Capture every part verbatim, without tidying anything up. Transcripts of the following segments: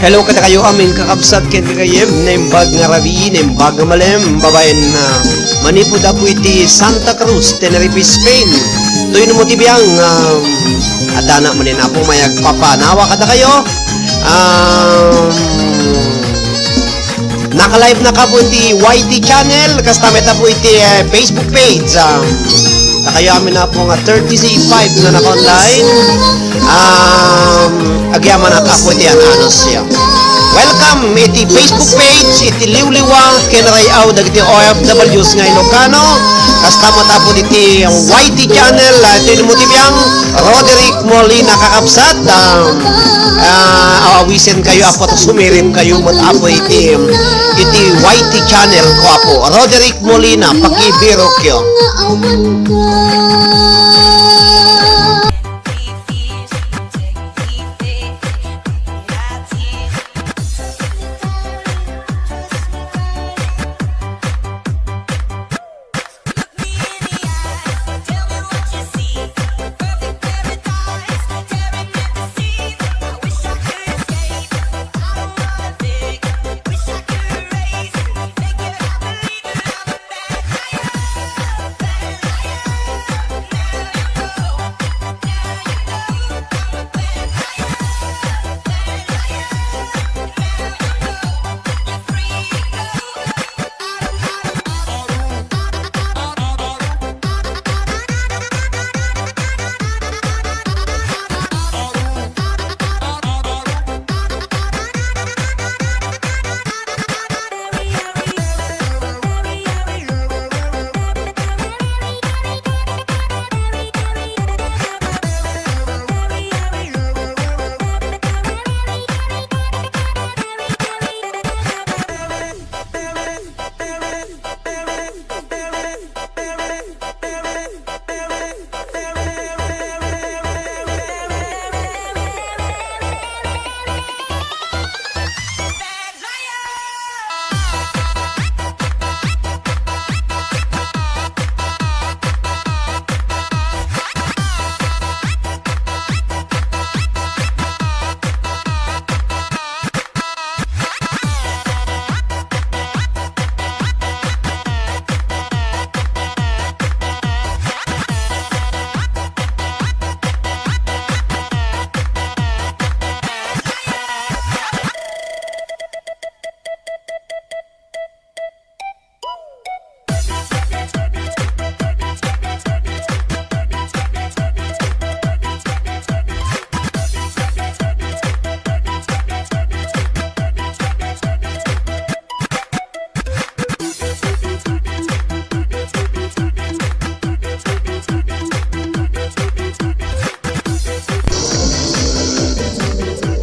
Hello kadakayo amin kakabsat ken gagayyem, naimbag nga rabii, naimbag nga malem, babaen, ah, manipud Apo iti Santa Cruz, Tenerife, Spain. Toy no mo ti biang, um, adda na manen Apo may agpapanawa kadakayo. Um, naka-live na ka po iti Y T channel, kasta met Apo iti, eh, Facebook page. Um, dakayo amin Apo nga thirty-five na naka-online. Um, agyamanak Apo iti an-anusyo. Welcome iti Facebook page, iti liwliwa ken ray-aw dagiti O F Ws nga Ilocano. Kasta met Apo iti Y T channel, ah, iti Limo ti Biang, Roderick Molina kakabsat. Um, ah, awisen kayo Apo, ta sumirim kayo met Apo iti, iti Y T channel ko Apo. Roderick Molina, pakibirokyo.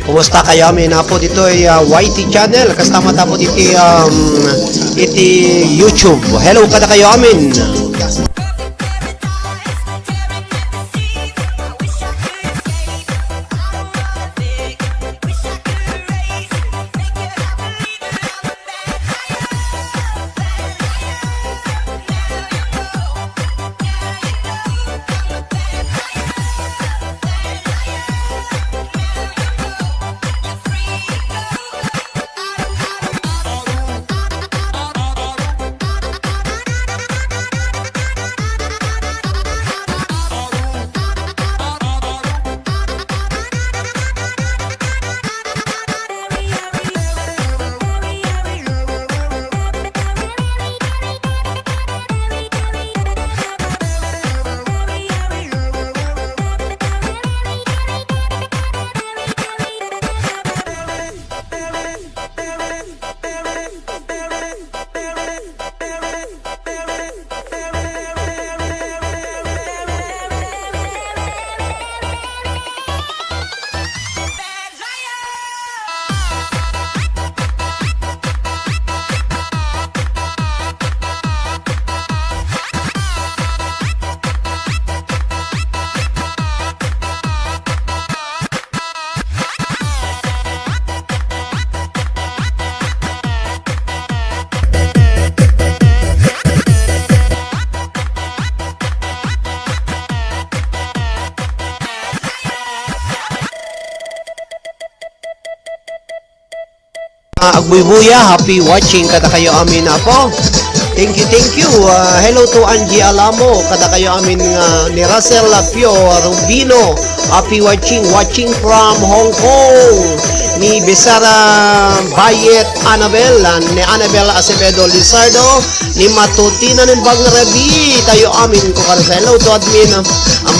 Kumusta kayo amin Apo ditoy, ah, Y T channel? Kasta met Apo ditoy, um, iti YouTube. Hello kadakayo amin. Buybuya, happy watching kadakayo amin, Apo. Thank you, thank you. Ah, hello to Angie Alamo, kadakayo amin nga ni Russell Lapio Rubino. Happy watching, watching from Hong Kong. Ni Besara Bayet Annabel, ah, ni Annabel Acevedo Lizardo, ni Matutina ni Bang Rabi, tayo amin ko kansa. Hello to admin, ah,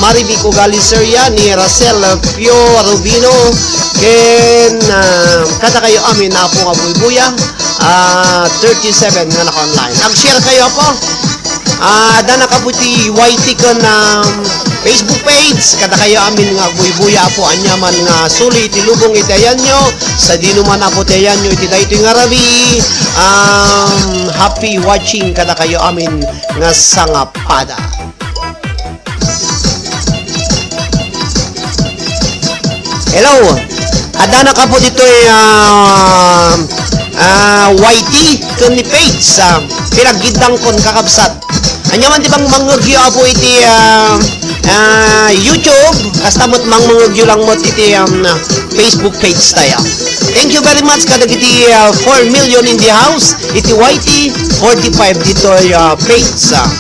Marivic Ugali Seria, ni Russell Pio Rubino, ken, ah, kadakayo amin, Apo nga Buybuya, ah, thirty-seven nga naka-online. Ag-share kayo, Apo. Ah, adda na kapo ti Y T ken, um, Facebook page, kadakayo amin nga agbuybuya, Apo, aniaman nga suli iti lubong iti ayanyo, sadino man, Apo, ti ayanyo iti daytoy nga rabii, um, happy watching kadakayo amin nga sangapada. Hello. Adda na kapo ditoy, ah, ah, Y T ken ni page, ah, pinaggiddangkon, kakabsat. Aniaman ti bang mangngegyo, Apo, iti, ah, ah, YouTube, kasta met mangngegyo lang met iti, um, Facebook page tayo. Thank you very much kadagiti, ah, four million in the house, iti Y T forty-five ditoy, ah, page, ah.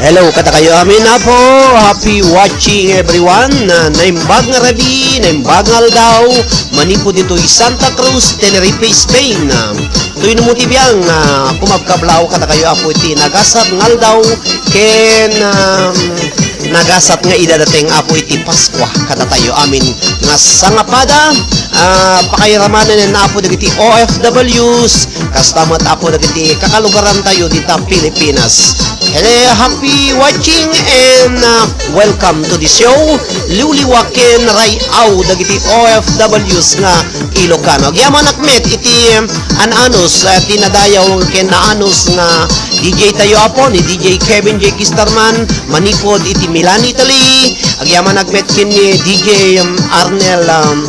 Hello, kadakayo amin, Apo. Happy watching, everyone. Ah, naimbag nga rabii, naimbag nga aldaw, manipud ditoy Santa Cruz, Tenerife, Spain. Ah, Toy no mo ti biang, ah, kumabkablaw kadakayo, Apo, iti nagasat nga aldaw, ken, um, nagasat nga idadateng, Apo, iti Paskua kadatayo amin nga sangapada. Ah, pakairamanen, Apo, dagiti O F Ws, kasta met, Apo, dagiti kakalugarantayo dita Pilipinas. Hello, happy watching and, ah, welcome to the show. Liwliwa ken ray-aw dagiti O F Ws nga Ilocano. Agyamanak met iti, um, an-anus, uh, ti nadayaw ken naanus nga D J tayo, Apo, ni D J Kevin J Kisterman, manipud iti Milan, Italy. Agyamanak met ken ni D J, um, Arnel, um,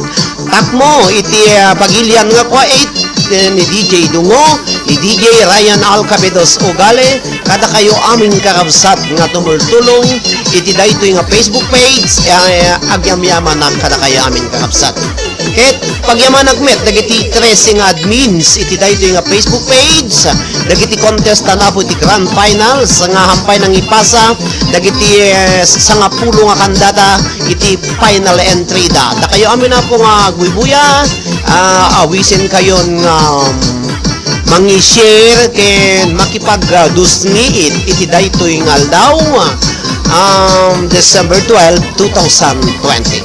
Takmo iti, uh, Pagilian nga Kuwait, eh, ni D J Dungo, ni D J Ryan Alcabedos Ugale, kadakayo amin, kakabsat, nga tumultulong iti daytoy nga Facebook page, eh, agyamyamanak kadakayo amin, kakabsat. Ket pagyamanak met dagiti trese nga admins iti daytoy nga Facebook page, dagiti contestant, Apo, iti grand finals nga hampay nangipasa dagiti, eh, sangapulo nga kandata iti final entry da. Dakayo amin, Apo, nga agbuybuya, ah, awisenkayon nga, um, mangi-share ken makipagdusngiit iti daytoy nga aldaw, um, December twelve, two thousand twenty.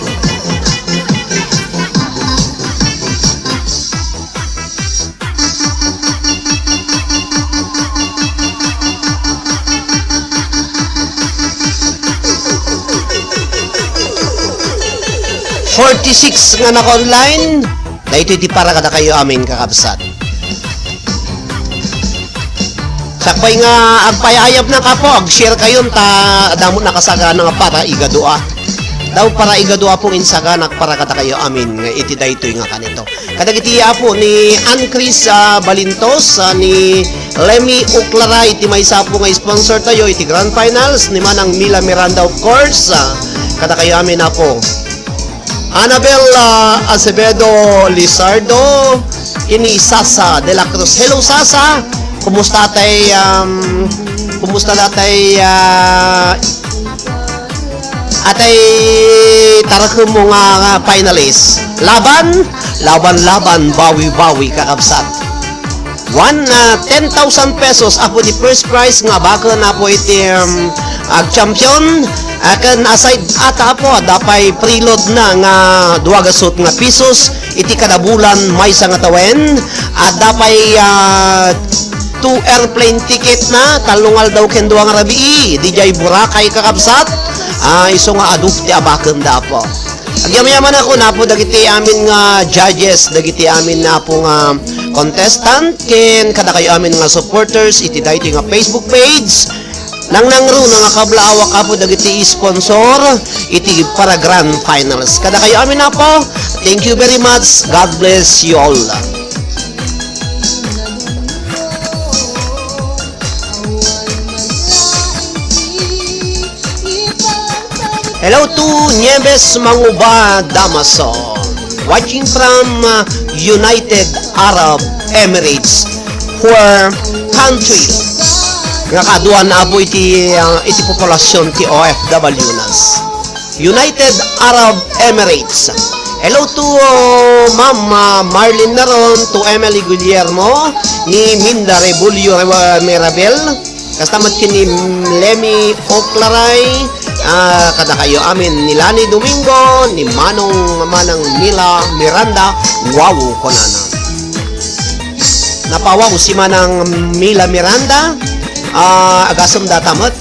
Forty-six nga naka-online. Daytoy ti para kadakayo amin, kakabsat. Sakbay nga agpayayabnak, Apo, ag-share kayon ta damo nakasagana nga para igadua. Daw para igadua pong insaganak para kadakayo amin nga iti daytoy nga kanito. Kadagiti, Apo, ni Ann Chris, ah, Balintos, ah, ni Lemmy Uklaray, ti maysa, Apo, nga sponsor tayo iti grand finals, ni Manang Mila Miranda, of course, ah, kadakayo amin, Apo. Annabel, ah, Acevedo Lizardo, ken ni Sasa de la Cruz. Hello, Sasa. Kumusta atay, um, kumusta atay, ah, atay tarakem mo nga, nga finalist? Laban, laban, laban, bawi, bawi, kakabsat. One, ah, ten thousand pesos, Apo, ti first prize nga abaken, Apo, iti, um, ag-champion. Ah, ken aside ata, Apo, adda pay preload na nga dua gasut nga pisos iti kada bulan maysa nga tawen. Adda pay, ah, two airplane ticket na, tallo nga aldaw ken dua nga rabii, didiay Boracay, kakabsat. Ah, isu nga adu ti abakenda, Apo. Agyamayaman ako, Apo, dagiti amin nga judges, dagiti amin, Apo, nga contestant, ken kadakayo amin nga supporters iti daytoy nga Facebook page. Nangnangruna nga kablaawak, Apo, dagiti sponsor iti para grand finals. Kadakayo amin, Apo, thank you very much. God bless you all. Hello to Nieves Manguba Damaso. Watching from uh, United Arab Emirates, poor country. Nga kaduan apo iti uh, iti populasyon ti O F W nas. United Arab Emirates. Hello to uh, Ma'am uh, Marlene Naron, to Emily Guillermo, ni Minda Rebulio Re- Mirabel, kasta met ken ni Lemmy Oclaray, ah, kadakayo amin ni Lani Domingo, ni Manong Manang Mila Miranda, wow, kunana. Napawaw si Manang Mila Miranda, ah, agasem data met.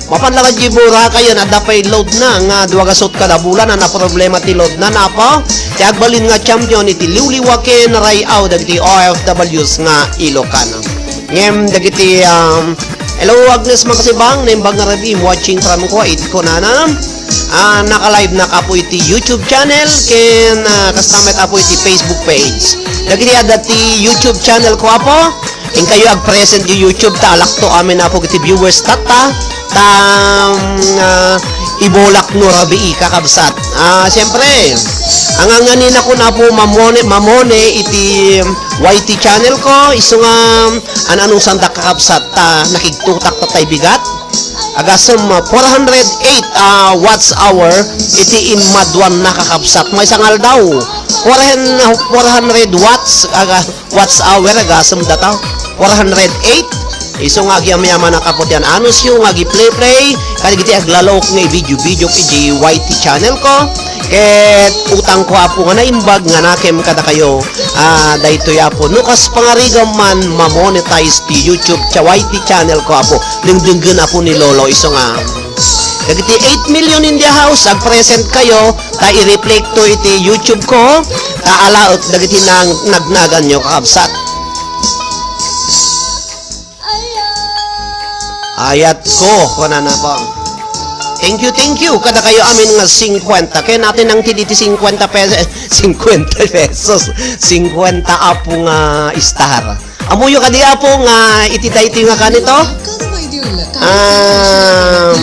Mapan la kadya Boracay, adda pay load na nga dua gasut kada bulan a naproblema ti load na, napa? Ti agbalin nga champion iti liwliwa ken ray-aw dagiti O F Ws nga Ilocano. Ngem dagiti, um, hello, Agnes Makasibang, naimbag nga rabii, watching from Kuwait, kunana. Ah, naka-live na ka po iti YouTube channel, ken, ah, kasta met apo iti Facebook page. Dagiti adda ti YouTube channel ko, apo, inkayo ag-present ti YouTube ta alakto amin apo iti viewers tatta, ta, um, ah, ibulak no rabii, kakabsat. Ah, siyempre, ang anganina ko na po mamone, mamone iti Y T channel ko, isu nga, an-anusan da kakabsat, ta nakigtutak ta tay bigat. Agasem, ah, four hundred eight, ah, watts hour iti immaduan na kakabsat. Maysa nga aldaw, four hundred, four hundred watts, aga, watts hour, agasem data. Four hundred eight. Isu nga agyamayaman a kaputi an-anusyo nga agi-play-play, kadagiti aglalok nga i-video-video iti Y T channel ko. Ket utang ko, apo, nga naimbag nga nakem kadakayo, ah, daytoy, apo. No kas pangarigam man, ma-monetize ti YouTube cha-, Y T channel ko, apo. Dengdenggen, apo, ni Lolo, isu nga. Dagiti eight million in the house, ag-present kayo, ta i-reflect to iti YouTube ko, ta alaek dagiti nang-, nagnaganyo, kakabsat. Ayat ko, kunana po. Thank you, thank you. Kada kayo amin nga singkwenta. Kaya natin ang tidi ti singkwenta pesos. Singkwenta pesos. Singkwenta apo nga star. Amuyo kadi apo nga iti daytoy nga kanito? Ah,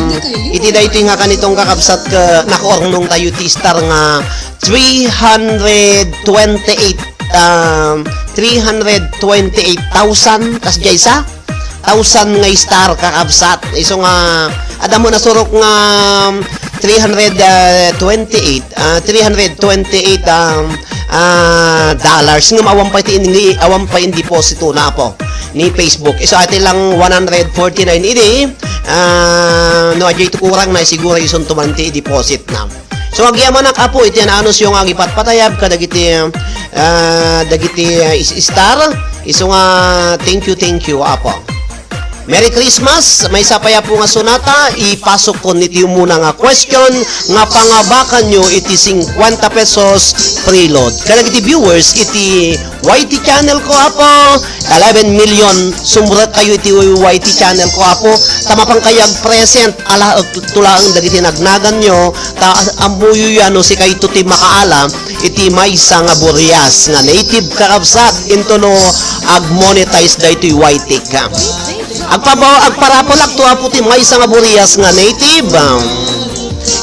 iti daytoy nga kanitong kakabsat ka, nakaurnong tayo ti star nga three hundred twenty-eight, um, three hundred twenty-eight thousand, kas jay sa? Thousand nga star, kakabsat. Isu nga, adda mo nasurok nga, um, three hundred twenty-eight, ah, three hundred twenty-eight, um, ah, dollars. Ngem awan pa iti in-, awan pa in deposito na, apo, ni Facebook. Isu ati lang one hundred forty-nine idi, ah, no, adjay ito kurang na, siguro isun tumanti i-deposit na. So, agyamanak, apo, iti an-anusyo nga agipatpatayab kadagiti, ah, dagiti, ah, is-, star. Isu nga, thank you, thank you, apo. Merry Christmas! Maysa pay, apo, nga sonata, ipasukkon iti umuna nga question nga pangabakanyo iti singkwenta pesos preload. Kadagiti viewers iti Y T channel ko, apo, eleven million, sumrek kayo iti Y T channel ko, apo, ta mapan kayo ag-present, ala, tulaeng dagiti nagnaganyo, ta ammoyo ya no sikayto ti makaala iti maysa nga Burias nga native, kakabsat, into no ag-monetize daytoy Y T ka. Agpaba-, agparapolak to, apo, ti maysa nga Burias nga native, um,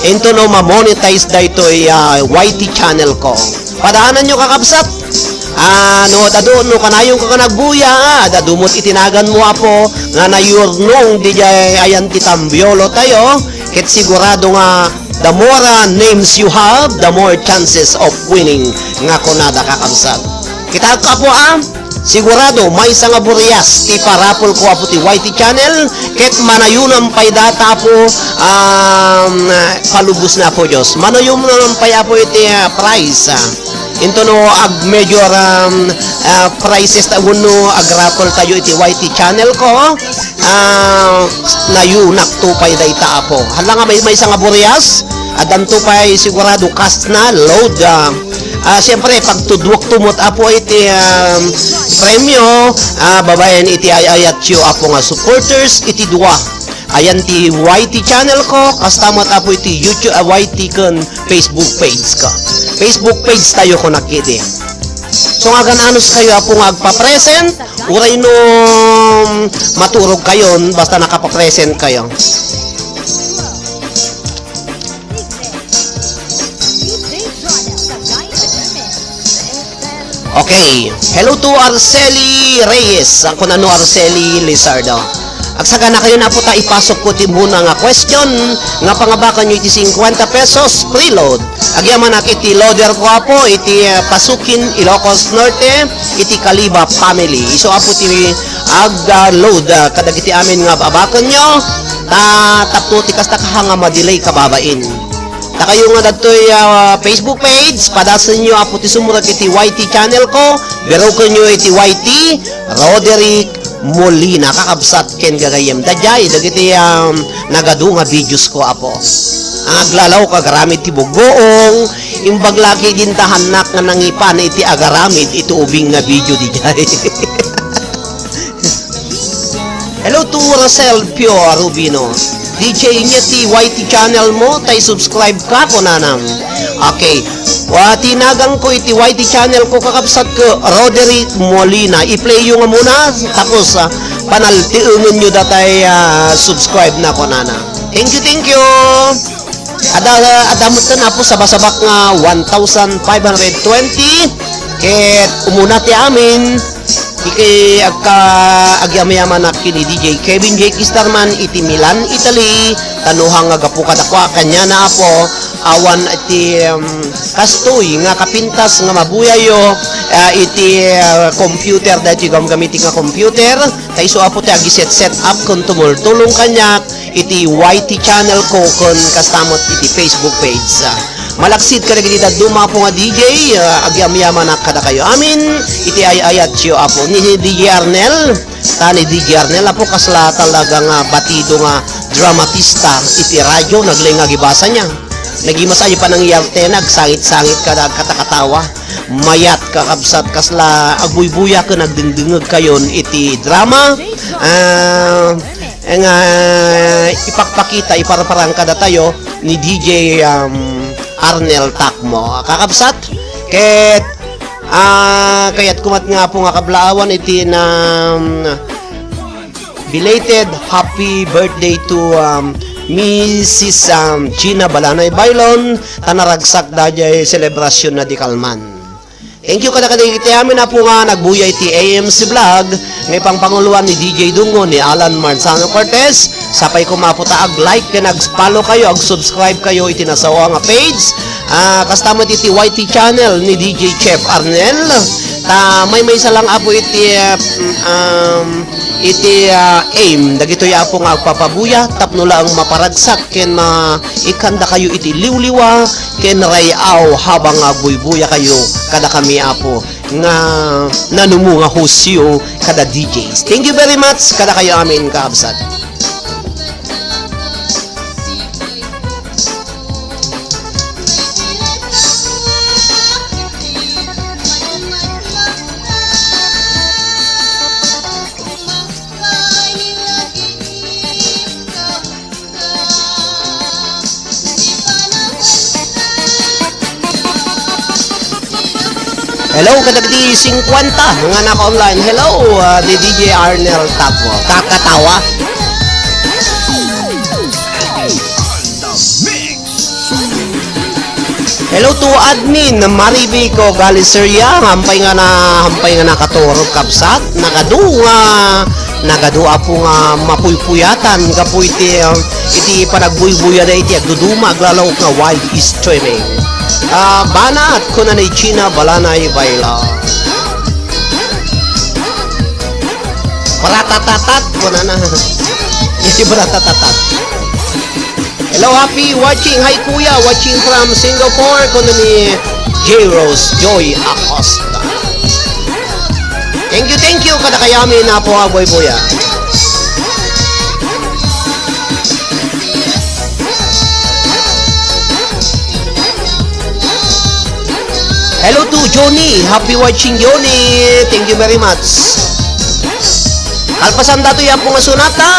into no ma-monetize daytoy, ah, Y T channel ko. Padaananyo, kakabsat. Ah, no, dadu, no, kanayon ka nga nagbuya, ah, dadu mo't itinagan mo, apo, nga nayurnong di jay ayan ti tambiolo tayo, ket sigurado nga the more, ah, names you have, the more chances of winning nga kunada, kakabsat. Kita ka, apo, ah, sigurado, maysa nga Burias ti parapol ko, apo, ti Y T channel, ket manayunan pay data, apo, um, palubos na, apo Dios. Manayunan pay, apo, iti, ah, prize, ah. Into no ag-major, um, ah, prizes ta wenno ag-raffle tayo iti Y T channel ko, ah, nayunak to pay dayta, apo. Hala nga may, maysa nga Burias, addanto pay sigurado cash na, load, ah, ah, siyempre, pagtudwak to met, apo, iti, um, premyo, ah, babaen iti ay-ayatyo, apo, nga supporters, iti dua. Ayan ti Y T channel ko, kasta met, apo, iti YouTube, ah, Y T ken Facebook page ko. Facebook page tayo ko nakidi. So, nga agan-anos kayo, apo, nga agpa-present, uray no maturog kayon, basta nakapa-present kayo. Okay. Hello to Arceli Reyes. Ako na no Arceli Lizardo. Agsaganakayon, Apo, ta ipasok ko ti muna nga question nga pangabakanyo iti fifty pesos preload. Agyamanak iti loader ko, Apo, iti, ah, Pasukin, Ilocos Norte, iti Kaliba family. Isu, Apo, ti ag-, ah, load, ah, kadagiti amin nga abakanyo. Ta, tapno ti kasta ka nga madelay kababain. Dakayo nga dagitoy, ah, Facebook page, padasenyo, Apo, ti sumrek iti Y T channel ko, birokenyo iti Y T, Roderick Molina, kakabsat ken gagayyem. Daydiay dagiti, um, nagadu nga videos ko, Apo. Ang aglalaw kagaramid ti buggoong, imbag laki dinta hannak nga nangipan iti agaramid iti ubing nga video daydiay. Hello to Rosel Pio Rubino. D J, nia ti Y T channel mo, tay subscribe ka, kunanam. Okay. Wa, ti nagan ko iti Y T channel ko, kakabsat ko, Roderick Molina. I-play yo nga muna, tapos, ah, panaltiengen yo datay, ah, subscribe na, kunana. Thank you, thank you. Ada, ada met, Apo, sabasabak nga one thousand five hundred twenty. Ket umuna ti amin, iti agka-, agyamayaman ken ni D J Kevin J Kisterman iti Milan, Italy, ta no han nga gapu kadakuada, kaniana, Apo, awan ti, um, kastoy nga kapintas nga mabuyayo, ah, iti, ah, computer, daytoy gamgamiti nga computer, ta isu, Apo, ti agi-set, set up ken tumultulong kaniak iti Y T channel ko ken kasta met iti Facebook page. Ah, malaksid kadagiti dadduma, Apo, nga D J, ah, agyamyamanak kadakayo amin iti ay-ayatyo, Apo. Ni D J Arnel, ta ni D J Arnel, Apo, kasla talaga nga batido nga dramatista iti radyo, naglaing nga agibasa niya. Nagimas aya panangiyartena, agsangit-sangit kada agkatakatawa. Mayat, kakabsat, kasla agbuybuya ken agdengdengngeg kayon iti drama. Ah, nga ipakpakita, iparparang kadatayo ni D J, um, Arnel Takmo. Kakabsat, ket, ah, kayat ko met nga, Apo, nga kablaawan iti na, um, belated happy birthday to, um, Missus, um, Gina Balanay Bailon, ta naragsak daydiay selebrasyon na di kalman. Thank you kadagiti amin, Apo, nga nagbuya iti A M C Vlog nga ipangpanguloan ni D J Dungo, ni Alan Marzano Cortez. Sapay koma, Apo, ta ag-like ken ag-follow kayo, ag-subscribe kayo iti nasaoa nga page. Ah, kasta met iti Y T channel ni D J Chef Arnel. Ta maymaysa lang, Apo, iti, ah, um, iti, ah, aim dagitoy, Apo, nga agpapabuya tapno laeng maparagsak ken ma-, ikkandakayo iti liwliwa ken ray-aw habang nga agbuybuyakayo kadakami, Apo, nga nanumo nga hostyo kada D Js. Thank you very much kadakayo amin, kaabsat. Hello, kadagiti singkwenta nga naka-online. Hello, ah, di D J Arnel Tapo. Kakatawa. Hello to admin Marivico Galiceria. Hampay nga na, hampay nga nakaturog, kabsat. Nagadu nga, nagadu, Apo, nga mapuy-puyatan gapu iti, um, iti panagbuybuyada iti agduduma, aglalaok nga wide streaming. Ah, banat, kuna ni Gina Balanay Baila. Paratatatat, kunana. Iti paratatatat. Hello, happy watching. Hi, Kuya. Watching from Singapore. Kuno ni J Rose Joy Acosta. Thank you, thank you. Kadakayo amin, Apo, nga buy-buya. Hello to Johnny. Happy watching, Johnny. Thank you very much. Kalpasan datoy, Apo, nga sunata,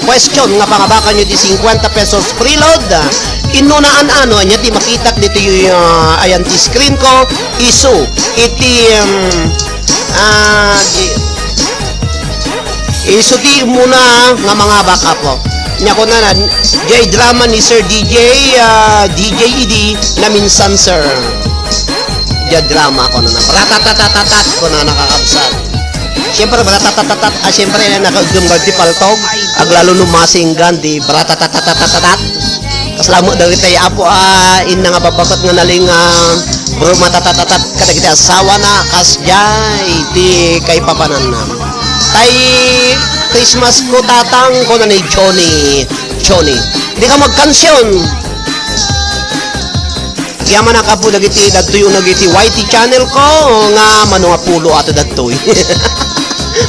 question nga pangabakanyo ti singkwenta pesos preload. Inno naan-ano, ania ti makitak ditoy, ah, ayan ti screen ko. Isu, iti, um, ah, di-, isu ti muna nga mangabak, Apo. Nia kunana, jay drama ni Sir D J, ah, D J E D, naminsan, sir. Komedia drama, kunana. Bratatatatat, kunana, kakabsat. Siyempre, bratatatatat, ah, siyempre, nakaagdem nga ti paltog. Aglalo no masinggan, di bratatatatat. Kasla met dagiti apo, ah, inna nga babbaket nga nalin nga brumatatatatat kadagiti asawana, kasdiay ti kaipapananna. Tay Christmas ko, tatang, kuna ni Johnny. Johnny. Di ka magkansion. Yamanak, apo, dagiti, dagtoy uneg iti Y T channel ko nga mano nga pulo ato dagtoy.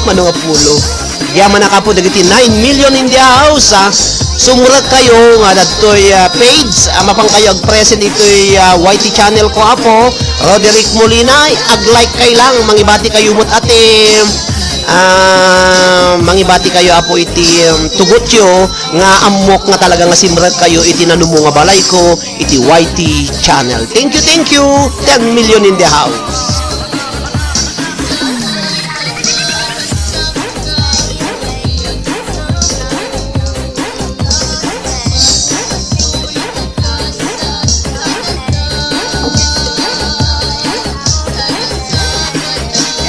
Mano nga pulo. Yamanak, apo, dagiti nine million in the house, ah. Sumrek kayo nga dagtoy, ah, page, ah, mapan kayo agpresent itoy, ah, Y T channel ko, apo. Roderick Molina, ag-like kay lang, mangibati kayo met ati, ah, mangibati kayo, apo, iti, um, tugotyo nga ammok nga talaga nga simrek kayo iti nanumo nga balay ko, iti Y T channel. Thank you, thank you. Ten million in the house.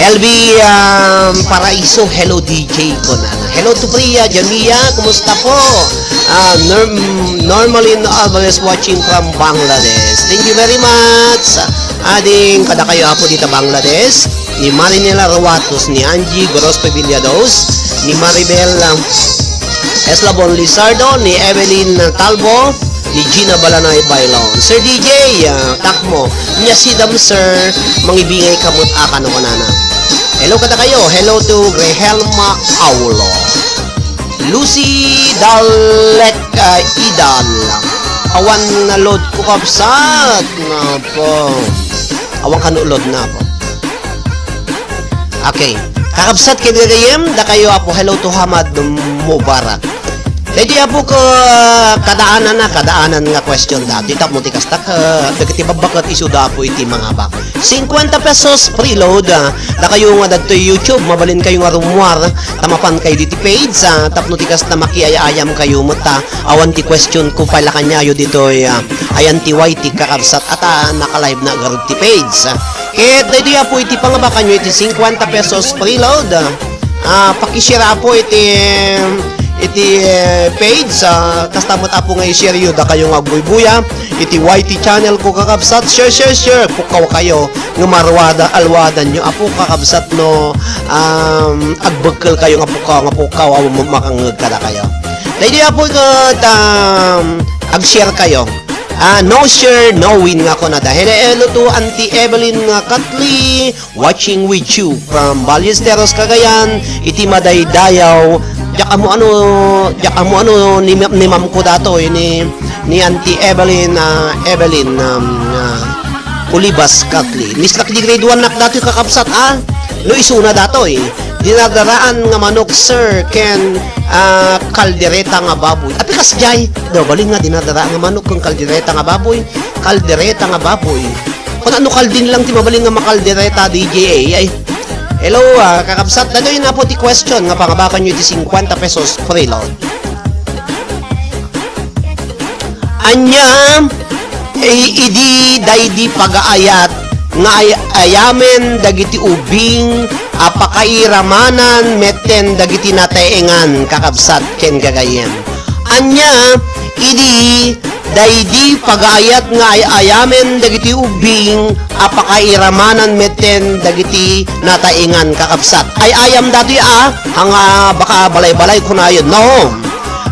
L B, um, Paraiso, hello, D J ko na. Hello to Priya, Jamia, kumusta po? Ah, Norm-, Normalin Alvarez watching from Bangladesh. Thank you very much. Ading, kada kayo, apo, dita Bangladesh. Ni Marinela Ruatos, ni Angie Gorospe Villados, ni Maribel, um, Eslabon Lizardo, ni Evelyn Talbo, ni Gina Balanay Bailon. Sir D J, ah, Takmo, nia sidam, sir, mangibingay ka met a kano kanana. Hello kada kayo. Hello to Grehelma Aulo. Lucy Dalek, ah, Idal. Awan na load ko, kabsat. Napa. Awan kano load na po. Okay. Kakabsat ken gagayem, dakayo, apo, hello to Hamad Mubarak. Daytoy, apo, ko, kadaanan na, kadaanan nga question dati. Tapno ti kasta, ka, dagiti babbaket isuda, apo, iti mangabak. Cincuenta pesos preload, ah, dakayo nga dagtoy YouTube, mabalin kayo nga rummuar, ta mapan kayo diti page, ah, tapno ti kasta makiayayam kayo, met ta, awan ti question ko, pay la kaniayo ditoy, ah, ayan ti Y T kakabsat, ata, naka-live na garud ti page. Ket daytoy, apo, iti pangabakanyo iti cincuenta pesos preload. Ah, pakishare, apo, iti, iti, eh, page. Ah, kasta met, apo, nga i-share yo, dakayo nga agbuybuya iti Y T channel ko, kakabsat. Share, share, share. Pukkaw kayo nga marwada, alwadanyo, apo, kakabsat, no, um, agbekkel kayo nga pukkaw, nga pukkaw, awan makangngeg kada kayo. Daytoy, apo, ket, um, ag-share kayo. Ah, no share, no win nga kunada. Hello, hello to Auntie Evelyn nga Katli, watching with you from Ballesteros, Cagayan, iti madaydayaw. Diak ammo ano, diak ammo ano ni, ni ma'am ko datoy, ni, ni Auntie Evelyn, ah, Evelyn, um, ah, Olivas Katli. Nisnak di grade one nak datoy, kakabsat, ah. No isuna datoy. Dinadaraan nga manok, sir, ken, ah, kaldereta nga baboy. Api kasdiay. Daw, bali nga, dinadaraan nga manok ken kaldereta nga baboy. Kaldereta nga baboy. Kung ano kaldin lang ti mabalin nga makaldereta, D J A, ay. Hello, ah, kakabsat. Dagay na po ti question nga pangabakan nyo ti cincuenta pesos preload. Ania, i-, idi daydi pagaayat nga ay-, ayamen dagiti ubing a pakairamanan metten dagiti nataengan, kakabsat ken gagayem. Ania, idi daydi pagaayat nga ay-ayamen dagiti ubing a pakairamanan metten dagiti nataengan, kakabsat. Ay-ayam datoy a, nga baka balay-balay kunayon. No.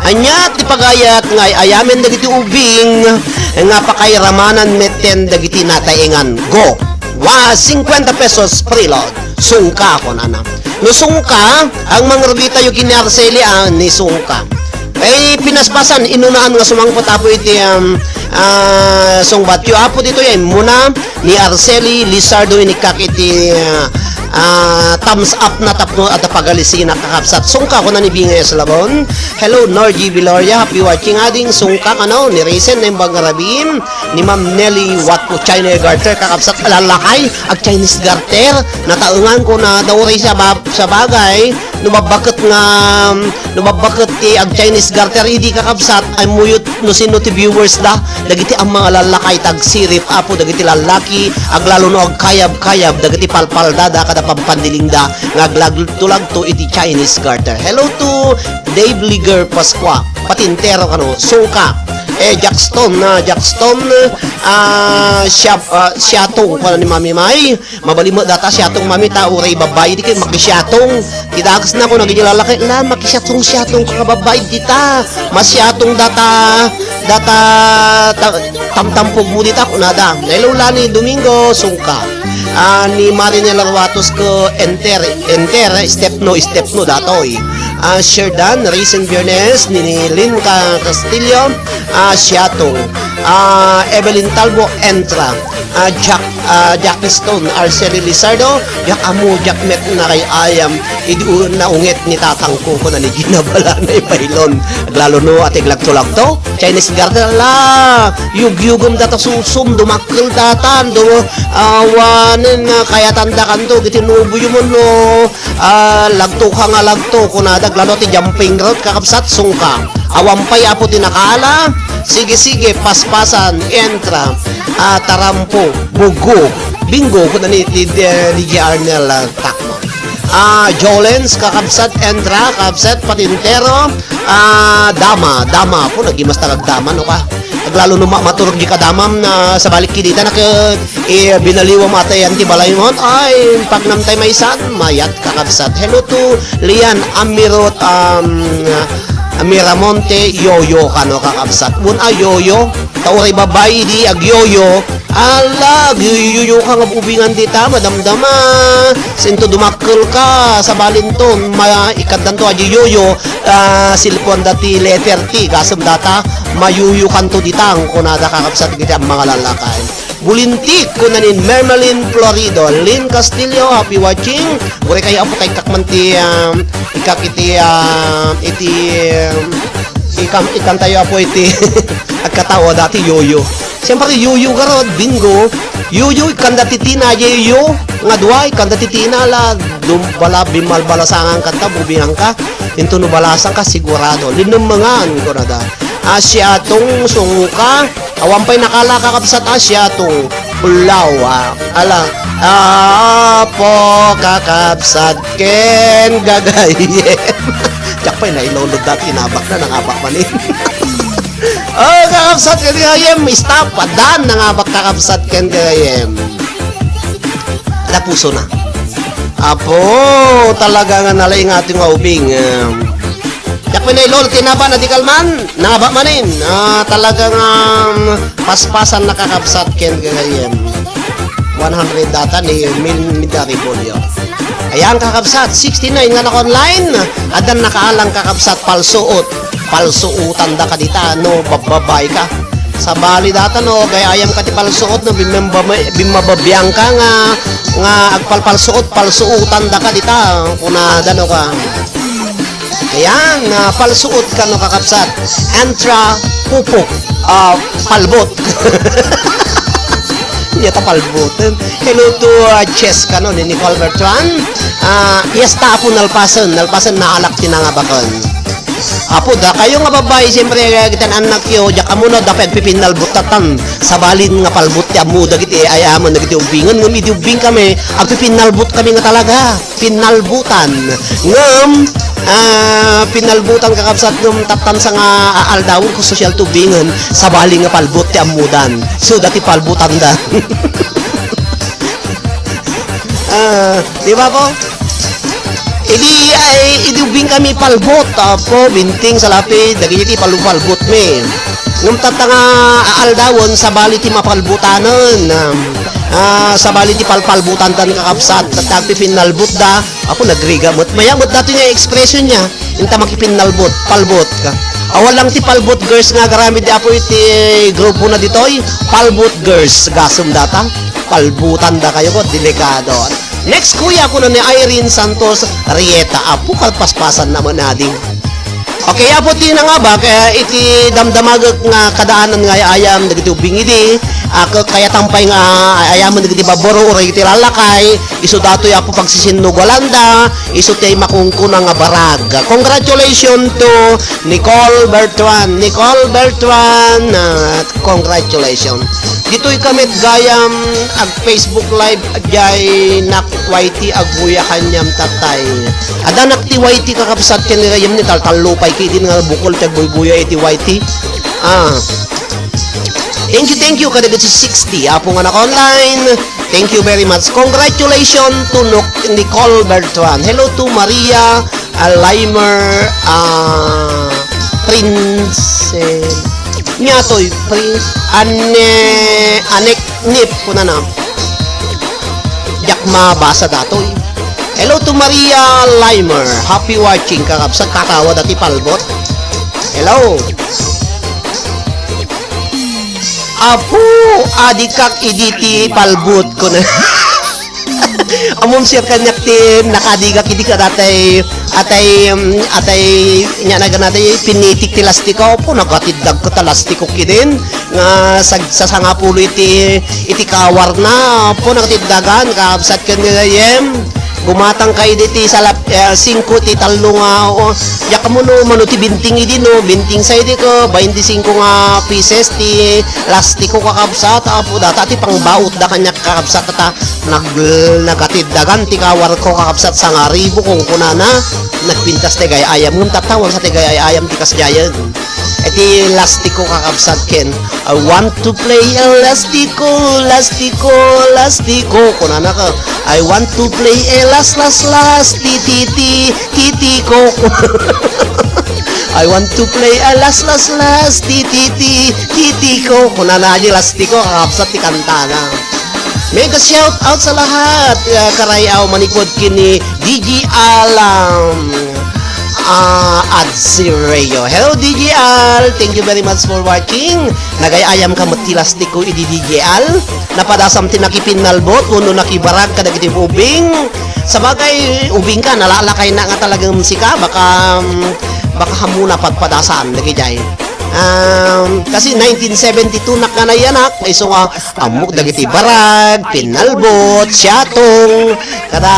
Ania ti pagaayat nga ay-ayamen dagiti ubing nga pakairamanan metten dagiti nataengan? Go. Wa, cincuenta pesos preload. Sungka, kunana. No sungka, ang mangrugitayo ken ni Arceli, ah, ni sungka. Ay, pinaspasan, inunaan nga sumangpet, apo, iti, um, ah, sungbatyo. Apo, ditoy, ay, muna, ni Arceli Lizardo, inikak iti, ah, ah, thumbs up na tapno adda pagalisina, kakabsat. Sungka, kuna ni Bingay Eslabon. Hello, Norgy Viloria. Happy watching, ading. Sungka, kano, ni Risen, ni Bang Rabim, ni Ma'am Nelly Watpo, China Garter, kakabsat, alalakay, ag Chinese Garter, nataengan ko na daw ray sa bab-, sa bagay, No babbaket nga, no babbaket ti ag-Chinese garter idi, kakabsat, ay muyot no sino ti viewers da. Dagiti ammang a lallakay, tagsirip, Apo, dagiti lallaki, aglalo no agkayab-kayab, dagiti palpaldada kada pampandilingda nga aglagtulagto iti Chinese garter. Hello to Dave Liger Pascua, patintero kano, sungka. Eh, Jackson, na Jackson, ah, siya, ah, siyatong, kano ni Mami May, Mabalin met data siatong, mami, ta uray babbai di ket makisiatong. Ti dagesna, kuna dagiti lalaki, "La, makisiatong-siatong ka nga babbai dita. Masiatong data, data, ta-, tamtampog mo dita," kunada. Hello, Lani Domingo, sungka. Ah, ni Marinela Ruatos ko enter, enter, step no, step no, datoy. Ah, Sherdan, Raisin Biernes, ni, ni Lynn Ca-, Castillo, ah, siatong. Ah, Evelyn Talbo, entra. Ah, Jack, ah, Jack Stone, Arceli Lizardo, Jack Amu, Jack Met na kay ayam, idi u-, naunget ni tatangko, kuna ni Gina Balanay Bailon. Aglalo no, ati aglagto-lagto, Chinese garden, la, yugyugom data susum, dumakkel datan, do, awanen, ah, kayatan da kanto, giti nubo yu mo no, ah, lagto ka nga lagto, kunada, aglalo ti jumping rope, kakabsat, sungka. Awan pay, Apo, ti nakaala, sige, sige, paspasan, entra, ah, tarampo, bugo, bingo, kuna ni, ni, ni, ni J. Arnel, ah, Takmo. Ah, Jolens, kakabsat, entra, kakabsat, patintero, ah, dama, dama, Apo, nagimasta kag dama, no ka? Aglalo no ma-, maturog di kadamam na sabali ket dita nak-, eh, binaliwam atay ti balay mo. Ay, pagnamtay maysan, mayat kakabsat. Hello to Lian Amirot, um, Miramonte, Yoyo, kano kakabsat. Wen a Yoyo, ta uray babbai di agyoyo. Ala, agyoyo ka nga ubingan dita, madamdama. Sinto dumakkel ka, sabalinton, ma-, ikaddanto a Yoyo. Ah, silpuan dati letter T, gasem data, mayuyukanto ditang, kunada kakabsat iti ammang a lallakay. Bulintik, kuna ni Mermalin Florido, Lynn Castillo, happy watching. Uray kayo, Apo, kay kakman ti, um, ikak iti, um, iti, um, ikam, ikantayo, Apo, iti agkatao dati, yoyo. Siyempre, yuyu garud, bingo. Yuyu, ikanda ti Tina, ye, yu. Nga dua, ikanda ti Tina, la, dum-, bala, bimalbalasangan kanta, bubingan ka. Into no balasan ka, sigurado. Linemmengan, kunada. Asiatong, sungka. Awan pay nakala, kakabsat, asiatong. Ulaw, ah. Ala. Apo, kakabsat, ken gagayem. Diak pay nailolod dati, nabak na, nangabak manin. Oh, kakabsat ken gagayem, stop. Addan nangabak kakabsat ken gagayem. Ada puso na. Apo, talaga nga nalaing ating nga ubing. Um, diak pay nailolod ti naba na di kalman. Nangabak manin. Ah, talaga nga, um, paspasan na kakabsat ken gagayem. One hundred data ni Mil Midari Bolio. Ayan, kakabsat, sixty-nine nga naka-online. Addan nakaalang, kakabsat, palsuot. Palsuotan da kadita, no, babbabai ka. Sabali data, no, gayayam ka ti palsuot, no, bimmababa-, bimmababiang ka nga, nga agpalpalsuot, palsuotan da kadita, kunada, no, ka. Ayan, ah, palsuot kano, kakabsat. Entra, pupok, ah, palbot. Nia ta palboten. Hello to, ah, Chess kano ni Nicole Bertrand. Ah, yes ta, Apo, nalpasen. Nalpasen, naalak ti nangabaken. Apo, dakayo nga babbai, siyempre, eh, kitan annakyo, diak amuna, da pay agpipinnalbot tatan. Sabalin nga palbot ti ammo dagiti ay-ayaman dagiti ubbingen, ngem idi ubbing kami, agpipinnalbot kami nga talaga. Pinnalbutan. Ngem, ah, pinnalbutan, kakabsat, ngem tattan sa nga aaldawen ko social tubingen, sabali nga palbut ti ammudan. So, dati palbutanda. Ah, di ba po? Idi, ay, idi ubing kami palbut, apo, binting, salapid, dagiti palbut mi. Ngem tatta nga aaldawen, sabali ti mapalbutanen, ah, sabali ti palpalbutan tan kakabsat, tatta agpipinnalbut da, apo, nagriga met. Maya met datoy nga expression niya, inta makipinnalbut, palbut. Awan lang ti palbut girls nga agaramid di apo iti grupo na ditoy, palbut girls, gasem data, palbutan da kayo ko, delikado. Next, kuya, kuno ni Irene Santos Rieta. Apo, kalpaspasan naman, ading. Okay, apo, ti nangabak, eh, iti damdamagek nga kadaanan nga ayam dagiti ubing idi, Ako kayatan pay nga, ah, ayamen dagiti babburo, uray iti lalakay, isu datoy Apo pagsisinnugalanda, isu ti makungkuna nga barag. Congratulations to Nicole Bertran. Nicole Bertran, ah, congratulations. Ditoy ka met gayam ag-Facebook Live, diay nak Y T agbuya kaniam tatay. Adda nak ti Y T kakabsat ken gayam ni taltallo pay ki din nga bukol ti agbuybuya iti Y T. Ah. Thank you, thank you, kadagiti sixty. Apo nga naka-online. Thank you very much. Congratulations to Noc-, Nicole Bertran. Hello to Maria, ah, Limer, ah, Prince, eh, niya toy, Prince, Anne, Anek Nip, kunana. Diak mabasa datoy. Hello to Maria Limer. Happy watching, kakabsat, katawa dati palbot. Hello. Apo, adikak idi ti palbut, kuna. Ammom, sir, kaniak ti nakadigak idi kadatay, atay, um, atay, nya naganatay, pinitik ti lastiko, apo, nagatiddag ka ta lastiko kidin, nga sag-, sasangapulo iti, iti kawarna, apo, nakatiddagan, kabsat ken nga gayem. Gumatang ka idi ti salap-, eh, singko ti tallo nga, oo. Diak mano, mano ti binting idi, no? Binting sa idi ko, bainti singko nga pieces ti lastiko kakabsat, apo, data ti pangbaut da kaniak kakabsat, ta nag-, nagatiddagan ti kawarko kakabsat, sangaribo kung kunana, nagpintas ti gay-ayam, ngem tatawan sa ti gay-ayam ti kasdiayen. Iti lastiko kakabsat ken, "I want to play a lastiko, lastiko, lastiko." Kunana ka, "I want to play a last, last, last, ti, ti, ti, titiko." "I want to play a last, last, last, ti, ti, ti, titiko." Kunana, "Adi lastiko," kakabsat ti kantana. Mega shout out sa lahat. Ah, karayaw manipud kini D J Alam, ah, at si Rayo. Hello, D J Al. Thank you very much for watching. Nagay-ayam ka met ti lastiko idi, D J Al. Napadasam ti nakipinnalbot, wenno nakibarag kadagiti ubing. Sabagay, ubing ka, nalalakay na nga talagang sika. Baka, mm, baka hamuna padpadasan, dagijay. Um, kasi nineteen seventy-two nak nga nayanak, isu nga ammok dagiti barag, pinnalbot, siatong, kada,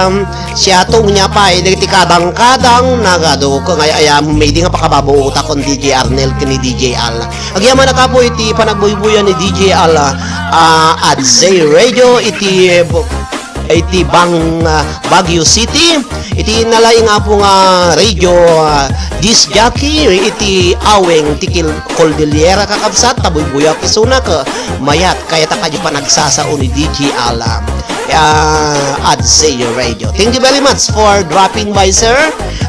um, siatong nia pay, dagiti kadang-kadang, nagadu ko nga ay-ayam, maydi nga pakababuotak kon D J Arnel ken ni D J Al. Agyamanak, Apo, iti panagbuybuya ni D J Al, ah, Adsay Radio, iti, eh, bu-, iti Bang, ah, Baguio City. Iti nalaing, Apo, nga radio, ah, disc jockey iti aweng ti Kil-, Cordillera, kakabsat, ta buybuyak isuna, ka mayat, kayat a kadi panagsasao ni D J Alam. Ah, Adsay Radio. Thank you very much for dropping by, sir.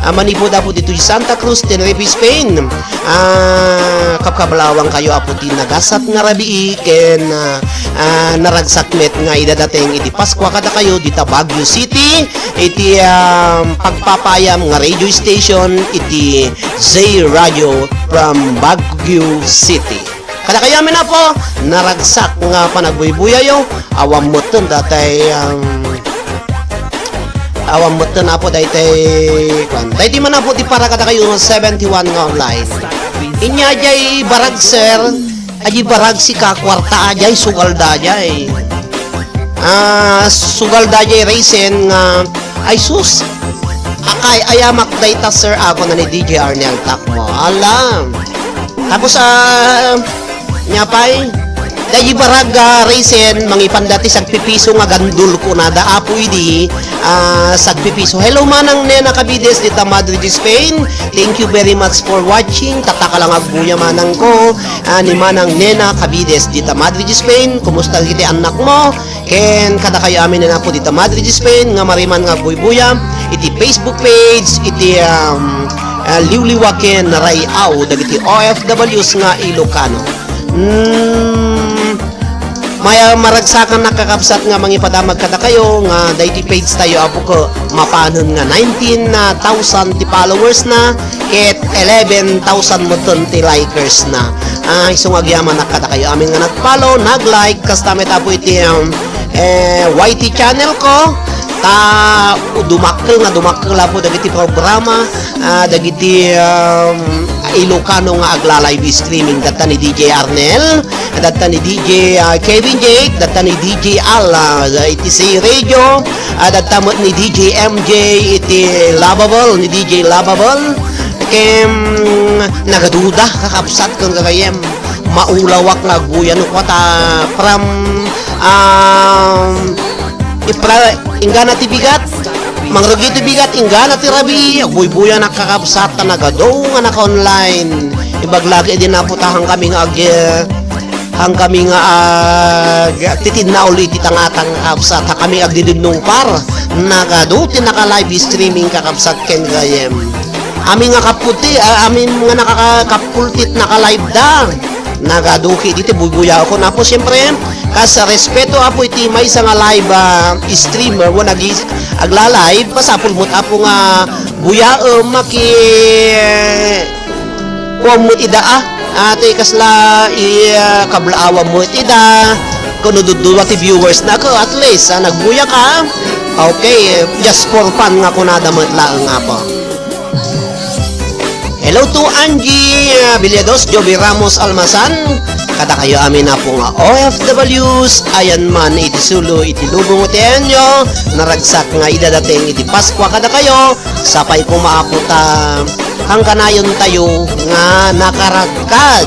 Ah, manipud, Apo, ditoy Santa Cruz, Tenerife, Spain. Ah, kabkablawang kayo, Apo, ti nagasat nga rabii ken, ah, ah, naragsak met nga idadateng iti Paskua kadakayo dita Baguio City, iti, ah, pagpapaayam nga radio station iti Zay Radio from Baguio City. Kadakayo amin, Apo, naragsak nga panagbuybuyayo, awan metten datay, um, awan metten, Apo, daytay, kuan. Daydi man, Apo, ti para kadakayo nga seventy-one nga online. Inya jay barag, sir, aji barag sika, kuarta, ajay sugal da jay. Ah, sugal da jay reason nga, ay sus, akay-ayamak dayta, sir, ako na ni D J Arnel Takmo. Alam. Tapos, ah, nia pay, daydi barag, ah, reason, mangipan dati sagpipiso nga gandul kunada, Apo, idi, ah, sagpipiso. Hello, Manang Nena Cabides, dita Madrid, Spain. Thank you very much for watching. Tataka lang agbuya, manang ko. Ah, ni Manang Nena Cabides, dita Madrid, Spain. Kumusta kiti anak mo? Ken kadakayo amin, Apo, dita Madrid, Spain, nga mariman nga agbuybuya iti Facebook page, iti, um, ah, liwliwa ken rayaw dagiti O F Ws nga Ilocano. Mm, maya-, maragsakan, kakabsat, nga mangipadamag kadakayo nga daydi page tayo, Apo, ko, mapanen nga nineteen thousand ti followers na, ket eleven thousand metten ti likers na. Ah, isu nga agyamanak kadakayo amin nga nag-follow, nag-like, kasta met, Apo, iti, um, eh, Y T channel ko. Ta dumakkel nga dumakkel apo dagiti programa, ah, dagiti, um, Ilocano nga agla-live streaming. Datta ni D J Arnel, datta ni D J, ah, Kevin Jake, datta ni D J Al, ah, iti Say Radio, ah, datta met ni D J M J iti Lovable, ni D J Lovable. Ken nagaduda, kakabsat, ken gagayyem. Maulawak nga agbuya no kua ta from, um, ipra-, inggana ti bigat. Mangrugi ti bigat, inggana ti rabii. Agbuybuyanak, kakabsat, ta nagadu nga naka-online. Ibagak iti Apo ta hankami nga ag-, hankami nga ag-, titinnaol iti tangatang, kakabsat. Hankami agdidinungpar. Nagadu ti naka-live streaming, kakabsat, ken gayem. Amin nga kapulti, ah, amin nga nakaka-, kapultit naka-live da. Nagadu kadi ti buybuyaekon, Apo, siempre, kas respeto, Apo, iti maysa nga live, ah, streamer, wenno agi-, agla-live, masapul met, Apo, nga buyaem, maki-, kuan met ida, ah, ah, ti kasla, i-, ah, kablaawam met ida, kuno duduwa ti viewers na, ko, at least, ah, nagbuyaka. Okay, just for fun nga kunada met laeng, Apo. Hello to Angie, ah, Villados, Joby Ramos Almasan. Kadakayo amin, Apo, nga O F Ws, ayan man iti Sulu, iti lubong ti Enyo, naragsak nga idadateng iti Paskua kadakayo, sapay koma, Apo, ta kankanayontayo nga nakaradkad.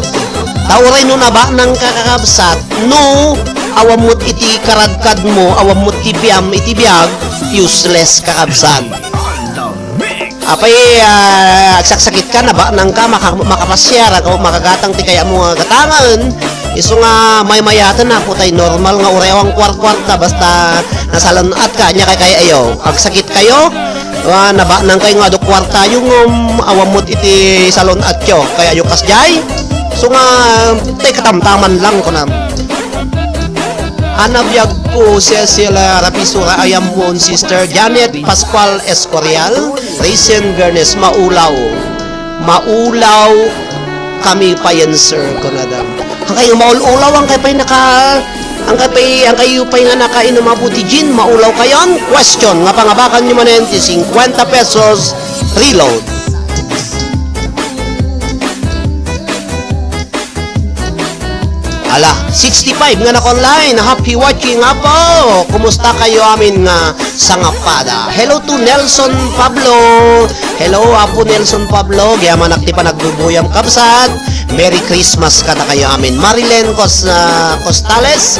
Ta uray no nabanangka, kakabsat, no awan met iti karadkadmo, awan met ti biam iti biag, useless, kakabsat. Apay, ah, agsaksakitka, nabanangka, maka-, makapasiar, ako, makagatang ti kayatmo nga gatangen. Isu nga maymayaten, Apo, tay normal nga uray awan kuarkuarta, basta nasalun-atka, ania kay kayatyo? Agsakitkayo? Ah, nabanangkayo nga adu kuartayo, ngem awan met iti salun-atyo. Kayatyo kasdiay? Isu nga, tay katamtaman lang, kunam. Ania biagko, Cecil, ah, Rapisura, ayan mon, Sister Janet Pascual Escorial, Risen Bernes, maulaw. Maulaw kami payen, sir, kunada. Hankay nga maul-ulaw, hankay pay naka-, hankay pay, hankay pay nga nakainom, Apo, ti gin, maulaw kayon? Question, nga pangabakanyo manen ti cincuenta pesos reload. Ala, sixty-five nga naka-online. Happy watching, Apo. Kumusta kayo amin nga sangapada? Hello to Nelson Pablo. Hello, Apo Nelson Pablo. Gayamanak ti panagbubuyam, kabsat. Merry Christmas kadakayo amin. Marilen Cos-, ah, Costales.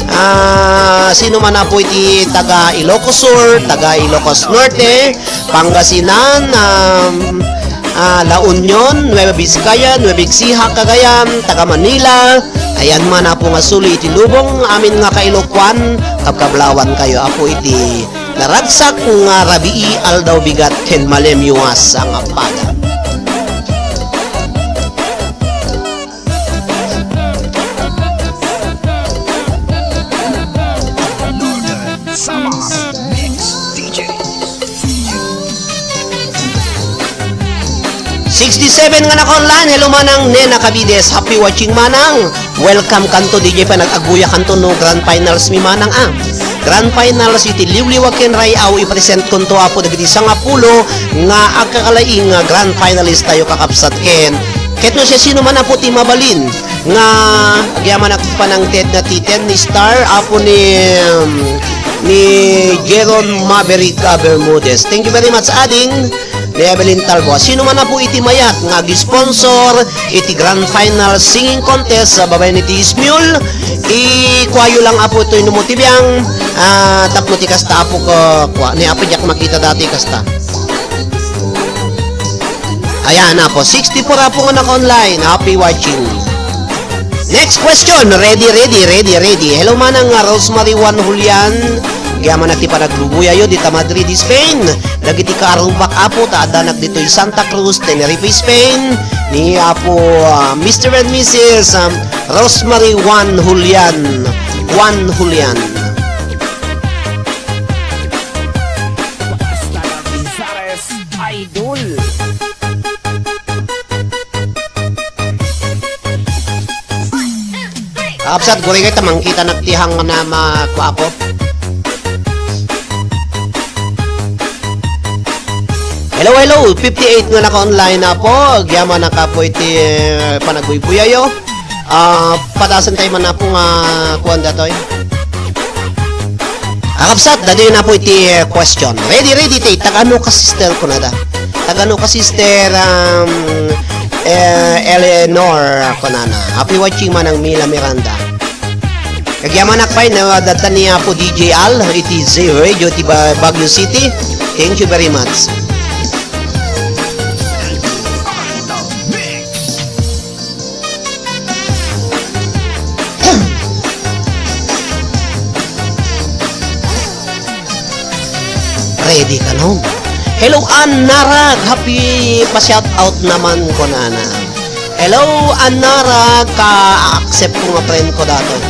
Ah, sino man, Apo, iti taga Ilocos Sur, taga Ilocos Norte, Pangasinan, um, ah, La Union, Nueva Vizcaya, Nueva Ecija, Cagayan, taga Manila. Ayan man, Apo, nga suli iti lubong amin nga kailokuan, kabkablawan kayo, Apo, iti naragsak nga rabii, aldaw bigat ken malem a sangapada. Northern Samar Mix D J. Sixty-seven nga naka-online. Hello, Manang Nena Cabides. Happy watching, Manang. Welcome kanto, D J, panag-aguya kanto no grand finals mi, Manang, ah. Grand finals iti Liwliwa ken Ray-aw, i-present konto, Apo, dagiti sangapulo nga agkakalaing nga grand finalist tayo, kakabsat, ken ket no siasino man, Apo, ti mabalin nga agyamanak panangted na ti ten star, Apo, ni, um, ni Jeron Maverick, ah, Bermudez. Thank you very much, ading, ni Evelyn Talbo. Sino man, Apo, iti mayat nga ag-sponsor iti Grand Final Singing Contest sa babaen iti Ismiul, ikuayo lang, Apo, itoy no mo ti biang, ah, tapno ti kasta, Apo, ko, kua, ni Apo, diak makita dati kasta. Ayan, Apo. Sixty-four, Apo, nga naka-online. Happy watching. Next question. Ready, ready, ready, ready. Hello, Manang nga Rosemary Juan Julian. Gayamanak ti panagbubuyayo dita Madrid, Spain. Dagiti kaarrubak, Apo, ta addanak ditoy Santa Cruz, Tenerife, Spain. Ni Apo, ah, Mister and Missus, um, Rosemary Juan Julian. Juan Julian. Idol. Absat, guri kay ta mangkitanak ti hang na ma-, kuapo. Hello, hello, fifty-eight nga naka-online na po. Agyamanak, Apo, iti, eh, panagbuybuyayyo. Ah, padasen tayo man, Apo, nga kuwan datoy. Kakabsat, datoy na po iti, eh, question. Ready, ready, tay. Taga-ano ka, sister, kunada? Taga-ano ka, sister, um, eh, Eleanor, kunana? Happy watching, Manang Mila Miranda. Agyamanak pay, no, adda ni Apo D J Al iti Z Radio ti Ba-, Baguio City. Thank you very much. Ready ka, no? Hello, Ann Narag. Happy pa-shout out naman, kunana. Hello, Ann Narag. Ka-accept ko nga friend ko datoy.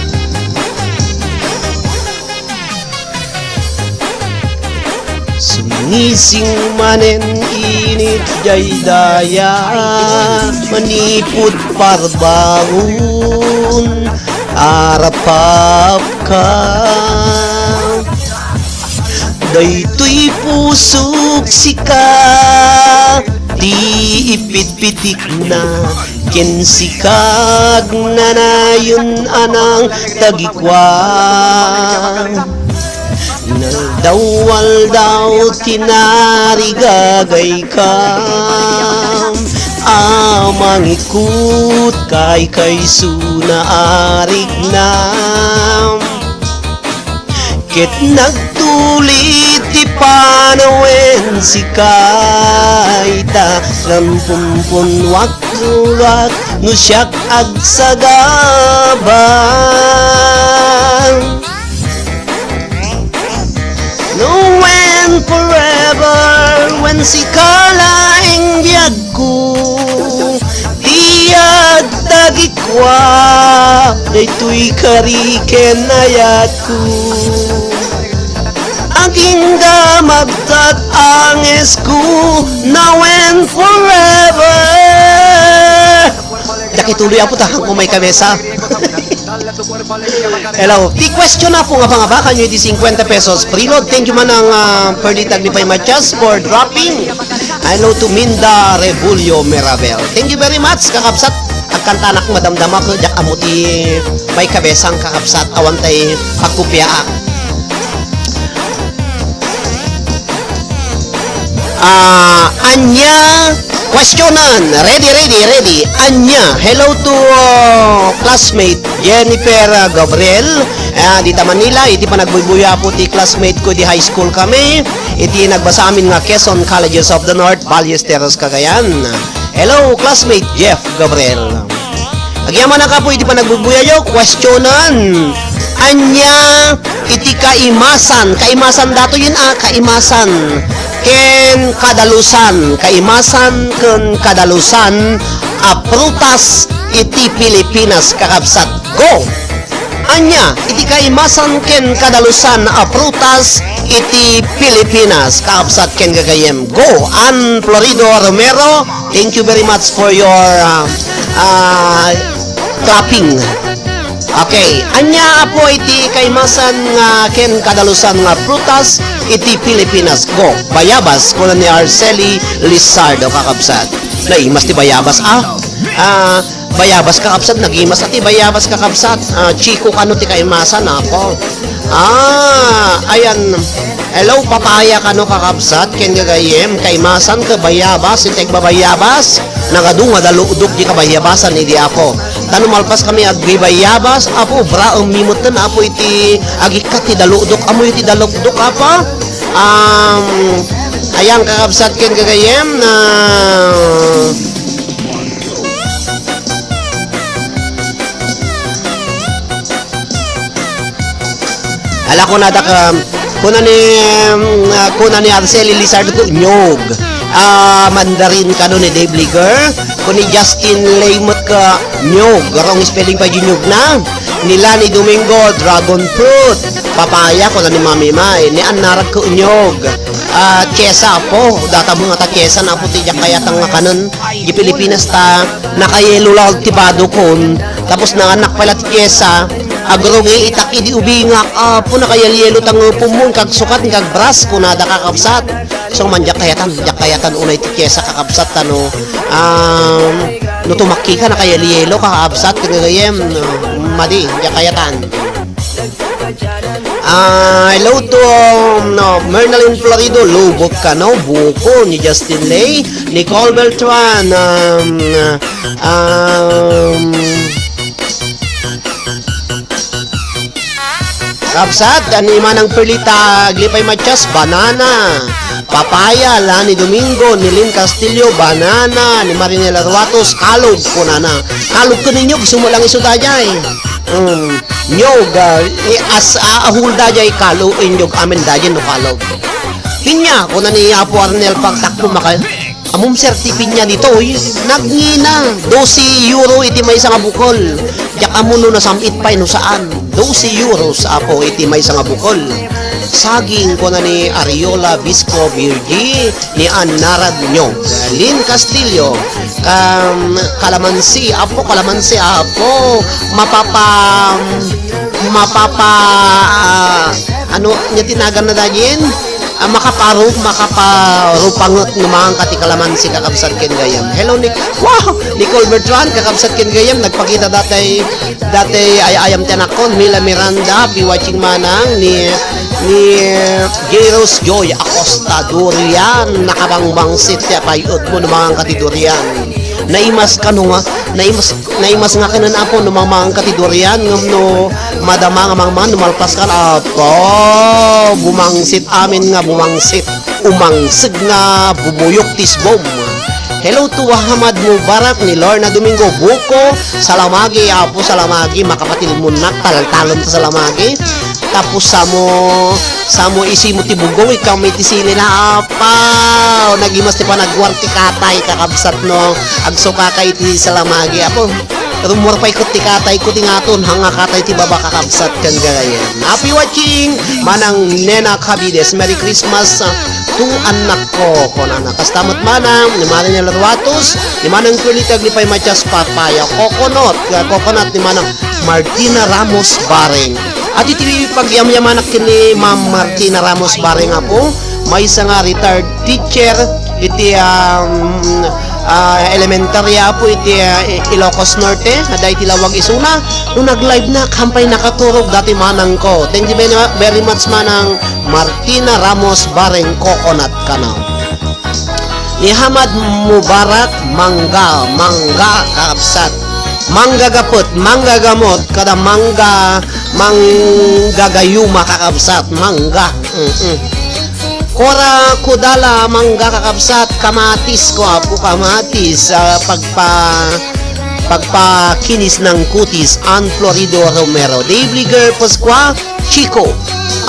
Sumising manen init jay daya, manipud parbangon, arapapka. Daytoy pusok sika, ti ipitpitikna, ken sika agnanayon a nangtagikua. Inaldaw-aldaw ti narigagaykam a mangikut kaykayso na arigna. Ket nagtuli ti panawen sika ita, ngem pumpunnuak tulak no siak agsagaba. No, when forever, when sika laeng biagko, ti agtagikua, daytoy kari ken ayatko. Agingga magtat-angesko, now and forever. Diak ituloy, Apo, ta haanko maikabesa. Hello. Ti question, Apo, nga pangabakanyo iti cincuenta pesos preload. Thank you, Manang, ah, Perlita Aglipay Matias, for dropping. Hello to Minda Rebulio Mirabel. Thank you very much, kakabsat. Agkantanak, madamdama ko, diak ammo ti maikabesang, kakabsat. Awan tay pagkopiaak. Ah, ania, questionan. Ready, ready, ready. Ania, hello to, uh, classmate Jennifer, uh, Gabriel. Ah, dita Manila, iti panagbuybuya, Apo, ti classmate ko di high school kami. Iti nagbasa amin nga Quezon Colleges of the North, Ballesteros, Cagayan. Hello, classmate Jeff Gabriel. Agyamanak, Apo, iti panagbuybuyayo, questionan. Ania iti kaimasan? Kaimasan datoyen a, kaimasan ken kadalusan. Kaimasan ken kadalusan a prutas iti Pilipinas, kakabsat. Go! Ania iti kaimasan ken kadalusan a prutas iti Pilipinas, kakabsat ken gagayyem? Go! Ann Florido Romero, thank you very much for your, uh, uh, clapping. Okay, ania, Apo, iti kaimasan nga ken kadalusan nga prutas iti Pilipinas? Go! Bayabas, kuna ni Arceli Lizardo, kakabsat. Naimas ti bayabas, ah? Ah, bayabas, kakabsat, nagimas a ti bayabas, kakabsat. Ah, chiko kano ti kaimasan, Apo. Ah, ayan. Hello, papaya kano, kakabsat, ken gagayyem, kaimasan ket bayabas, iti agbabayabas, nagadu nga dalukdok ti kabayabasan idi, Apo. Ta no malpas kami agbibayabas, Apo, braem mi metten, Apo, iti agikkat ti dalukdok, ammo iti dalukdok, Apo. Um, ayan, kakabsat, ken gagayyem, na Ala, kuna da ka, kuna ni, um, ah, kuna ni Arceli Lizardo, nyog. Ah, mandarin kano ni Dave Liger. Kun ni Justin Lay met ka, nyog. Wrong spelling pa di nyog na. Ni Lani Domingo, dragon fruit. Papaya, kuna ni Mami May. Ni Ann Narag ko, nyog. Ah, kesa, Apo. Data mo nga ta kesa na, Apo, ti diak kayat nga kanen. Di Pilipinas ta, nakayelo laeng ti badukon. Tapos nanganak pala ti kesa. Agrugi itak idi ubingak, apo, nakayalyelo ta ngepemmo, kagsukat, kagbras, kunada, kakabsat. So, man, diak kayatan, diak kayatan unay ti piyesa, kakabsat, ta no, um, no tumakki ka, nakayalyelo, kakabsat, ken gagayyem, no, madi, diak kayatan. Ah, hello to, um, no, Mernalyn Florido, lubot ka, no? Buko ni Justin Lay, Nicole Beltran, um, um, Kapsat, ni Manang Perlita Aglipay Matias, banana. Papaya, la ni Domingo, ni Lynn Castillo, banana. Ni Marinela Ruatos, kalog, kunana. Kalog ken inyog, sumulang isu daydiay. Mm, nyog, ah, i-, as, ah, ahul daydiay, kalog, inyog, amin daydiay, no kalog. Pinya, kuna ni Apo Arnel, pagtakpo, maka-, Ammom, sir, ti pinya ditoy, nagngina, dose euro iti maysa nga bukol. Diak ammo no nasam-it pay no saan. Dose euros, apo, iti maysa nga bukol. Saging, kuna ni Ariola Bispo Virgie, ni Ann Naradnyo, Lynn Castillo, kam-, kalamansi, apo, kalamansi, apo, mapapa-, mapapa-, ah, ano, nya tinagan na dagin? Ah, makaparu-, makaparupanget no mangangka ti kalamansi, kakabsat ken gayam. Hello, Nic-, wow! Nicole Bertrand, kakabsat ken gayam, nagpakita datay, datay ay-ayam ti anakkon, Mila Miranda, happy watching manang, ni, ni Jairus Joy Acosta, durian, nakabangbangsit ti apay-etmo no mangangka ti durian. Naimas kano nga, naimas Naimas nga kanen, apo, no mangmangka ti durian, ngem no madama nga mangman, no malpas kan, apo, bumangsit amin nga bumangsit. Umangseg nga bumuyok ti sbom. Hello to Wahamad Mubarak ni Lorna Domingo Buko. Salamagi, apo, salamagi, makapatilmonnak, taltalon ta salamagi. Tapos samo, samo isimo ti bugong, ikam iti sili na, apaw, nagimas ti panagwar ti katay, kakabsat, no, agsukaka iti salamagi, apo. Rummuar pay ket ti katay ko ti ngaton, hanga katay ti baba, kakabsat, ken gagayyem. Happy watching, Manang Nena Cabides. Merry Christmas, ah, to anak ko, kunana. Kasta met manang, ni Manang Nela Ruatos, ni Manang Curly Taglipay Matias Papaya, coconut, ah, coconut ni Manang Martina Ramos Bareng. At iti pagyamyamanak ken ni Ma'am Martina Ramos Bareng, apo, maysa nga retired teacher iti, um, ah, elementary, apo, iti, ah, I-, Ilocos Norte, adda iti lawag isuna. No nag-live na, kampay nakaturog dati manang ko. Thank you very, very much, Manang Martina Ramos Bareng, coconut kano. Ni Hamad Mubarak, mangga, mangga, kakabsat. Mangga gapet, mangga gamot, kada mangga, mangga gayuma, kakabsat, mangga. Mm-mm. Cora Kudala, mangga, kakabsat, kamatis ko, apo, kamatis, ah, pagpa-, pagpakinis ng kutis, Ann Florido Romero, Dave Liger Pascua, Chico.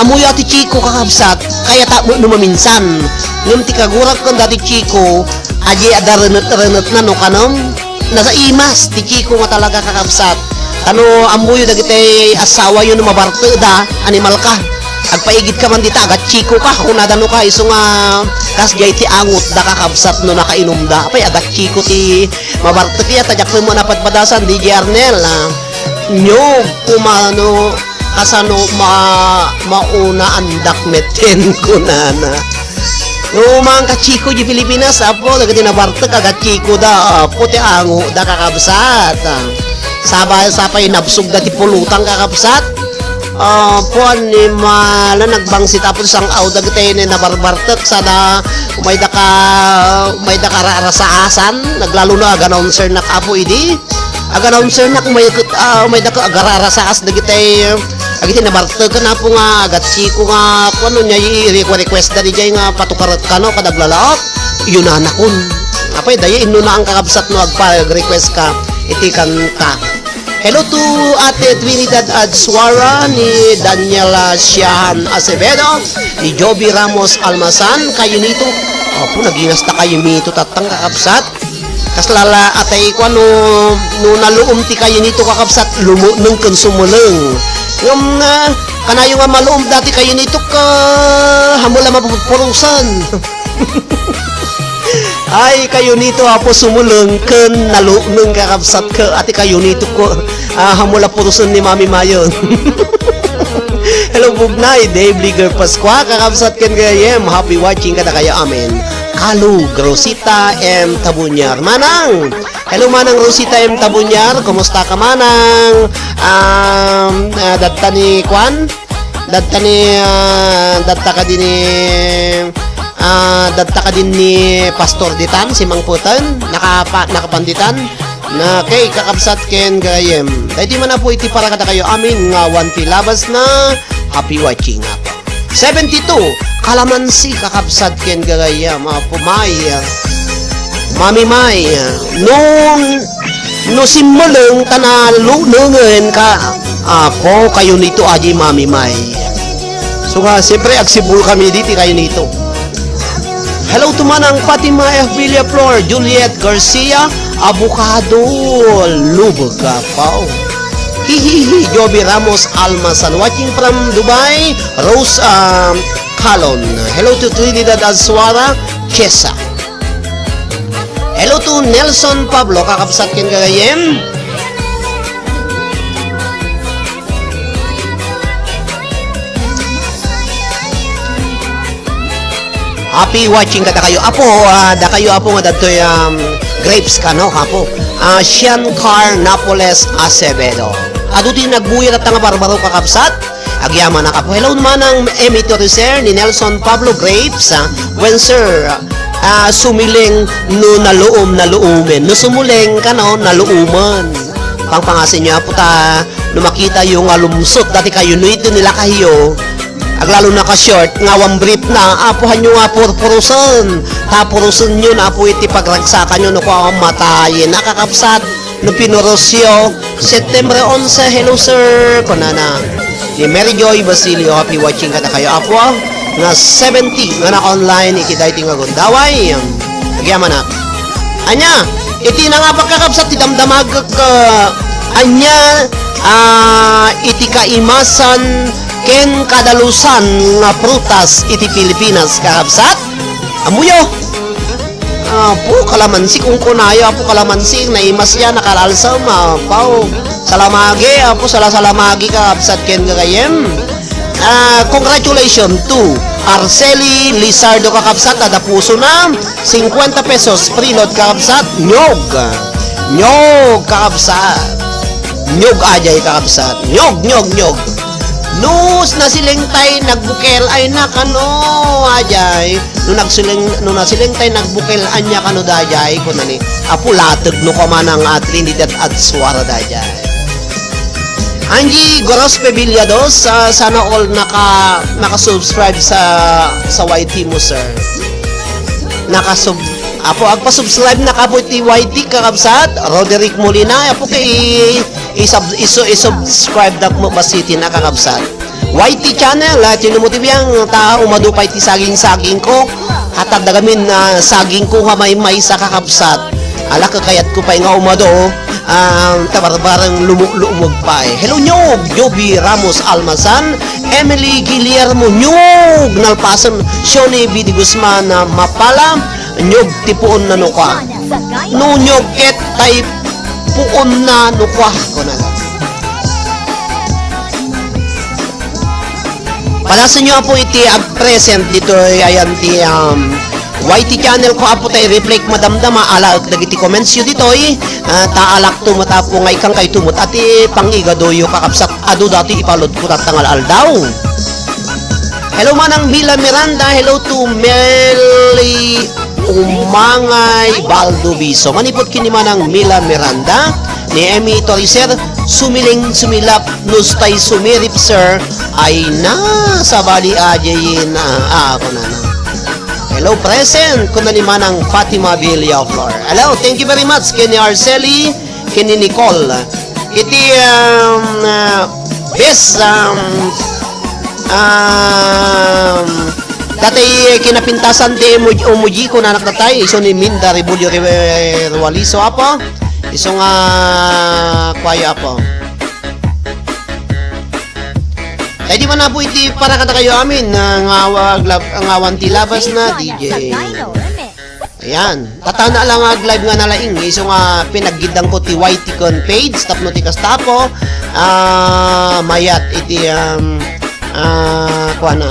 Ammoyo a ti Chico, kakabsat, kayata met no maminsan. Ngem ti kagurak ken dati Chico, adi adda renet-renetna no kanem. Nasaimas ti Chico nga talaga, kakabsat. Kano ammoyo dagiti asawayo no mabartekda, animalka. Agpaigidka man dita, agat Chico ka, kunada no ka, isu nga kasdiay ti angotda, kakabsat, no nakainumda. Apay, agat Chico ti mabartek ya, ta diak met napadpadasan, D J Arnel, ah. Nyog, kumano, Kasano ma-, mauna andak metten, kunana. No, mangka Chico di Pilipinas, apo, dagiti nabartek, agat Chico da, apo, ti angoda, kakabsat. Saba-, sapay nabsogda ti pulutang, kakabsat. Apo, animal, nagbangsit, apo, sang-aw dagiti nabarbartek, sada, umayda ka, umayda ka ra-, rasaasan, naglalo na ag-announcer nak, apo, idi. Ag-announcer nak, umay ket, ah, umayda ka agararasaas dagiti, dagiti nabartek, apo, nga agat Chico nga, kuno, nya i-request-requesta diay nga patukaret kano, kada aglalaok, yunanakon. Apay, dayta inno na ang kakabsat no agpa-request ka iti kanta. Hello to Ate Trinidad Adsuara, ni Daniela Siahan Acevedo, ni Joby Ramos Almasan, kayo nito. Apo, nagingas ta kayo nito, tatang kakabsat. Kas lala atay ko, ano, no naluom ti kayo nito, kakabsat, lumuneng ken sumuleng. Ngem, ah, kanayo nga maluom dati kayo nito, ka, hamula mapupurusan. Ay, kayo nito, Apo, sumuleng ken nalukneng, kakabsat, ket ati kayo nito ko, ah, hamula purusen ni Mami Mayon. Hello, Bugnay, Dave Liger Pascua, kakabsat ken gayem, happy watching kadakayo amin. Kalug, Rosita M. Tabunyar. Manang! Hello, Manang Rosita M. Tabunyar, kumusta ka, Manang? Um, ah, dadta ni Kwan? Dadta ni, ah, dadta kadi ni, ah, dadta kadi ni Pastor ditan, si Mang Puten, nakapa-, nakapanditan. Na, kay kakabsat ken gayem. Daytoy man, Apo, iti para kadakayo amin nga awan ti labasna. Happy watching, Apo. Seventy-two, kalamansi, kakabsat ken gagayam, Apo May. Mami May, no, no simuleng ta naluknengen ka, Apo, kayo nito, adi Mami May. So nga, siyempre, agsibul kami diti kayo nito. Hello to Manang Fatima F. Villaflor, Juliet Garcia, Avocado, Lubog, Apo. Hihihi, Joby Ramos Almasan, watching from Dubai, Rose, um, Calon. Hello to Trinidad Azuara, Chesa. Hello to Nelson Pablo, kakabsat ken gagayem. Happy watching kadakayo, Apo. Ah, dakayo, Apo, nga dadtoy, um, grapes kano, Apo. Ah, Sian Car Napoles Acevedo. Adu ti nagbuya tatta nga barbaro, kakabsat. Agyamanak, Apo. Hello, Manang Emmy Toricer ni Nelson Pablo Grapes, ah. When, sir, ah, sumileng no naluom, naluomen. No sumuleng kano, naluomen. Pangpangasinyo, Apo, ta no makitayo nga lumsot dati kayo no iti nilakayyo, aglalo na ka short, nga awan brief na, Apo, hanyo nga purpurusen. Ta purusenyo na, Apo, iti pagragsakanyo no kua matayen. Nakakabsat, no pinurusyo. September onse, hello, sir, kunana. Ni Mary Joy Basilio, happy watching kadakayo, Apo, nga seventy nga naka-online iti daytoy nga gundaway. Agyamanak. Ania, iti nangabak, kakabsat, ti damdamagek, ah, ania, ah, iti kaimasan ken kadalusan nga prutas iti Pilipinas, kakabsat? Ammoyo? Apo, kalamansi, kunkunayo, Apo, kalamansi, naimas ya, nakaalsa, Apo. Salamagi, Apo, salasalamagi, kakabsat, ken gagayem. Ah, congratulations to Arceli Lizardo, kakabsat, adda puso na, cincuenta pesos, preload, kakabsat, nyog. Nyog, kakabsat. Nyog, ajay, kakabsat. Nyog, nyog, nyog. No nasileng tay nagbukel, ay, nakano, ajay. No nagsileng, no nasileng tay nagbukel, ania kano dayjay, kunani, Apo, lateg no kua Manang, ah, Trinidad Azuara dayjay. Angie Goros Pebillados, ah, sana all naka-, naka-subscribe sa, sa Y T mo, sir. Nakasub-, Apo, agpa-subscribe na ka, Apo, iti Y T, kakabsat. Roderick Molina, Apo, kay isub-, isu-, isubscribe da mo basiti na, kakabsat. Y T channel, ah, sino mo ti biyang ta umadu pay ti saging-saging ko. Hatag da gamin na saging ko nga may, may sa kakabsat. Ala, kakayat ko pay nga umadu, ah, ta barbareng lumu-, lumog pay. Hello, Nyog, Joby Ramos Almasan, Emily Guillermo, Nyog, nalpasen, Shoni B D Guzman, ah, Mapala, Nyog ti puon na no kua. No nyog ket tay puon na no kua, kunana. Palasenyo, Apo, iti ag-present ditoy, ayan ti, um, Y T channel ko, Apo, tay reflect madamdama, alaek dagiti comments yo ditoy, ah, ta alakto met, Apo, nga ikkan kayto met, ati pang-igadoyo, kakabsat, adu dati ipalod ko tatta nga aldaw. Hello, Manang Mila Miranda. Hello to Meli Umangay Baldo Biso. Manipud ken ni Manang Mila Miranda, ni Emmy Toricer, sumiling, sumilap, nustay sumirip, sir. Ay na, sabali, ajayen, ah, ah, kunana. Hello, present, kuna ni Manang Fatima Villaflor. Hello, thank you very much, ken ni Arceli, ken ni Nicole. Iti, um, uh, best, um, um, datay kinapintasan ti emoji, emoji ko na nakatay. Isu ni Minda Rebulyo Re-, Rualiso, Apo. Isu nga kuayo, Apo. Ay, di man, Apo, iti para kadakayo amin, ah, nga awa-, aglab-, nga awan ti labas na, D J. Yan. Tatana lang nga ag-live nga nalaing. Isu nga pinaggiddangko ti Y T kon page. Tapno ti kasta, apo. Ah, mayat iti, um, ah, kuana.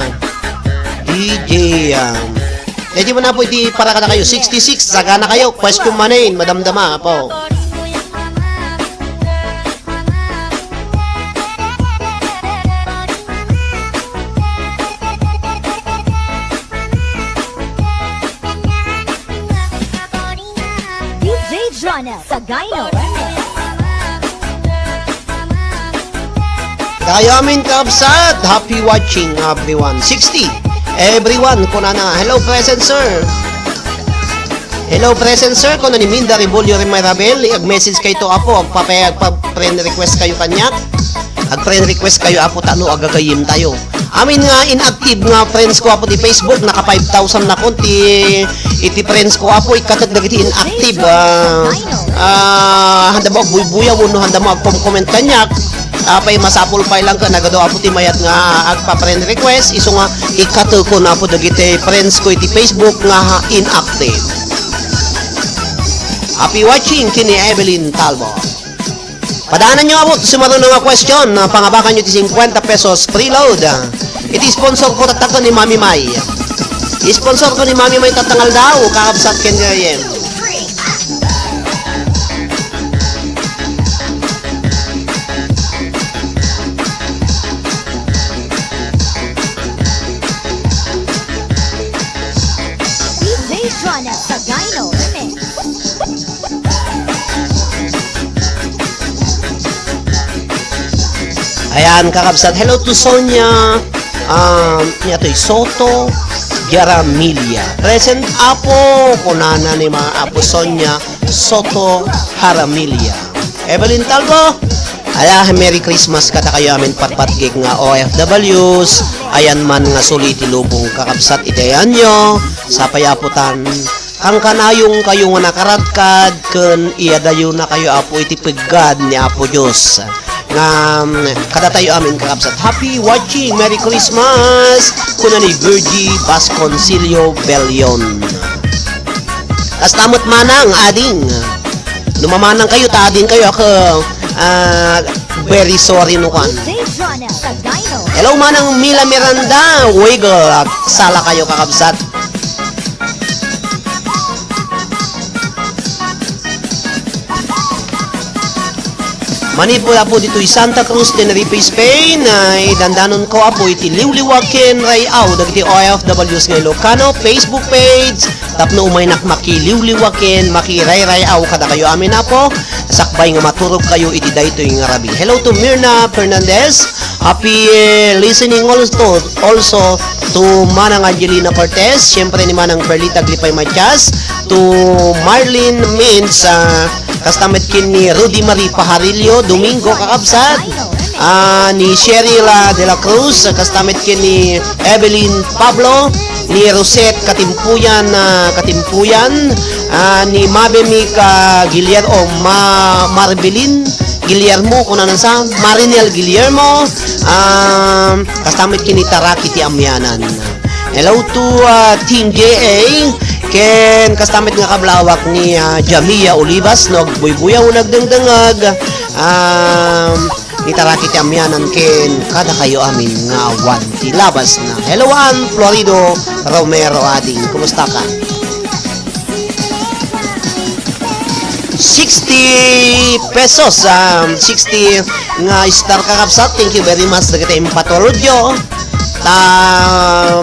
D J, um, Daydi man, apo, iti para kadakayo. Sixty-six, sagana kayo. Question manen, madamdama, apo. D J Jonel Sagayno. Kayo amin, kabsat. Happy watching, everyone. Sixty. Everyone, kunana. Hello, present, sir. Hello, present, sir. Kuna ni Minda Rebulyo Remirabel, ag-message kayto, apo. Agpapay-, agpa-friend request kayo kaniak. Ag-friend request kayo, apo, tano agagayim tayo. Amin nga inactive nga friends ko, apo, ti Facebook, naka five thousand na kon ti, iti friends ko, apo, ikkatek dagiti inactive. Ah, ah, handa mo agbuybuyaw, wenno handa mo agkom-comment kaniak. Apay, masapul pay lang ken nagadu, apo, ti mayat nga agpa-friend request, isu nga ikkatekon, apo, dagiti friends ko iti Facebook nga inactive. Happy watching, kini Evelyn Talbot. Padaananyo, apo, ti sumaruno nga question, ah, pangabakanyo ti cincuenta pesos preload. Ah, iti sponsor ko, tattaken ni Mami May. Sponsor ko ni Mami May, tatta nga aldaw, kakabsat ken gayem. D J Jonel Sagayno Remix. Ayan, kakabsat. Hello to Sonia. Um, niya to'y Soto Jaramilya. Present, apo, kunana ni mga apo Sonia Soto Jaramilya. Evelyn Talbo, ala, Merry Christmas kadakayo amin patpatgik nga O F Ws. Ayan man nga suli ti lubong, kakabsat, iti ayanyo. Sapay, apo, tan Kankanayonkayo nga nakaradkad ken iyadayonakayo, Apo, iti peggad ni Apo Dios. Ngem kadatayo amin, kakabsat, happy watching, Merry Christmas, kuna ni Virgie Vasconcillo Bellion. Kasta met manang, ading. No mamanangkayo, ta adingkayo a, ah, very sorry no kan. Hello, Manang Mila Miranda, Wiggle, agsalakayo, kakabsat. Manipud, Apo, ditoy Santa Cruz, Tenerife, Spain, ay dandanonko, Apo, iti liwliwa ken ray-aw dagiti O F Ws nga Ilocano Facebook page tapno umaynak makiliwliwa ken makirayray-aw kadakayo amin, Apo, sakbay nga maturogkayo iti daytoy nga rabii. Hello to Mirna Fernandez. Happy, eh, listening also, also to Manang Angelina Cortez, siyempre ni Manang Perlita Glipay Matias, to Marlene Mintz, ah, kasta met ken ni Rudy Marie Pajarillo, Domingo, kakabsat, ah, ni Sheryl, ah, de la Cruz, kasta met ken ni Evelyn Pablo, ni Rosette Katimpuyan, ah, Katimpuyan, ah, ni Mabe Mica Guillermo, Ma-, Marbelin Guillermo, kunana sa, Marinel Guillermo, ah, kasta met ken ni Taraki ti Amianan. Hello to, ah, Team J A, ken kasta met nga kablawak ni, ah, Jamia Olivas, no, agbuybuyaw, nagdengdengag, ah, ni Taraki ti Amianan ken kadakayo amin nga awan ti labasna. Hello, Ann Florido Romero, ading. Kumusta ka? Sixty pesos, um, sixty nga star, kakabsat. Thank you very much dagiti impatulodyo. Ta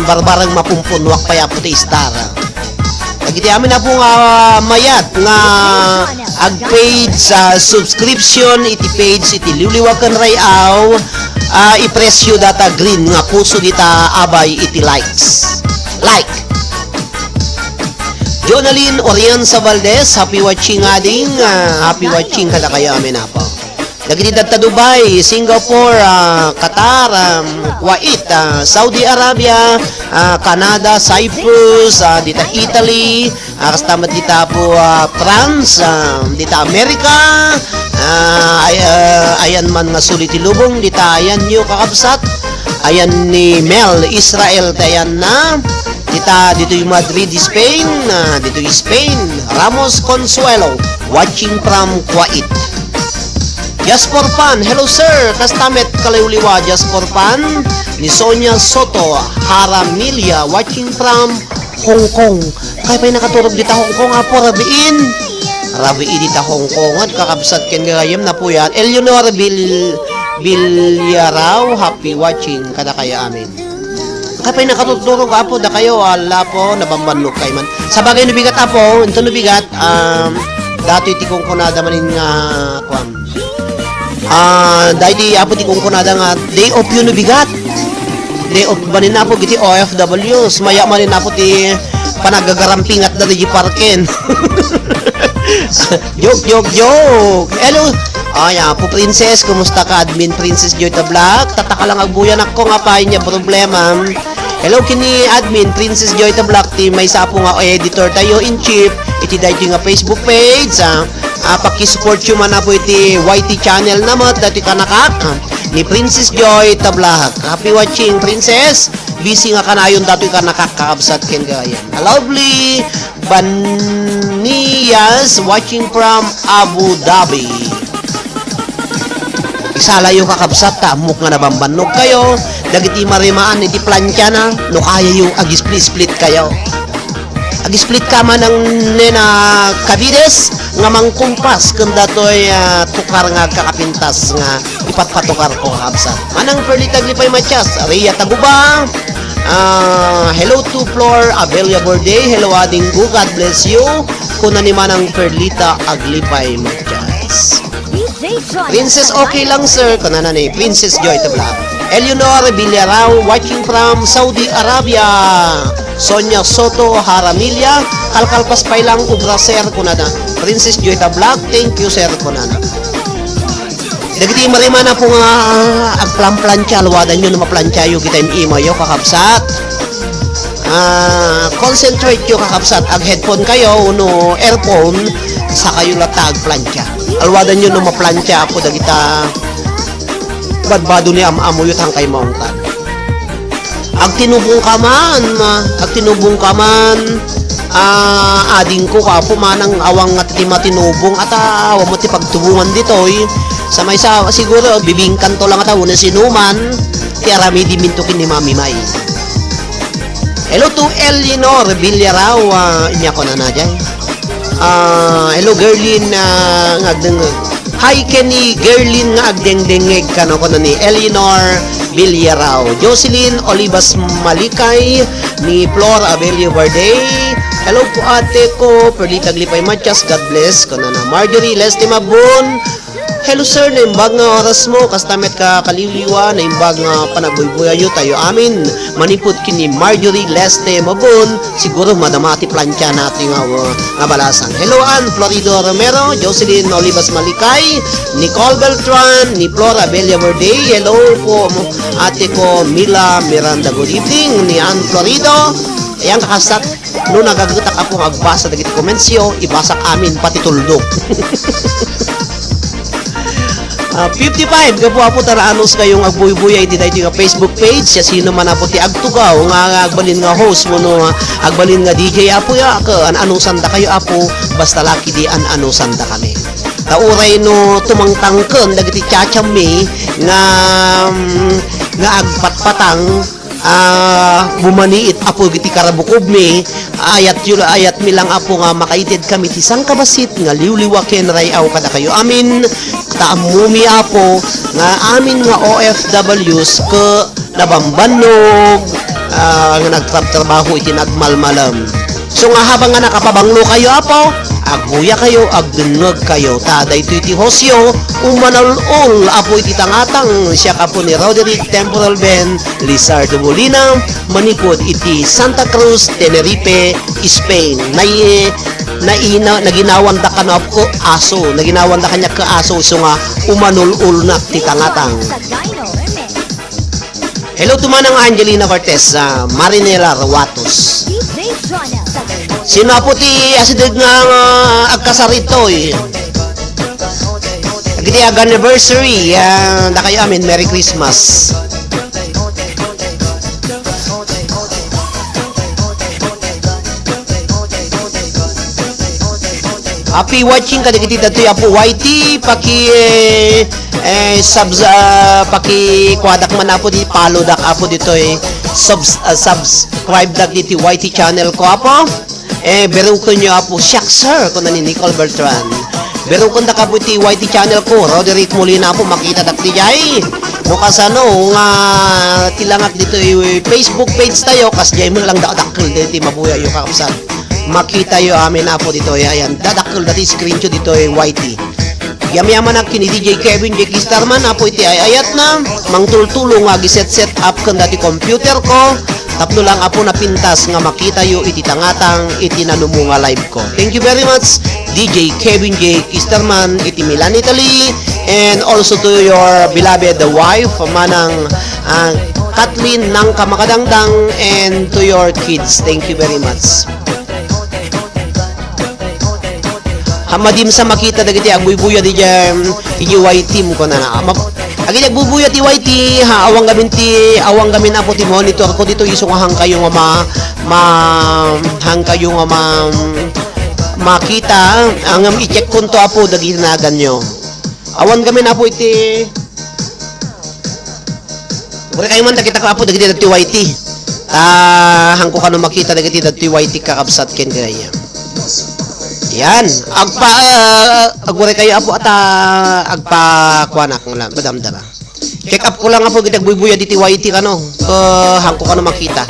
barbareng mapumpunuak pay, Apo, ti star. Dagiti amin, Apo, nga mayat nga ag-page sa subscription iti page iti Liwliwa ken Ray-aw, ah, ipresyo data green nga puso dita abay iti likes. Like. Jonalyn Orianza Valdez, happy watching, ading, ah, happy watching kadakayo amin, Apo. Dagiti dadta Dubai, Singapore, ah, Qatar, um, Kuwait, ah, Saudi Arabia, ah, Canada, Cyprus, ah, dita Italy, ah, kasta met dita Apo, ah, France, ah, dita America, ah, ay, ah, ayan man nga suli ti lubong, dita ayanyo, kakabsat, ayan ni Mel Israel, ti ayanna, ti Ta ditoy Madrid, Spain, ah, ditoy Spain, Ramos Consuelo, watching from Kuwait. Just for fun, hello sir, kasta met kaliwliwa, just for fun, ni Sonia Soto Haramilia, watching from Hong Kong. Kayat pay nakaturog dita Hong Kong, apo, rabiin. Rabii dita Hong Kong, at kakabsat ken gagayem napuyan. Eleanor Bil-, Bilyarao, happy watching, kadakayo amin. Kayat pay nakaturog, apo, dakayo, ala po, nabambannog kay man. Sabagay no bigat, apo, into no bigat, um, datoy ti kunkunada manin nga, kuan. Ah, daydi, apo, ti kunkunada nga, day off yo no bigat. Day off manin, apo, giti O F Ws, maya manin, apo, ti panagagarampingatda di parken. Joke, joke, joke. Hello. Ay, apo, Princess, kumusta ka, admin Princess Joy Tablak? Tataka lang agbuyanakko nga pay niya problema. Hello, kini admin Princess Joy Tablak, ti maysa apo nga editor tayo in chief iti daytoy nga Facebook page, ah, ah, pakisupport yo man apo iti Y T channel na met, daytoy kanakak, ah, ni Princess Joy Tablak. Happy watching, Princess. Busy nga kanayon daytoy kanakak, kakabsat ken gayam. A lovely Baniyas watching from Abu Dhabi. Isalayo, kakabsat, ta ammok nga nabambannog kayo. Dagiti marimaan iti plantiana, no kayayo, ag-split-split kayo. Ag-split ka man ang nena kabides nga mangkumpas ken datoy, ah, tukar nga agkakapintas nga ipatpatukarko, kakabsat. Manang Perlita Aglipay Matias, Rhea Taguba, ah, hello to Flor Abella Borday, hello adingko, God bless you. Kuna ni Manang Perlita Aglipay Matias. Princess, okay lang, sir. Kunana ni Princess Joy Tabla. Eleanor Villarao, watching from Saudi Arabia. Sonia Soto Haramilia, kalkalpas pay lang obra, sir, kunana. Princess Joy Tabla, thank you, sir, kunana. Dagiti marimana po nga agplanplantia, alwadan yo no maplantiayo gita im-imayo, kakabsat. Ah, concentrate yo, kakabsat. Ag-headphone kayo, uno earphone, sakayo latta agplantia. Alwadan yo no maplantia apo dagita badbado ni am-amoyo, tangkay maungtan. Agtinubong ka man, ah, agtinubong ka man, ah, adingko, kapo, manang awang nga ti matinubong, ata, awan mo ti pagtubongan ditoy. Sa maysa, siguro, bibingkan to lang ata, wenno sinuman, ti aramidi minto ken ni Mami May. Hello to Eleanor Villarao, ah, inya ko na na dyan. Ah, hello, Gerlin, ah, nga agdengngeg. Hi, Kenny, Gerlin nga agdengdengngeg kano, kono ni Eleanor Villarao. Jocelyn Olivas Malikay, ni Flor Abelio Verde. Hello po, ate ko, Perlita Glipay Matias, God bless, kono na Marjorie Leste Mabon. Hello, sir, naimbag nga oras mo, kasta met ka kaliwliwa, naimbag nga panagbuybuyayyo tayo amin. Manipud ken ni Marjorie Leste Mabon, siguro madama ti plantia natin nga, uh, nga balasang. Hello, Ann Florido Romero, Jocelyn Olivas Malikay, Nicole Beltran, ni Flora Bella Verde. Hello po, ate ko, Mila Miranda. Good evening, ni Ann Florido. Ayan, kakasat. No nagagetak apo nga agbasa dagiti comments yo, ibasak amin pati tuldok. Ah, fifty-five, gapu apo ta naanos kayong agbuybuya iti daytoy nga Facebook page, ya sino man apo ti agtugaw nga, nga agbalin nga host wenno, ah, agbalin nga D J apo ya, ka an-anusan da kayo apo, basta laki di an-anusan da kami. Ta uray no tumangtangken dagiti chachammi nga, mm, nga agpatpatang, ah, bumaniit apo iti karabukobmi, ayatyo, ayatmi lang apo nga makaitedkami ti sangkabassit nga liwliwa ken ray-aw kadakayo amin, ta ammomi apo nga amin nga O F Ws ket nabambannog, ah, nga nagtrabtrabaho iti nagmalmalem. So nga habang nga nakapabanglo kayo, apo, agbuya kayo, agdengngeg kayo, ta daytoy ti hostyo, umanul-ol, apo, iti tangatang, siak apo ni Roderick Temporal Ben, Lizardo Molina, manipud iti Santa Cruz, Tenerife, Spain. Nay-, naina-, naginawanda kano, apo, aso, naginawanda kaniak ket aso, isu nga umanul-olnak ti tangatang. Hello to Manang Angelina Cortez, ah, Marinela Ruatos. Sino apo ti asideg nga, ah, agkasar itoy? Dagiti ag-anniversary, ah, dakayo amin, Merry Christmas. Happy watching kadagiti datoy Apo Y T, paki, eh, eh, subs-, ah, pakikuadak man Apo di, follow dak Apo ditoy, subs-, ah, subscribe dak diti Y T channel ko Apo. Eh, beruken yo Apo, siak sir, kuna ni Nicole Bertrand. Beruken dak Apo iti Y T channel ko, Roderick Molina Apo, makita dak di jay. No kasano nga tilangak ditoy Facebook page tayo, kas jay mo lang dakdakkel ditoy mabuya yo kakabsat. Makita yo amin Apo ditoy, ayan, dadakkel dati screenshot ditoy Y T. Yamyamanak ken ni D J Kevin J Kisterman, Apo iti ay-ayatna, mangtultulong nga agi-set-set up ken dati computer ko, tapno lang Apo napintas nga makita yo iti tangatang iti nanumo nga live ko. Thank you very much, D J Kevin J Kisterman iti Milan, Italy, and also to your beloved wife, Manang, ah, Kathleen Nangka Makadangdang, and to your kids. Thank you very much. Ha, madimsa makita dagiti agbuybuya di jay, iti Y T mo kunana. Ma-, agidi agbubuya ti Y T, ha, awan gamin ti, awan gamin Apo ti monitor ko dito, isu nga hangkayo nga ma-, ma-, hangkayo nga ma-, makita, ngem i-check kunto Apo dagiti naganyo. Awan gamin Apo iti Uray kayo man, dagita ka, Apo, dagiti dadtoy Y T. Ta, hangko kano makita dagiti dadtoy Y T kakabsat ken gaya. Yan. Agpa-, ah, aguray kayo, Apo, ata agpakuanak nga lang, madamdama. Check up ko lang, Apo, dagiti agbuybuya diti Y T kano. Ah, hangko kano makita.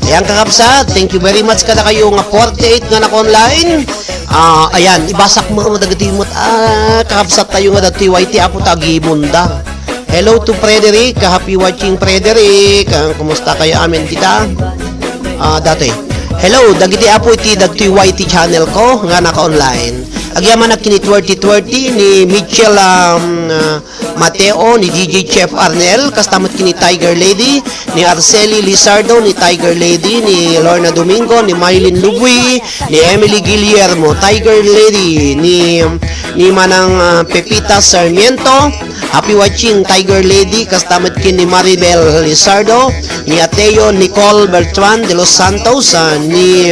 Ayan, kakabsat, thank you very much kadakayo nga forty-eight nga naka-online. Ah, ayan, ibasak mo, mo dagiti met, ah, kakabsat tayo nga dagiti Y T, Apo, ta agimunda. Hello to Frederick, happy watching Frederick. Ah, kumusta kayo amin dita? Ah, dati. Hello, dagiti Apo iti dagiti Y T channel ko nga naka-online. Agyamanak ken ni twenty twenty ni Mitchell, um, ah, Mateo, ni D J Chef Arnel, kasta met ken ni Tiger Lady, ni Arceli Lizardo, ni Tiger Lady, ni Lorna Domingo, ni Mylene Lubui, ni Emily Guillermo, Tiger Lady, ni, ni Manang, ah, Pepita Sarmiento, happy watching, Tiger Lady, kasta met ken ni Maribel Lizardo, ni Ateo Nicole Bertrand de los Santos, ah, ni,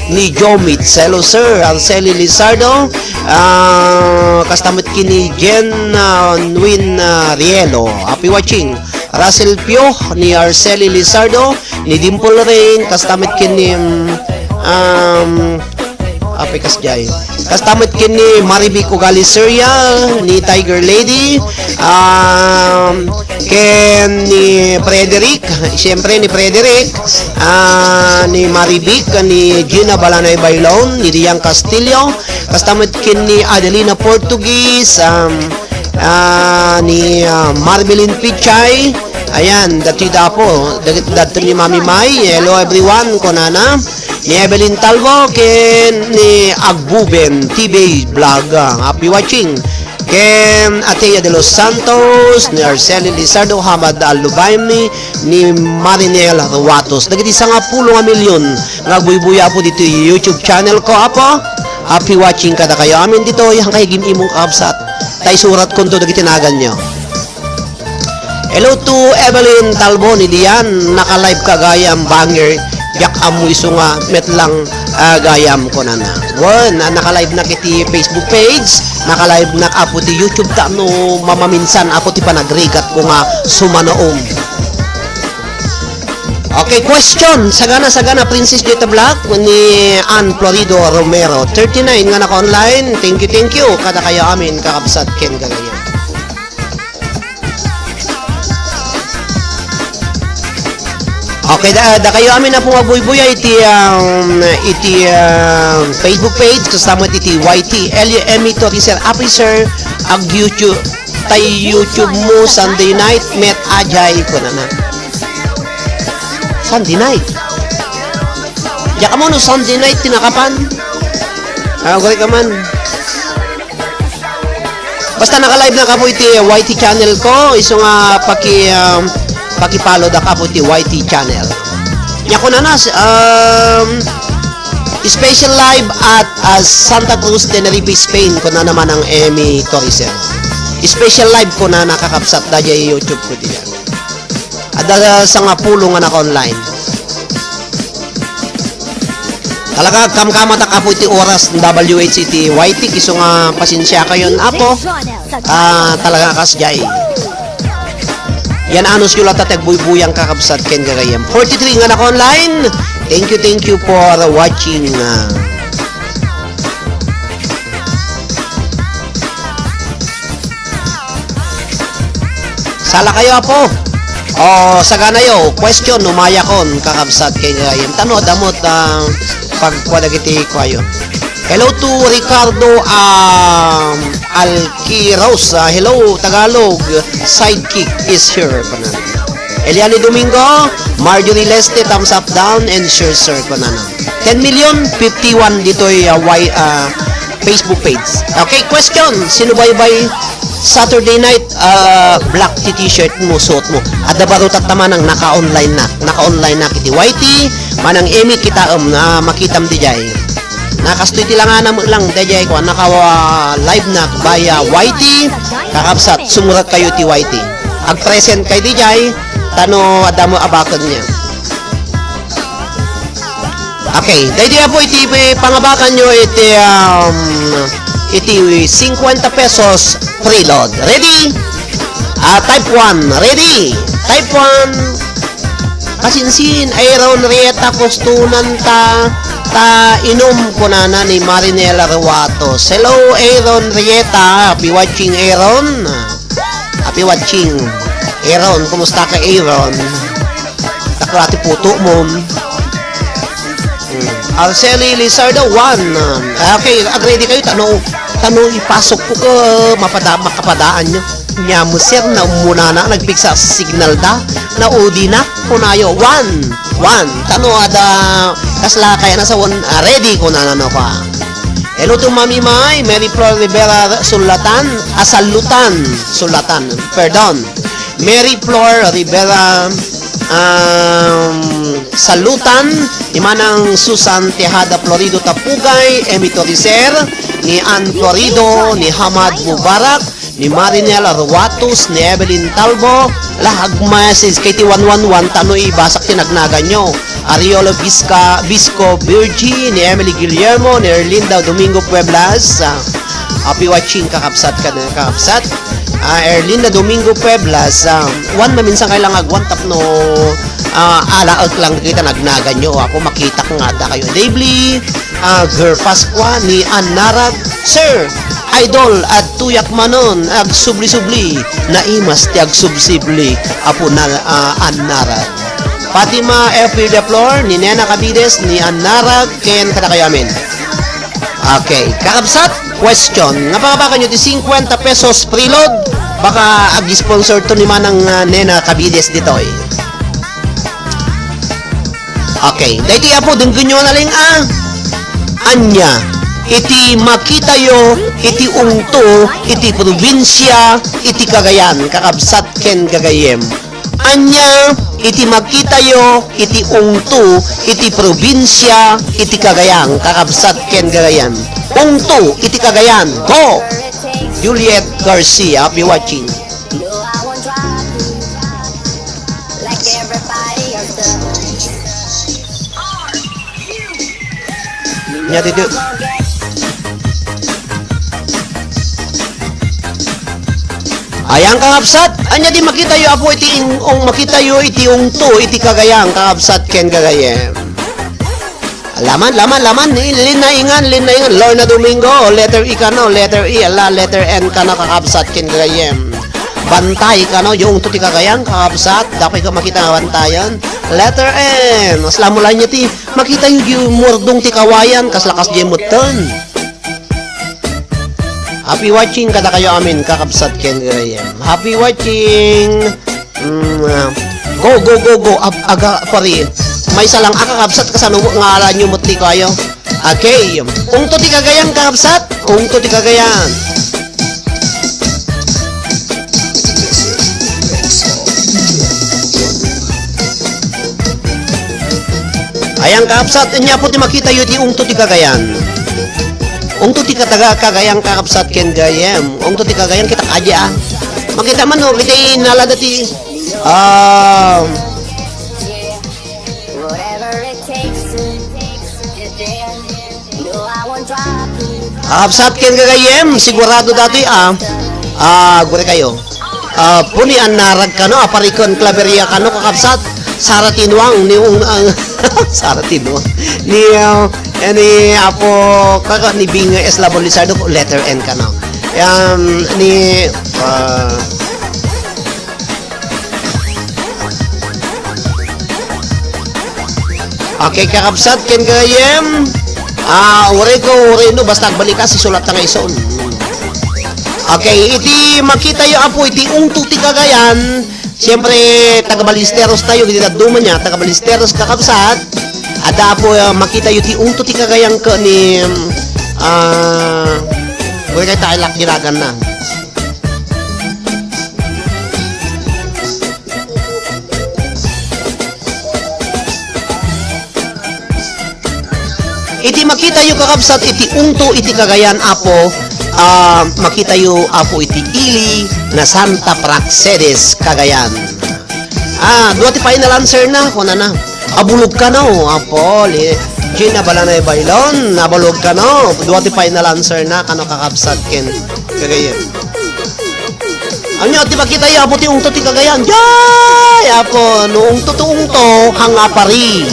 ni Jomit. Hello, sir. Arceli Lizardo. Ah, kasta met ken ni Jen, ah, Nwin, ah, Rielo. Happy watching. Russell Pio, ni Arceli Lizardo, ni Dimple Rain, kasta met ken ni, mm, um, apay kas jay. Kasta met ken ni Marivic Ugali Seria, ni Tiger Lady, um, ken ni Frederick, siyempre ni Frederick, ah, ni Marivic, ni Gina Balanay Bailon, ni Rian Castillo, kasta met ken ni Adelina Portuguese, um, ah, ni, ah, Marvelin Pichay, ayan, dati dapo, dagit-, dati ni Mami Mai, hello everyone, kunana. Ni Evelyn Talbo, ken ni Agbuben T V Vlog. Ah, happy watching. Ken Atea de los Santos, ni Arceli Lizardo, Hamad Alubaimi, ni Marinel Ruatos. Dagiti sangapulo nga milyon nga agbuybuya, Apo, ditoy YouTube channel ko, Apo. Happy watching kadakayo amin ditoy, hankay gim-imong kabsat. Tay surat konto dagiti naganyo. Hello to Evelyn Talbon, idi yan, naka-live ka gayam, banger, diak ammo isu nga met lang, ah, gayam, kunana. Wen, ah, naka-live na iti Facebook page, naka-live na Apo ti YouTube ta no mamaminsan Apo ti panagrigat ko nga sumanuom. Okay, question. Sagana, sagana, Princess Jetta Black ni Ann Florido Romero. Thirty-nine nga naka-online. Thank you, thank you. Kadakayo amin, kakabsat, ken gagayo. Okay, da, dakayo amin a pumabuybuya iti, um, iti, um, Facebook page, kasama iti Y T, L U M E Tourism Officer, ag YouTube, tay YouTube mo, Sunday night, met ajay, kunana. Sunday night. Diak ammo no Sunday night ti nakapan. Ah, agurek ka man. Basta naka-live na ka po iti Y T channel ko, isu nga paki, um, paki-follow da ka po iti Y T channel. Nya kunana, um, special live at, uh, Santa Cruz, Tenerife, Spain, kunana Manang Emmy Torres. Special live kunana kakabsat da jay YouTube ko diyan. Adda sangapulo nga naka-online. Talaga, kamkamatak, Apo, iti oras ng W H iti Y T, isu nga pasensiakayon, Apo. Ah, talaga, kas jay. Yan, anus yu latta ti agbuybuyang, kakabsat ken gagayem. Forty-three nga naka-online. Thank you, thank you for watching. Ah. Sala kayo, Apo. O, saganayo, question, umayakon, kakabsat ken gagayem. Tano, damot, ah, pagkua dagiti kuayo. Hello to Ricardo, um, Alquirosa. Hello, Tagalog. Sidekick is here. Kunan. Eliane Domingo, Marjorie Leste, thumbs up down and share, sir. Kunana. Ten million fifty-one ditoy, uh, y, uh, Facebook page. Okay, question. Sinubaybay Saturday night, ah, black ti t-shirt mo, suot mo. Adda baro tatta manang naka-online na. Naka-online na iti Y T, manang Emmy, kitaem na makitam dijay. Nakastoy ti langana met lang dijay, kuan, naka, ah, live na via Y T, kakabsat, sumurat kayo ti Y T. Ag-present kayo dijay, tano adda mo abaken niya. Okay, daydi, Apo, iti pangabakan nyo iti, um, iti fifty pesos preload. Ready? Ah, type one, ready? Type one. Kasinsin, Aaron Rieta, kustunan ta, ta inum, kunana ni Marinela Ruatos. Hello, Aaron Rieta. Happy watching, Aaron. Happy watching. Aaron, kumusta ka, Aaron? Dakkel ti puto mo. Hmm. Arceli Lizardo, one. Okay, ag-ready kayo. Tano, tano ipasok ko ka, mapada, makapadaan nyo. Nya mo, sir, na umuna na, nagpigsa sa signal da. Naudi na, kunayo. One. One. Tano, ada, kasla kaya na sa one, ah, ready ko na, ano pa. Hello to Mami May, Mary Flor Rivera Sulatan, ah, Salutan, Sulatan, pardon. Mary Flor Rivera, um, Salutan, ni Manang Susan Tejada Florido Tapugay, Emmy Toricer, ni Ann Florido, ni Hamad Mubarak, ni Marinel Ruatus, ni Evelyn Talbo, la, ag-message kay ti one one one, tano ibasak ti nagnaganyo. Ariolo Bisca, Bisco Virgie, ni Emily Guillermo, ni Erlinda Domingo Pueblas. Ah, happy watching, kakabsat, kan-, kakabsat. Ah, Erlinda Domingo Pueblas. Ah, one, maminsan kay lang agwan tapno, ah, alaek lang kita nagnaganyo. Apo, makitak nga adda kayo. Lively, ah, Ger Pascua, ni Ann Narag. Sir, idol, adtoyak manen, agsubli-subli. Naimas ti agsubsibli, Apo na, ah, Ann Narag. Fatima F. Villaflor, ni Nena Cabides, ni Ann Narag, ken kadakayo amin. Okay, kakabsat, question. Nga pangabakan nyo ti fifty pesos preload, baka ag-sponsor to ni Manang, ah, Nena Cabides ditoy. Okay, daytoy, Apo, denggenyo na lang, ah. Ania, iti makitayo iti ungto iti probinsia iti Cagayan, kakabsat ken gagayem. Ania, iti makitayo iti ungto iti probinsia iti Cagayan, kakabsat ken gagayem. Ungto iti Cagayan. Go! Juliet Garcia, happy watching. Nya dito. Ayan, kakabsat. Anya di makitayo, Apo, iti ing-, ung-, makitayo iti ungto iti Cagayan, kakabsat ken gagayem. Laman, laman, laman. Ni-, linaingan, linaingan. Lorna Domingo, letter E kano, letter E, ala, letter N kano, kakabsat ken gagayem. Bantay kano, yung to ti Cagayan, kakabsat. Dapat ka makita nga bantayan. Letter N. Mas lamulan niya ti, makita yung, yung murdong ti kawayan, kas lakas di mutan. Happy watching kadakayo amin, kakabsat ken gagayem. Happy watching! Mm, ah, go, go, go, go. Ab-, aga, pari. Maysa lang a kakabsat, kasano mo, ngalan nyo, mutli kayo. Okay. Ungto ti Cagayan, kakabsat. Ungto ti Cagayan. Ayan, kakabsat. Anya po ti makita yu ti ungto ti Cagayan. Ungto ti kataga, Cagayan, kakabsat ken gayem. Ungto ti Cagayan, kita kadi, ah. Makita man, no, kita inala dati. Ah. Kakabsat ken gagayyem, sigurado datoy a, ah, guri kayo. Ah, punian narag kano, aparikon klaberia kano, kakabsat. Sara Tinuang, ni Ung, ang, Sara Tinuang. Ni, ah, eh, ni Apo, kaka, ni Bing Eslabon Lizardo, letter N kano. Yan, ni, ah, Okay, kakabsat, ken gayem. Ah, uray ko, uray no, basta agbalik ka, sisulat ta nga iso. Okay, iti makitayo, Apo, iti ungto ti Cagayan. Siyempre, taga Ballesteros tayo, giti dadduma niya, taga Ballesteros, kakabsat. Adda, Apo, ah, makitayo ti ungto ti Cagayan ko ni, ah, uray kay tayo lak ginagan na. Iti makitayo, kakabsat, iti ungto iti Cagayan, Apo, ah, makitayo, Apo, iti ili nga Santa Praxedes, Cagayan. Ah, dua ti final answer na, kunana. Abulog kano, Apo, li-, Gina Balanay Bailon, abulog kano. Dua ti final answer na, kano, kakabsat, ken Cagayan. Ania ti makitayo, Apo, ti ungto ti Cagayan? Jay, Apo, no ungto ti ungto, hanga pari.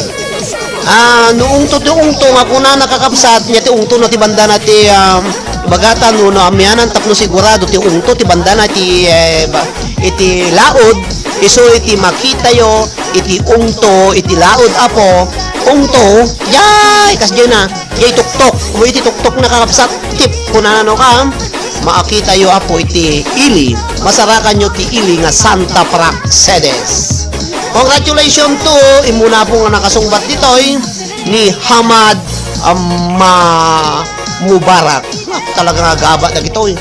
Ah, no ungto ti ungto nga kunana, kakabsat, nia ti ungto no ti bandana ti, um, bagatan, no, no amianan tapno sigurado ti ungto ti bandana ti, eh, ba-, iti laod, isu iti makitayo, iti ungto, iti laod, Apo, ungto, jay, kasjay na. Jay tuktok, mo iti tuktok na, kakabsat, tip, kunana no ka, makitayo, Apo, iti ili, masarakanyo ti ili nga Santa Praxedes. Congratulations to, immuna, Apo, nga nakasungbat ditoy, ni Hamad, um, Ma-, Mubarak. Ah, talaga nga gaba dagitoy.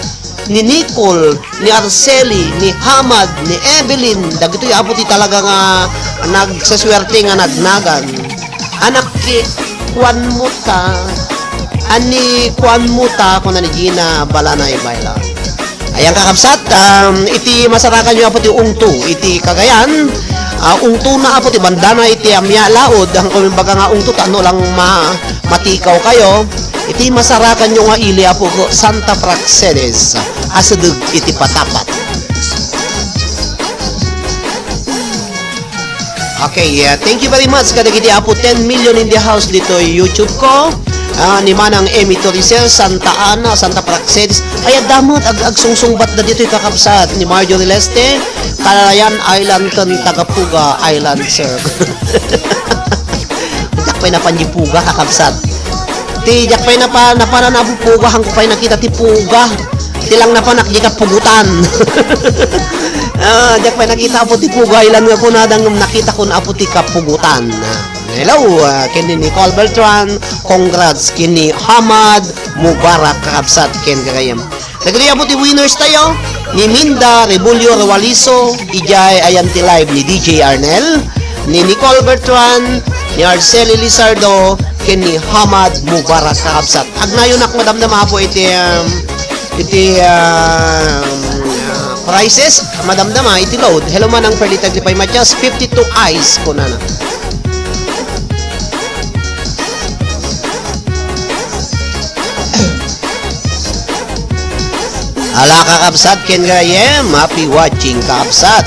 Ni Nicole, ni Arceli, ni Hamad, ni Evelyn, dagitoy, Apo, ti talaga nga nagsaswerte nga nagnagan. Anak, ki-, kuan mo ta. Ani kuan mo ta, kuna ni Gina Balanay Baila. Ayan, kakabsat, um, iti masarakanyo, Apo, ti ungto iti Cagayan, ah, ungto na, Apo, ti bandana iti amia laod, ang kumbaga nga ungto, tano lang ma-, matikaw kayo. Iti masarakanyo nga ili, Apo, ko Santa Praxedes, asideg iti patapat. Okay, uh, thank you very much kadagiti Apo ten million in the house ditoy YouTube ko. Ah, ni Manang Emmy Toricel, Santa Ana, Santa Praxedes. Ay, adda met, ag-, agsungsungbat da ditoy, kakabsat, ni Marjorie Leste, Calayan Island ken taga Puga Island, sir. Diak pay napan di Puga, kakabsat. Ti diak pay napa-, napanan, Apo, Puga, hanko pay nakita ti Puga. Ti lang napanak, di kapugutan. Ah, diak pay nakita, Apo, ti Puga Island nga kunada, ngem nakita kon, Apo, ti kapugutan. Hello, ah, ken ni Nicole Beltran, congrats ken ni Hamad Mubarak, kakabsat, ken gagayem. Dagiti, Apo, ti winners tayo, ni Minda Rebulio Rewaliso, idiay ayan ti live ni D J Arnel, ni Nicole Bertrand, ni Arceli Lizardo, ken ni Hamad Mubarak, kakabsat. Agnayonak madamdama, Apo, iti, um, iti, um, uh, prizes, madamdama, iti load. Hello, Manang Perlita Agripay Matias, fifty-two eyes, kunana. Ala, kakabsat, ken gayem, happy watching, kakabsat.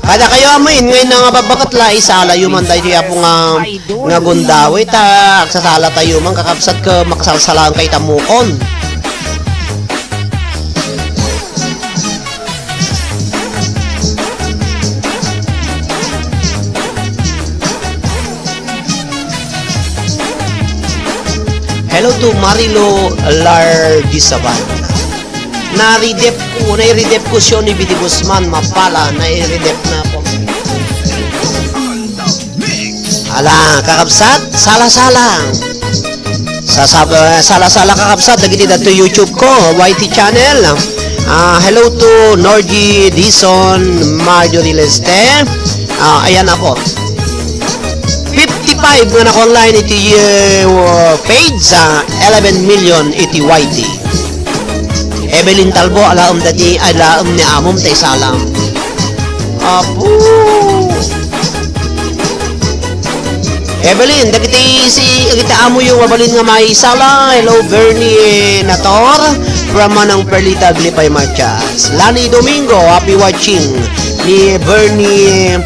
Kada kayo amin, ngayon na nga babakat la, isala yu man daytoy, Apo, nga, nga gundaway, ta agsasala tayo man, kakabsat, ka maksalsalaan kay tamukon. Hello to Marilo Lardisaban. Naridep ko, nairidep ko siya ni Bidi Guzman, mapala, nairidep na ako. Ala, kakabsat, sala-sala. Sasab-, sala-sala, kakabsat, dagiti dagito YouTube ko, Y T channel. Ah, hello to Norgie Dizon, Marjorie Leste. Ah, ayan ako. Fifty-five nga naka-online iti, uh, page, ah, eleven million iti Y T. Evelyn Talbo, alaem dati, alaem ni amom ta isalam. Apo. Evelyn, dagiti si, dagiti amoyo mabalin nga maisala. Hello, Bernie Nator, from Manang Perlita Aglipay Matias. Lani Domingo, happy watching ni Bernie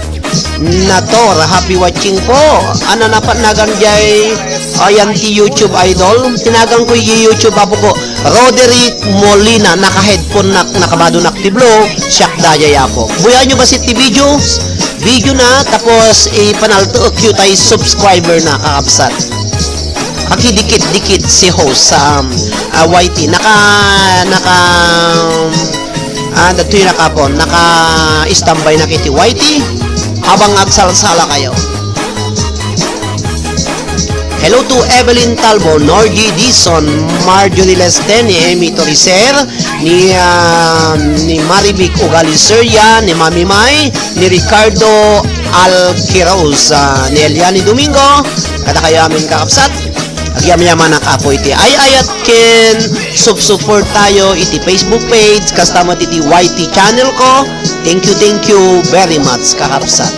Nator, happy watching po. Ano na pa nagan jay, ayan ti YouTube idol. Tinagan ko yung YouTube apo ko. Roderick Molina, naka-headphone nak, nakabadonak ti blue, siak dayay apo. Buya nyo ba si ti video? Video na, tapos ipanaltuok yu tay subscriber na, kakabsat. Pakidikit-dikit si host sa, um, ah, Y T. Naka, naka, um, ah, datoy na kapon. Naka-standby na kiti Y T. Habang agsalsala kayo. Hello to Evelyn Talbo, Norgie Dizon, Marjorie Lesteni, Emmy Toricer, ni, ah, ni Marivic Ugali Seria, ni Mami Mai, ni Ricardo Alquiroz, ah, ni Eliani Domingo, kada kayo amin kakabsat. Agyamayaman ang kapo iti ay-ayat ken subsupport tayo iti Facebook page, kasta met iti Y T channel ko. Thank you, thank you very much, kakabsat.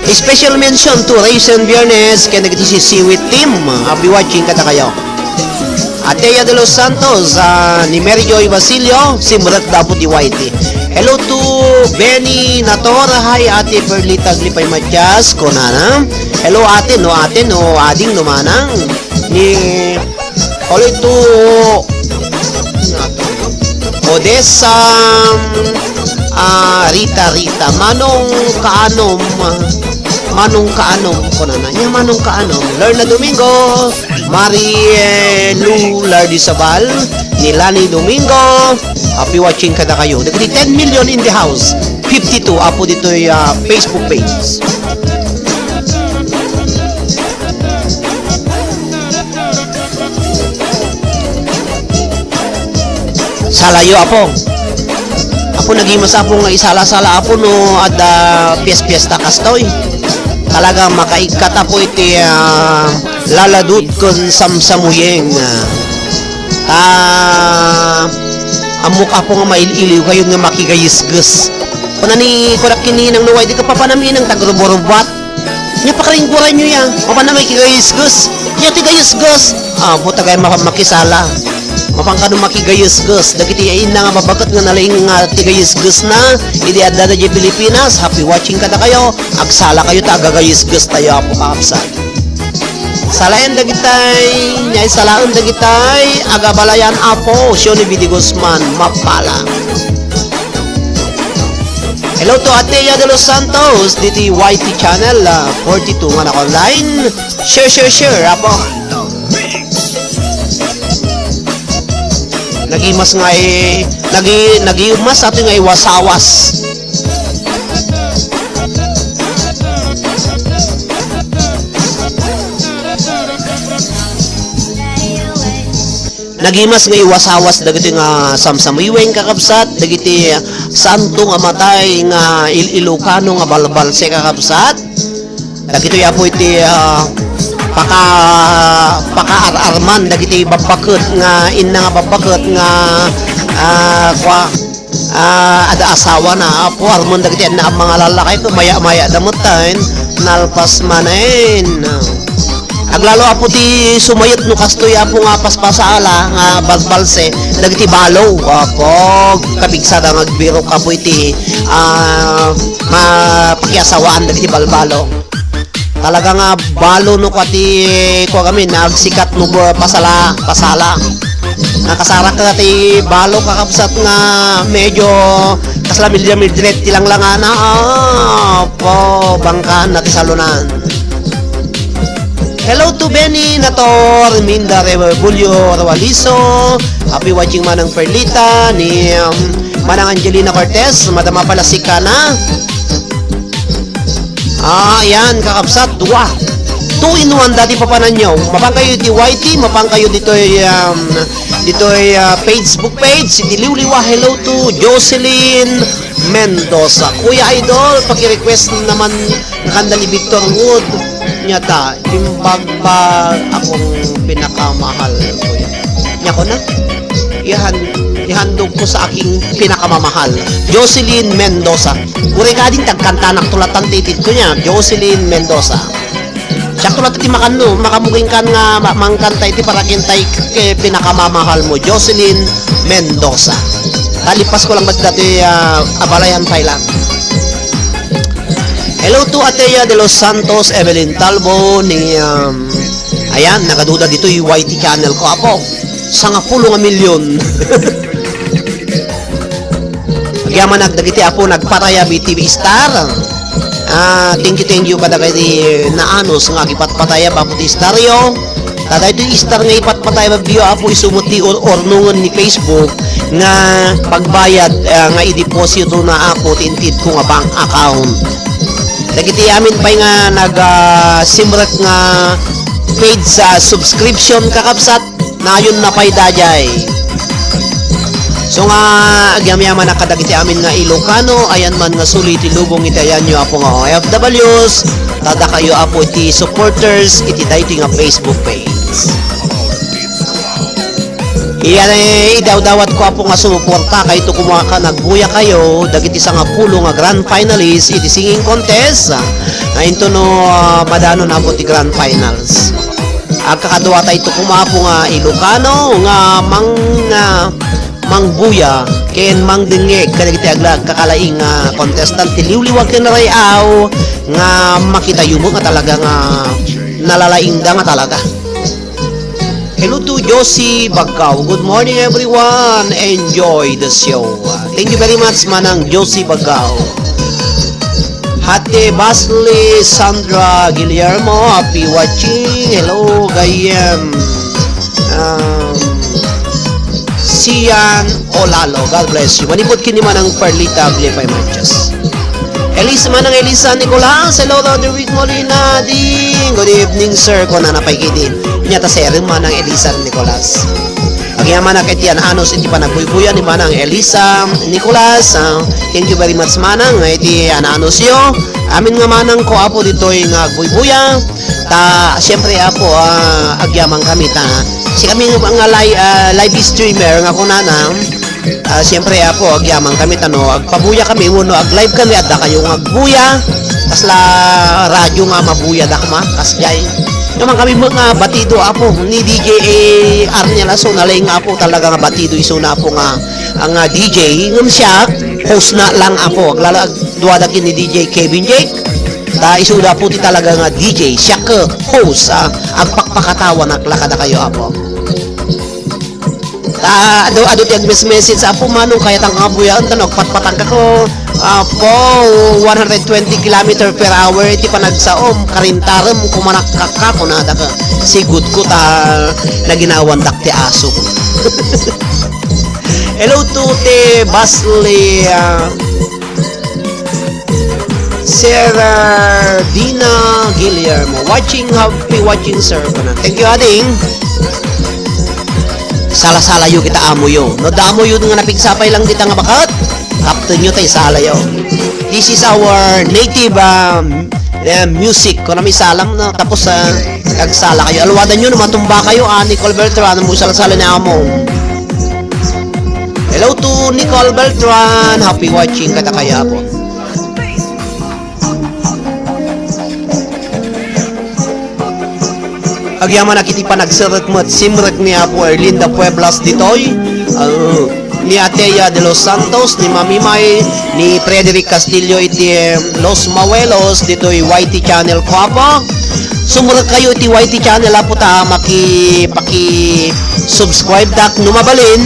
Special mention to Raisin Biernes ken dagiti si Siwit Team. Happy watching kada kayo. Atea de los Santos, ah, ni Mary Joy Basilio, simrek dapo di Y T. Hello to Benny Nator, hi Ate Perlita Aglipay Matias, kunana. Hello ate, no ate, no ading, no manang. Ni Uli to Odessa, ah, Rita, Rita, Manong Kaanom, ah, Manong Kaanom, kunana. Nya Manong Kaanom, Lorna Domingo, Marie, eh, Lou Lardizabal, ni Lani Domingo, happy watching kada kayo. Dagiti ten million in the house, fifty-two, apo ditoy, ah, Facebook page. Salayo, apo. Apo, nagimas, apo, nga isala-sala, apo, no adda pies-piesta kastoy. Talaga makaikkat, apo, iti, ah, laladut ken samsamuyeng. Ah, ammok, apo, nga mail-iliw kayo nga makigayesges. Kuna ni, kuna ken ni Inang Nuway, di ka papanam, Inang, tagrubo-rubuat. Nya pakaringguran nyo ya. Mapan na may kigayesges. Nya ti gayesges. Ah, buta gay mapan makisala. Mapan kano makigayesges. Dagiti ay inna nga babaket nga nalaing nga ti gayesges na. Idi adda da di Pilipinas. Happy watching kada kayo. Agsala kayo ta agagayesges tayo, apo, kakabsat. Salaen dagitay. Nya salaen dagitay. Agabalayan, apo. Sioni Bidi Guzman. Mapala. Hello to Atea de los Santos, diti Y T channel, ah, forty-two nga naka-online. Share, share, share, apo. Nagimas nga i-, nagi-, nagimas ato nga iwasawas. Nagimas nga iwasawas dagiti nga samsamiweng, kakabsat, dagiti santo nga matay nga il-, Ilocano nga balbalse, kakabsat. Dagitoy apo iti, ah, paka-, pakaar-arman dagiti babbaket nga inna nga babbaket nga, ah, kua, ah, adda asawa na, apo, armen dagiti anna a mangalallakay, maya-maya da metten, nalpas manen. Aglalo, apo, ti sumayet no kastoy, apo, nga paspasala nga balbalse dagiti balo, apo, kapigsada nga agbirok, apo, iti, ah, mapakiasawaan dagiti balbalo. Talaga nga balo no kua ti, kua gamin, nagsikat no bu-, pasala, pasala. Nakasarak ka ti balo, kakabsat, nga medyo kasla Mildred, Mildred ti langlangana. Ah, po, bangkaan na ti salunan. Hello to Benny Nator, Minda Rebulyo Rawaliso, happy watching Manang Perlita, ni, um, Manang Angelina Cortez, Madam Apalasika na. Ah, ayan, kakabsat, dua. Two in one, dati papananyo. Mapan kayo iti Y T, mapan kayo ditoy, um, ditoy, ah, Facebook page, iti Liwliwa. Hello to Jocelyn Mendoza. Kuya Idol, paki-request naman nga kanda ni Victor Wood. Nya ta, imbagbag akong pinakamahal, kuya. Nya ko na? Ihan, ihandog ko sa aking pinakamamahal, Jocelyn Mendoza. Uray ka din, tagkantanak to latta ti itedko niya, Jocelyn Mendoza. Siak to latta ti makanno, makamugingkan nga ma-, mangkanta iti para ken tay ke pinakamamahal mo, Jocelyn Mendoza. Talipas ko lang ba dati, ah, abalayan pay lang. Hello to Atea de los Santos, Evelyn Talbo, ni, um, ayan, nagaduda ditoy Y T channel ko, apo. Sangapulo nga milyon. Agyamanak dagiti apo nagpatayab iti Star. Ah, thank you, thank you kadagiti naanus nga agipatpatayab, apo, ti Staryo. Ta daytoy Star nga ipatpatayabyo, apo, isu met ti ur-, urnongen ni Facebook nga pagbayad, ah, nga ideposito na, apo, ti intedko nga bank account. Dagiti amin pay nga nag, ah, simrek nga paid sa subscription, kakabsat, nayon na pay daydiay. So nga, agyamyamanak kadagiti amin nga Ilocano, ayan man nga suli iti lubong iti ayanyo, apo, nga O F Ws, ta dakayo, apo, iti supporters iti daytoy nga Facebook page. Iya, eh, idawdawat ko, apo, nga sumuporta kayto koma ka nagbuya kayo dagiti sangapulo nga grand finalist iti singing contest, ah, nga intono, ah, madanon, apo, ti grand finals. Agkakadua tayto koma, apo, nga Ilocano nga mang, ah, mangbuya ken mangdengngeg kadagiti agla-, agkakalaing nga contestant ti liwliwa ken ray-aw nga makitayo met nga talaga nga nalalaingda nga talaga. Hello to Josie Bagkaw. Good morning, everyone. Enjoy the show. Thank you very much, Manang Josie Bagkaw. Happy birthday, Sandra Guillermo. Happy watching. Hello, Gayem. Um, Sian Olalo. God bless you. Manipod ken ni Manang Perlita Aglipay Manches. Elisa, Manang Elisa Nicolas, hello, Roderick Molina, ding. Good evening, sir. Kunana pay ketdin. Nia ta sir, Manang Elisa Nicolas. Agyamanak iti an-anus iti panagbuybuya ni Manang Elisa Nicolas. Ah, thank you very much, Manang, nga iti an-anusyo. Amin nga manang ko, apo, ditoy nga agbuybuya. Ta, siyempre, apo, ah, agyaman kami ta. Si kami nga li-, ah, live streamer nga kunana, ah, siyempre, apo, agyaman kami ta no agpabuya kami wenno ag-live kami, adda kayo nga agbuya. Kasla radyo nga mabuya dakma, kasjay. Naman kami mga batido, apo, ni D J Arniel Aso, nalaing nga, apo, talaga nga batido isuna, apo, nga, ang, ah, D J, ngem siak, host na lang, apo, aglala-, agduada ken ni D J Kevin Jake. Ta isuda, apo, ti talaga nga D J, siak, eh, host, ah, agpakpakatawa, naklakada kayo, apo. Ta adu, adu ti agmes-message, "Apo, manong kayatang nga buyaen, ta no agpatpatangka ko, apo, one hundred twenty kilometer per hour iti panagsaom, karintarem, kumanak kakka," kunada ka. Sigud ko ta naginawandak ti aso. Hello to ti Basli, ah, Sir, ah, Dina Guillermo. Watching, happy watching, sir. Thank you, ading. Sala-salayo kita, amoyo. No, damoyo nga napigsapay lang dita nga bakat. Kaptenyo tay salayo. This is our native, um, eh, music. Kunami salam, no? Tapos, ah, agsala kayo. Alwadan nyo, no, matumba kayo, ah, Nicole Beltran, mo sala-sala ni amo. Hello to Nicole Beltran. Happy watching, kada kaya po. Agyamanak iti panagserrek met, simrek ni Apo Erlinda Pueblas ditoy, ah, ni Atea de los Santos, ni Mami May, ni Frederick Castillo iti, em, Los Mawelos ditoy Y T channel ko, Apo. Sumrek kayo iti Y T channel, Apo, ta maki-, paki-subscribe dak no mabalin,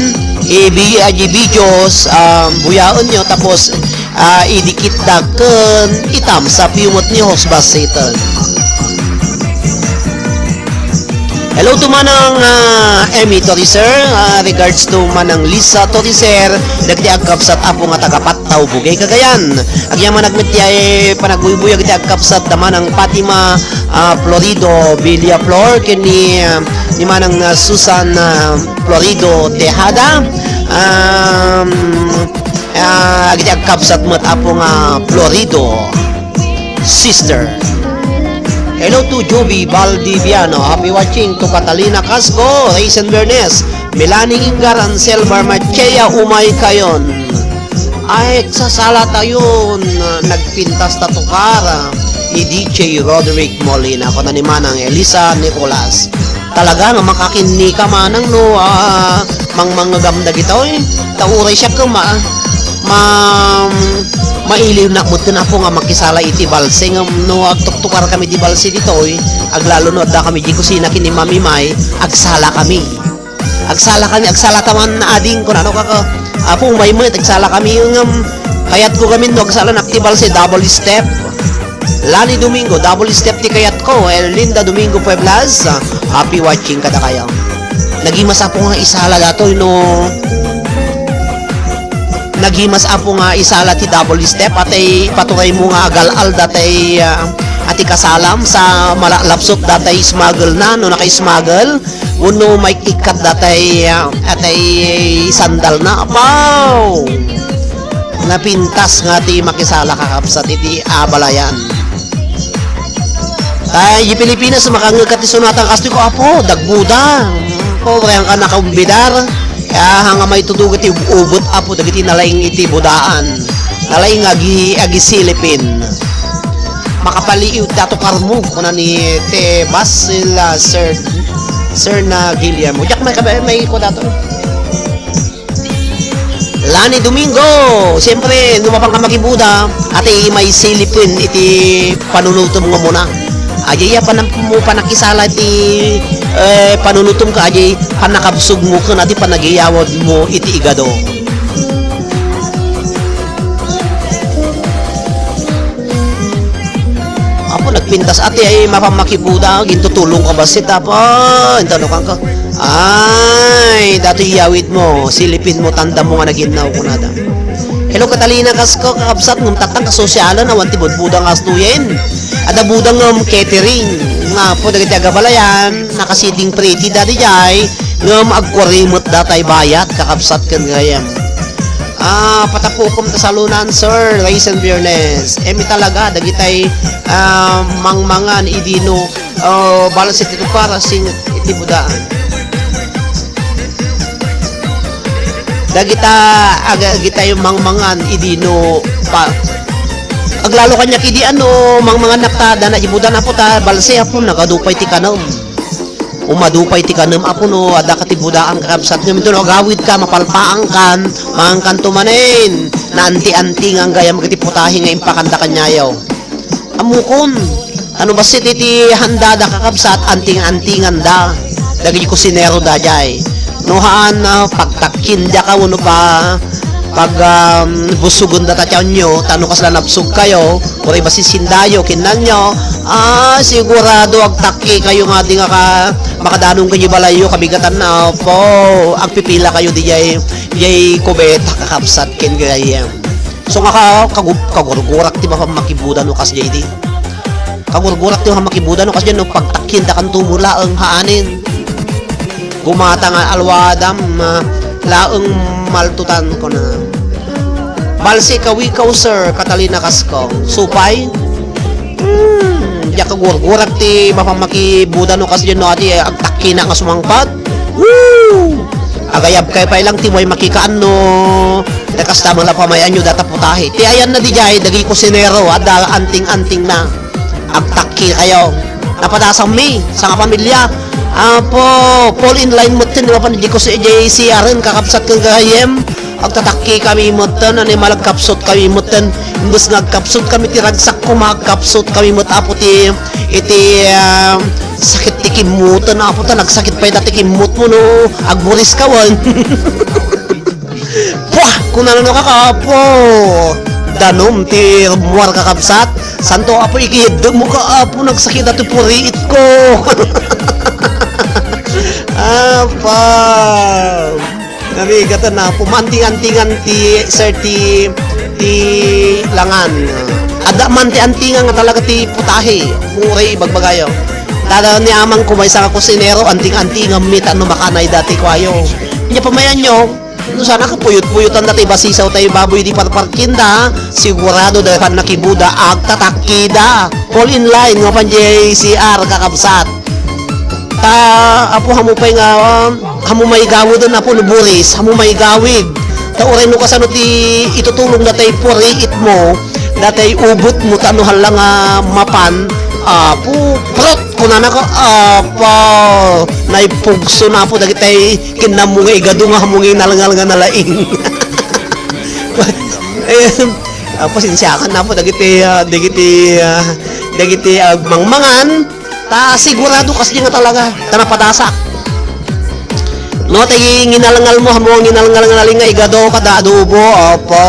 i-, bi-, ah, videos, ah, buyaen nyo, tapos ah, idikitda ken i-thumbs up yo met ni Husband Satan. Hello to Manang, ah, Emmy Toriser, ah, regards to Manang Lisa Toriser, dagiti agkabsat, Apo, nga taga Pattaw, Bugey, Cagayan. Agyamanak met ti ay panagbuybuy dagiti agkabsat da Manang Fatima, ah, Florido Villaflor, ken ni, ah, ni Manang, ah, Susan, ah, Florido Tejada. Um, Ah, agiti agkabsat met, Apo, nga Florido, sister. Hello to Joby Baldiviano. Happy watching to Catalina Casco, Raisin Bernes, Melanie Ingar, Ansel Barmachea, umay kayon. Ay, sasala tayon. Nagpintas ta tukar ni D J Roderick Molina, kuna ni Manang Elisa Nicolas. Talaga nga makakinni ka, Manang, no, ah, mangmangagam dagitoy. Ta uray siak, ma-, ma-, mailiwnak metten, Apo, nga makisala iti balse. Ngem no agtuktukar kami di balse ditoy, aglalo no adda kami di kusina ken ni Mami May, agsala kami. Agsala kami, agsala ta man, ading, kunano kaka, Apo, umay met, agsala kami, ngem kayatko gamin no agsalanak ti balse, double step. Lani Domingo, double step ti kayatko. Erlinda Domingo Pueblas, ah, happy watching kadakayo. Nagimas, Apo, nga isala datoy no. Nagimas, Apo, nga isala ti double step, atay paturaymo nga agal-al datay, ah, ati kasalam sa malalapsot datay smuggle na, no naka-smuggle, wenno maikkat datay, ah, atay sandal na. Apaw! Napintas nga ti makisala, kakabsat, iti abalayan. Tay, di Pilipinas, makangngeg ka ti sunatan, kastoy ko, Apo, dagbuda. Pobre ang ka nakaumbidar. Kaya hanga may tudog iti ubot, Apo, dagiti nalaing iti budaan. Nalaing agi, agi silipin. Makapaliiw ti atukarmo, kuna ni te Basil, ah, Sir, Sir na Guillermo. Diak may kabe-, may ko dato. Lani Domingo, siyempre, no mapan ka makibuda, ati may silipin iti panunutom nga muna. Aja ya panam-, mo panakisala ti, eh, panunutom ka, aja panakabsog mo ken ati panagiyawad mo iti igado. Apo, nagpintas ati ay mapan makibuda, gintutulong ka bassit, Apo. Intano kangka. Ay, datoy iyawid mo, silipin mo, tanda mo nga naginnaw, kunada. Hello, Catalina, kas-, kakabsat, ngem tattang kasosialan, awan ti budbuda nga astuyen. Adda buda ngem catering. Nga po, dagiti agabalayan, naka-sitting pretty, dati jay, ngem agkurimot datay bayat, kakabsat ken gayam. Ah, patapukom ta salunan, sir. Rice and Bearness. Emi talaga, dagitay, ah, mangmangan idino, oh, balsit ito para sing iti budaan. Dagita, aga, agitay mangmangan idino pa. Aglalo kanya kidi ano, mangmangan nakta, dana ibudan apo ta, balse apo, nagadu pay ti kanam. Umadu pay ti kanem, Apo, no adda ka ti budaan, kakabsat, ngem inton agawid ka, mapalpaang kan, mangan kanto manen. Naanti-antingan gayam iti putahe nga impakanda kaniayo. Ammokon, ano bassit iti handada, kakabsat, anting-antingan da. Dagiti kusinero da jay. No haan, ah, pagtakkin da ka, wenno pa, pag, um, busugon da ta tianyo, ta no kasla nabsog kayo, uray bassit sindayo, kinnanyo, ah, sigurado agtakki kayo nga di nga ka-, makadanon kayo balayyo, kabigatan na, po, agpipila kayo di jay, jay kubeta, kakabsat, ken gayam. So nga ka, kagu-, kagurgurak ti mapan makibuda no kas jay di. Kagurgurak ti mapan makibuda no kas jay no pagtakkin da kanto mo laeng haanen. Gumata nga alwadam, ah, laeng maltutan ko na. Balsi kawikaw, sir, Catalina Kaskong. Supay? Hmm, diak kagurgurak ti mapan makibuda no kas jay no ati, eh, agtakki na nga sumangpet. Woo! Agayab kay pay lang ti way makikaanno. Kasta man la pamayanyo data putahe. Ti ayan na di jay, dagiti kusinero, adda anting-anting na. Agtakki kayo. Napadasanmi, sangapamilya. Apo, fall in line metten, di ba, pan-, di ko si J C Aren, kakabsat ken gayam. Agtatakki kami metten, ani, malagkapsot kami metten. Imbes nga agkapsot kami ti ragsak ko, magkapsot kami met, Apo, ti, iti, ah, sakit ti kimmoten, Apo, ta nagsakit pay dati kimmot mo, no? Agburis ka, wen. Puah! Kunana no kaka, Apo! Danum ti rummuar, kakabsat. Santo, Apo, ikiyeddem mo ka, Apo, nagsakit dati puriit ko. Apa! Nabigatan na, Apo. Manting-antingan ti, sir, ti, ti langan. Adda manti-antingan nga talaga ti putahe. Uray ibagbagayo. Tada ni amang ko, maysa nga kusinero, anting-antingan mi, ta no makanay dati kuayo. Nya pamayanyo, no sana kapuyot-puyotan da ti basisaw tayo baboy di parparkinda, sigurado da pan nakibuda, agtatakkida. Fall in line nga mapan diay C R, kakabsat. Ta, apo, hamu pay nga, um, hamu maigawiden, apo, no buris, hamu maigawid. Ta uray no kasano ti itutulong datay puriit mo, datay ubot mo, ta no hala nga mapan, apo, prot, kunana ka, apo, naipugso na, apo, dagitay kinnammo nga igado nga hamu nga inalngal nga nalaing. Eh, ah, pasensiakan na po dagiti, ah, dagiti, ah, dagiti agmangmangan. Ta sigurado kasdi nga talaga, ta napadasak. No, tay nginalngal mo, hamu nginalngal nga nalaing nga igado kada adobo, opo.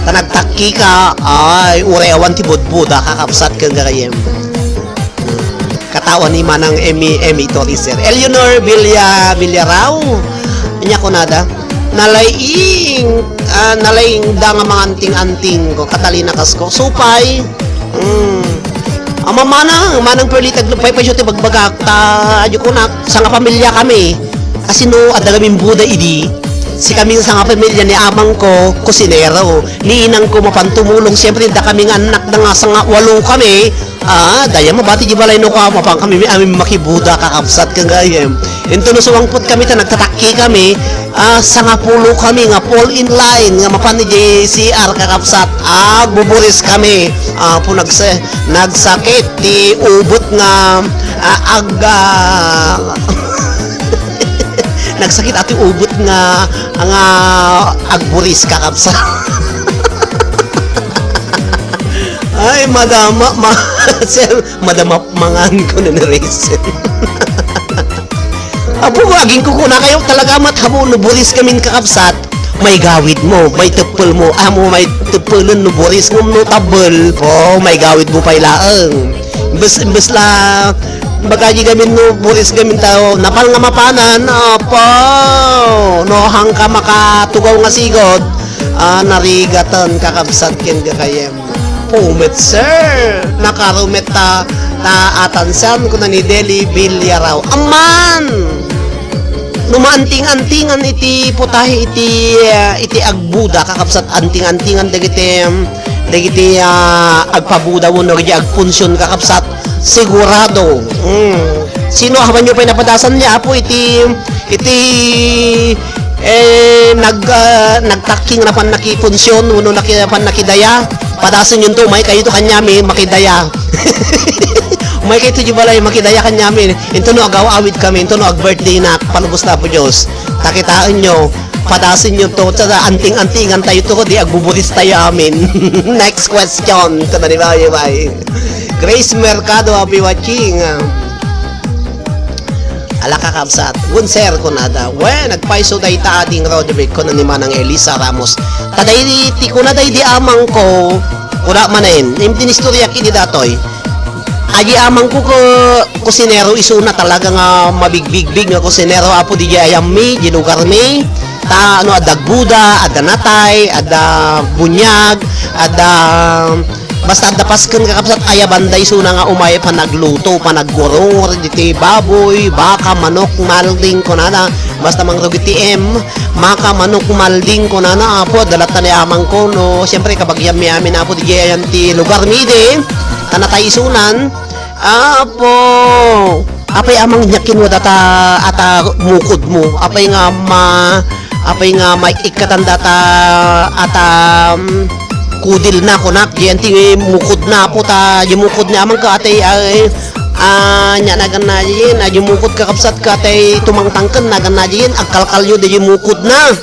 Ta nagtakki ka, ay, uray awan ti budbuda, kakabsat ken gagayyem. Katawan ni Manang Emmy, Emmy Torres, sir. Eleanor Villa-, Villarao. Anya kunada, nalaing, ah, nalaing da nga manganting-anting ko. Catalina Casco. Supay. Hmm. Ama, manang, manang Perlita, pay, pay, ti bagbagak. Ta, adyo ko na, sangapamilya kami. Kasi no, adda kaming buda idi. Si kami sangapamilya ni amang ko, kusinero. Ni inang ko, mapan tumulong. Siyempre, da kami nga anak na nga, sanga walo kami. Ah, dayta mabati di balay no ka, mapan kami mi amin makibuda, kakabsat ken gayem. Into no sumangpot kami ta nagtatakki kami, ah, sangapulo kami nga fall in line nga mapan ni J C R, kakabsat. Ah, agbuburis kami. Ah, po nagse-, nagsakit ti ubot nga, ah, ag-, ah, nagsakit ati ubot nga, nga agburis, kakabsat. Ay, madama, ma-, sir, madama mangan ko na ni Raisin. Apo, aging kukuna kayo talaga, mat, hamu no buris kamin, kakabsat. May gawid mo, may teppel mo, amo may teppelen no buris mo no tabel. Po, may gawid mo pay laeng. Imbes, imbes la, bagaji gamin no buris gamin tao, napal nga mapanan, apo. No, hangka makatugaw nga sigod, ah, narigaten, kakabsat ken gagayem. Pumet, sir. Nakarumet ta, ta atansan, kuna ni Deli Villarao. Aman! No maanting-antingan iti putahe iti, ah, iti agbuda, kakabsat, anting-antingan dagiti, um, dagiti, ah, agpabuda wenno dagiti agpunsion, kakabsat, sigurado. Mm. Sino a man yo pay napadasan ni Apo iti, iti, eh, nag-, ah, nagtakking napan nakipunsion wenno naki-, napan nakidaya? Padasen yun to, umay kayo to kanyami, makidaya. Umay kayo to di balay, makidaya kanyami. Into no agaw-awid kami, into no ag-birthday na, palubos na po Diyos. Takitaan nyo, padasen nyo to, tsaka anting-antingan tayo to, di agbuburis tayo amin. Next question, kada ni Bayo Bay. Grace Mercado, happy watching. Ala, kakabsat. Wen, sir, kunada. Wen, nagpayso dayta, Ading Roderick, kuna ni Manang Elisa Ramos. Ta daydi, ti kunada idi amang ko, kuna manen, imtin istorya kini datoy. Adi amang ko ko, kusinero isuna talaga nga mabigbigbig nga kusinero, apo, di ayammi, di lugarmi. Ta, ano, adda agbuda, adda natay, adda bunyag, adda Basta adda pasken, kakabsat, aya banda isuna nga umay panagluto, panaggurong, diti baboy, baka, manok, malding, kunana. Basta mangrugi ti M, maka, manok, malding, kunana. Apo, adda latta ni amang ko, no. Siyempre, kabagian mi amin, apo, di ayan ti lugar mi di. Ta natay isunan. Apo. Apay amang nya kinwa data ata mukod mo. Apay nga ma-, apay nga maikkatan data ata, mm, kudil na kunak. Diyan ti mukod na po ta, di mukod ni amang ka atay, ay, ah, nya nagan na diyan, ah, di mukod kakabsat ka atay tumangtangken nagan na diyan, agkalkalyo di mukod na.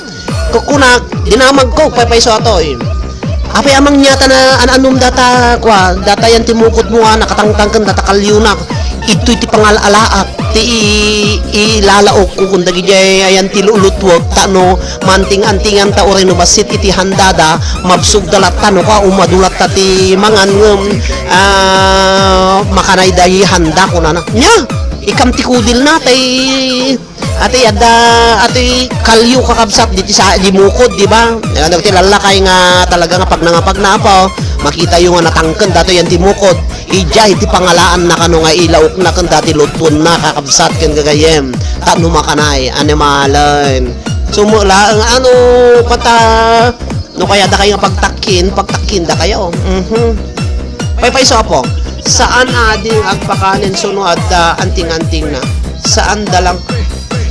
Kukunak, dinamag ko, paypayso atoy. Apay amang nya ta na an-anum data, kwa, data yan ti mukod mo, ah, nakatangtangken data kalyunak. Idtoy ti pangal-alaak, ti i-, ilalaok ko kun dagijay ayan ti lulutwek, ta no manting-antingan ta uray no bassit iti handada, mabsog da latta no ka, umadu latta ti mangan ngem, ah, makanay dayi handa kunana. Nya, ikam ti kudil na, tay Ati, adda, ati, kalyo kakabsat, diti sa, di mukod, di ba? Ano, ti lallakay nga talaga nga pagnangapagna, apo, makita yo nga natangken, dato yan ti mukod. Ija, iti pangalaan na kano nga ilaok na ken dati lutwon na, kakabsat, ken gagayem. Tano makanay, animalen. Sumula, ang ano, pata, no kaya da kayo nga pagtakin, pagtakin da kayo. Mhm. Paypayso, apo. Saan a ding agpakanen suno adda anting-antingna. Saan da lang.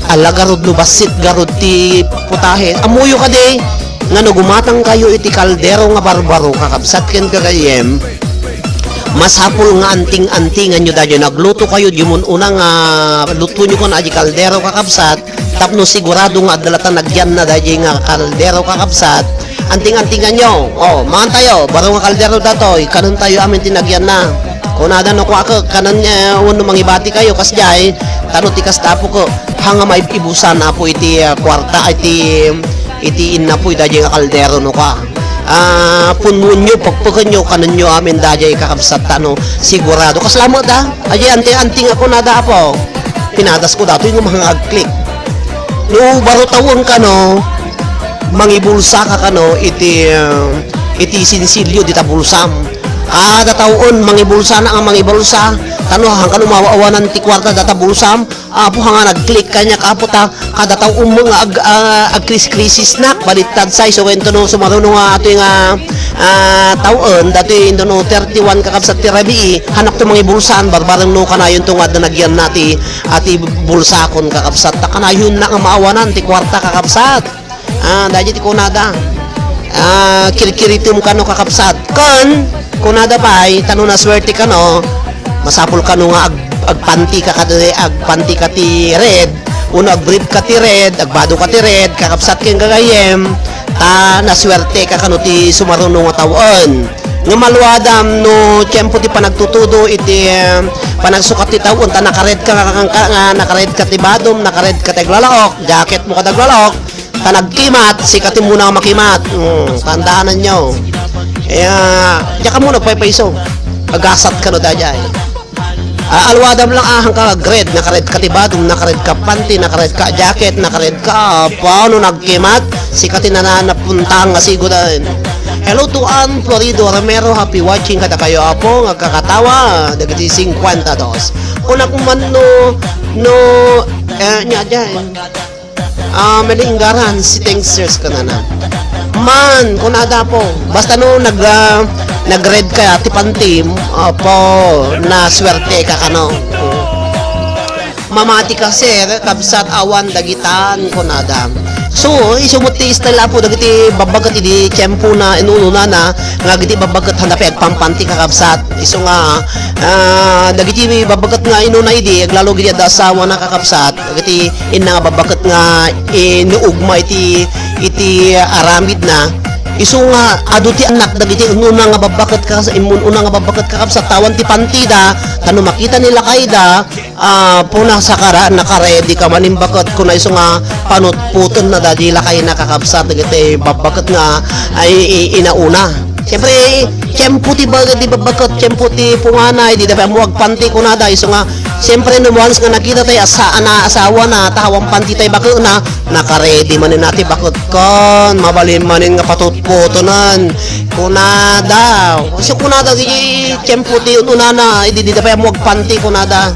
Ala, garud no bassit, garud ti putahe. Ammoyo kadi nga no gumatangkayo iti kaldero nga barbaro, kakabsat ken gagayyem, masapul nga anting-antinganyo daydiay. Naglutokayo, diay mun-una nga lutoenyo kon adiay kaldero, kakabsat, tapno sigurado nga adda latta nagyanna daydiay nga kaldero, kakabsat, anting-antinganyo. O, mangantayo, baro nga kaldero datoy, kanentayo amin ti nagyanna. Kunada no kuakek, kanen, eh, wenno mangibatikayo, kasdiay, tano ti kasta, apo, ko, hanga maib-ibusan, apo, iti, ah, kuarta, iti, iti innapuy daydiay nga kaldero, no, kua. Ah, punnoenyo, pekpekenyo, kanenyo amin daydiay, kakabsat, tano sigurado. Kasla met, ah, adiay anting-anting a kunada, apo. Pinadasko datoy nga mangagklik. No baro tawen kano, mangibulsaka kano iti, ah, iti sinsilyo dita bulsam. Kada tawen, mangibulsana nga mangibulsa. Tano, hangkano maaw-awanan ti kuarta data bulsam. Apo, hanga nagklik kaniak, apo, ta kada tawen nga ag-, ah, agkriskrisisnak, baliktad say, so, ken no sumaruno nga atoy nga, ah, tawen, datoy intono thirty-one, kakabsat, ti rabii, hanakto mangibulsaan, barbareng no kanayonto nga adda nagyanna ti, ah, ti bulsakon, kakabsat, ta kanayonna nga maawanan ti kuarta, kakabsat. Ah, daydiay ti kunada. Ah, kirkiritem kano, kakabsat. Ken, kunada pay, tano nasuerte kano, masapul kano nga ag-, agpanti ka kadi, agpanti ka ti red, wenno agbrief ka ti red, agbado ka ti red, kakabsat ken gagayyem, ta nasuerte ka kano ti sumaruno nga tawen. Ngem aluadam no tiempo ti panagtutudo iti, eh, panagsukat ti tawen, ta nakared ka nga, nga, nga nakared ka ti badom, nakared ka ti aglalaok, jacket mo ka ti aglalaok, ta nagkimat, sika ti muna nga makimat. Mm, tandaananyo. Kaya, diak ammo nagpaypayso. Agasat kano daydiay. Ah, aluadam lang, ah, hangka red, nakared ka ti badom, nakared ka panty, nakared ka jacket, nakared ka, ah, paano nagkimat? Sika ti nananapuntang nga sigodan. Hello to Ann Florido Romero, happy watching kadakayo, apo, nga kakatawa, dagiti cincuenta dos. Kunak man no, no, eh, nya, dyan. Ah, malinggaran si Tengsters kanana. Man, kunada, apo, basta no nag, ah, nag-red ka ti pantim, apo, naswerte ka kano. Mamati ka, sir, kabsat, awan dagitan, kunada. So, isu met ti style, apo, dagiti babbaket idi tiempo na, inunona na, nga dagiti babbaket handa pay agpampanti, kakabsat. Isu nga, ah, dagiti babbaket nga inuna idi, aglalo gidi adda asawa na, kakabsat. Dagiti inna nga babbaket nga inuugma iti, iti aramidna. Isu nga adu ti annak dagiti inuna nga babbaket, kas-, immun-una nga babbaket, kakabsat, ta awan ti pantida, ta no makita ni lakayda, ah, puna sakara, naka-ready ka manen baket, kuna isu nga panutputenna daydi lakayna, kakabsat, dagiti babbaket nga ay i-, inauna. Siyempre, tiyempo ti baga-, ti babbaket, tiyempo ti punganay, dida pay ammo agpanti kunada, isu nga, siyempre, no once nga nakita tayo, asa-, na asawa na, ta awan panti tay baketna, naka-ready manen na ti baket kon, mabalin manen nga patutputonan. Kunada, kasi kunada, di tiyempo ti ununana, idi dida pay ammo agpanti kunada.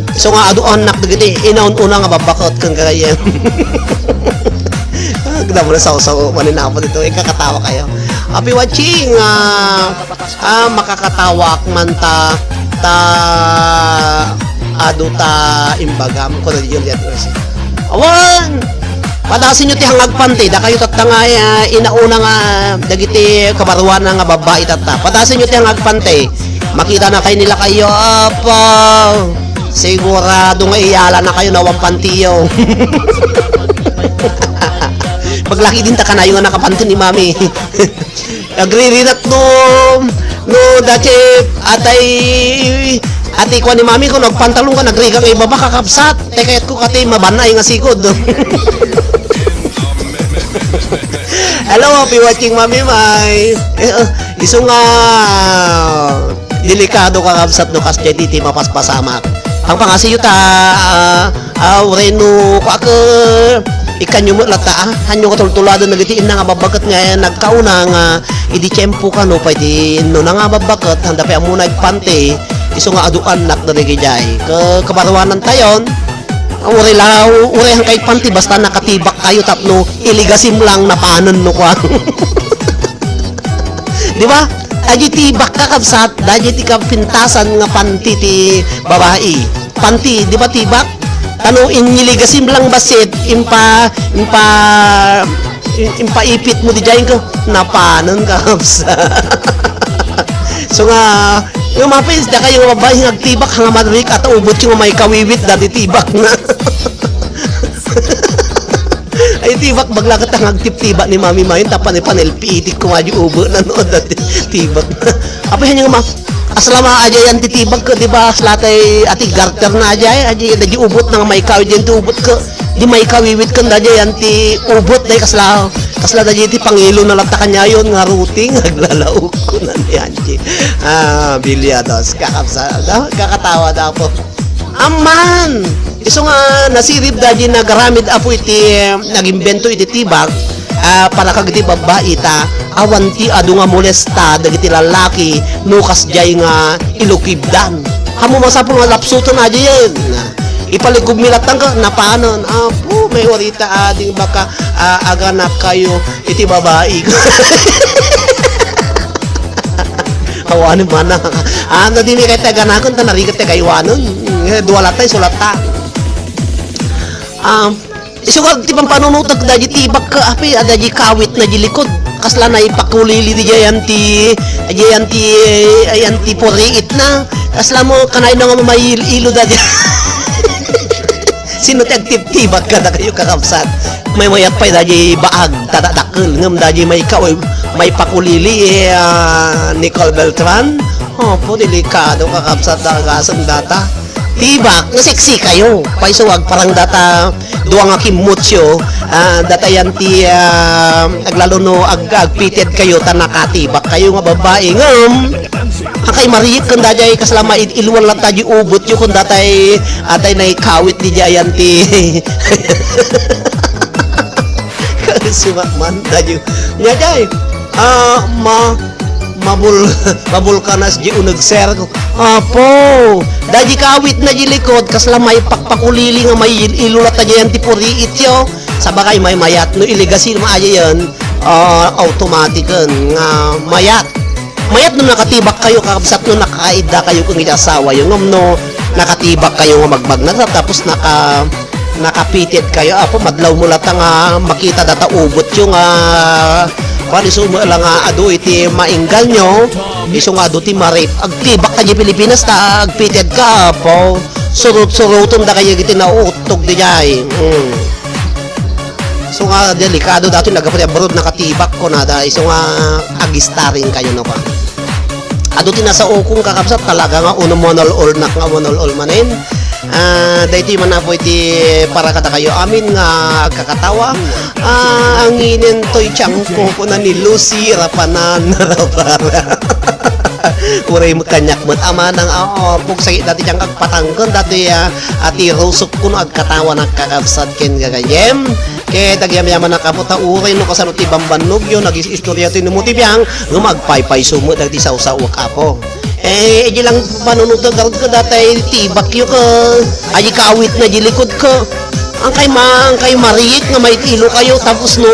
Isu nga adu annak dagiti inaun-una nga babbaket ken gagayyem. Agdam na sawsaw manen apo dito, ikakatawa kayo. Happy watching, ah, ah, makakatawak man ta, ta, adu ta imbagam, kuno di Juliet Rossi. Awan! Padasenyo ti hangagpanti, dakayo tatta nga, ah, inauna nga dagiti kabaruana nga babbai tatta. Padasenyo ti hangagpanti. Makita na kayo nila kayo, apa. Sigurado nga iyala na kayo na awan pantiyo. Paglaki din ta kanayo nga nakapanti ni Mami. Nagririnak no, no, dati, atay, ati, kuan ni Mami, kung nagpantalon ka, nagrigang ibaba, kakabsat. Te, kayat ko kati, mabanay nga sigod. Hello, happy watching, Mami May. Eh, uh, isu nga, delikado, kakabsat, no, kas deti ti mapaspasamak. Pangpangasiyo ta, ah, ah, uray no, kuak, ikanyo met latta, ah, hanyo nga tultuladen dagiti inna nga babbaket nga nagkauna nga idi tiempo kano pay ti inuna nga babbaket, handa pay ammona agpanti, isu nga adu annak dagiti jay. Ka-, kabaruanan tayon, uray la, uray hangkay panti, basta nakatibak kayo tapno iligasim lang napanen no kua. Di ba? Adi tibak, kakabsat, daydi ti kapintasan nga panti ti babai. Panti, di ba tibak? Tano inyiligasim lang bassit, impa, impa, im-, impaipit mo di jay ko. Napanen, kakabsat. So nga, nga mapis, da kayo nga babai, nga agtibak, nga madrik, at ubot yung may kawiwit, dati tibak na. Ay, tibak, bagla ka tang agtiptibak ni Mami Mayon, tapan ni panel piitik ko nga di ubo na no, dati tibak na. Apa yan yung ma-, asla ma, aja yan ti tibak ko, di ba? Asla tay ati garter na aja, aja yan, di ubot na nga may kawit yan ti ubot ko. Di may kawiwit ko, aja yan ti ubot, day kasla, kasla da ti pangilo na latta kanyayon, nga ruting, aglalaok ko na ni Angie. Ah, bilyados, kakapsa, no? Kakatawa da po. Amman! Isu nga nasirib da di nagaramid apo iti, eh, nagimbento iti tibak, ah, para kagiti babbai ta, awan ti adu nga molesta dagiti lalaki no kasdiay nga ilukibdan. Ammo masapul nga lapsuten a diyen. Ipaligubmi latta ka, napanen. Apo, may urita ading baka, ah, aganak kayo iti babai. Awanen mana. Ah, no, di mi kay taga nakon, ta narigat taga iwanen. Eh, dua latta, isu latta. Ah, isugal ti pampanunutek da di tibak ka, api, ada di kawit na di likod. Kasla na ipakulili di jayan ti, jayan ti, ayan ti puriit na. Kasla mo, kanay na nga mamayil-ilo da di. Sino ti agtibtibak kada kayo kakabsat? May mayat pay da di baag, tadadakkel, ngem da di may ka-, may pakulili, eh, ah, Nicole Beltran. Opo, delikado kakabsat da agasem data. Tibak, nga sexy kayo. Payso agparang data, dua nga kimmutyo, ah, data yan ti, ah, aglalo no ag-, agpited kayo, ta nakatibak kayo nga babai. Ngem, akay mariyek ken dajay kasla maid-iluan latta di ubot yo ken datay, atay naikawit di jayan ti. Sumakman, dayo. Nya jay, ah, ma-, mabul-, mabulkanas di uneg, sir. Apo, da di kawit na di likod, kasla may pakpakulili nga may il-, ilula ta diyan ti puriit yo. Sabagay, may mayat. No illegal ma aja yan, ah, automatiken nga mayat. Mayat no nakatibak kayo, kakabsat, no nakaidda kayo kung iti asawa yo. Ngem no nakatibak kayo nga magbagnag, tapos naka-, nakapited kayo, apo, madlaw mo latta nga makita data ubot yo nga, kuwan, isu mo lang nga adu iti mainggal nyo, isu nga adu ti marip. Agtibak ka di Pilipinas, ta agpited ka, apo. Surut-surutun da kayo iti nauttog di jay. Mm. So nga, delikado dati, nagapati abroad, nakatibak ko na da. Isu nga, agistaring kayo, no, pa. Adu ti nasaokon, kakabsat, talaga nga uno monol-olnak nga monol-ol manen. Ah, daytoy man apo iti para kadakayo amin nga agkakatawa. Ah, anginen toy tiangko, kuna ni Lucy Rapanan, Rapara. Uray mo kaniak met a manang, ah, pugsagit dati tiang agpatangken dati, ah, ati rusok kuno agkatawa nakakabsat ken gagayem. Ket agyamyaman a kapo ta uray no kasano ti bambannogyo, nagis-istorya ti numuti biang, ngem agpaypayso met dagiti sawsaw a kapo. Eh, idi lang panunutek garud ka datay tibak yo ka, adi kaawit na di likod ka. Ang kay ma-, ang kay mariit nga maitilo kayo, tapos no,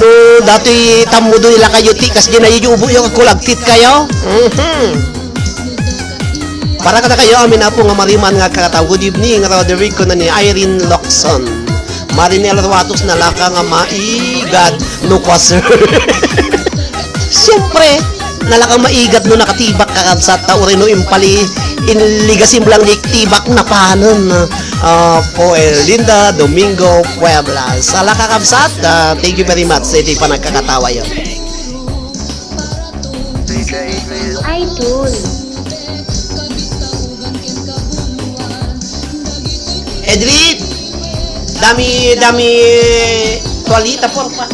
no, dati tammudo ila kayo ti, kas di na yubo yo, kulagtit kayo. Mhm. Para kada kayo, amin apo nga mariman nga kakataw. Good evening, Roderick, kuna ni Irene Locson. Marinel Ruatos, nalaka nga maigad no kwa, sir. Siyempre, nalaka nga maigad no nakatibak kakabsat ta uray no impali, inligasim lang di tibak na panon. Ah, po, eh, Linda Domingo Puebla. Sala kakabsat, ah, thank you very much sa iti panagkakatawa yo. Idol. Edwin! Dami, dami tuwalita, porpa.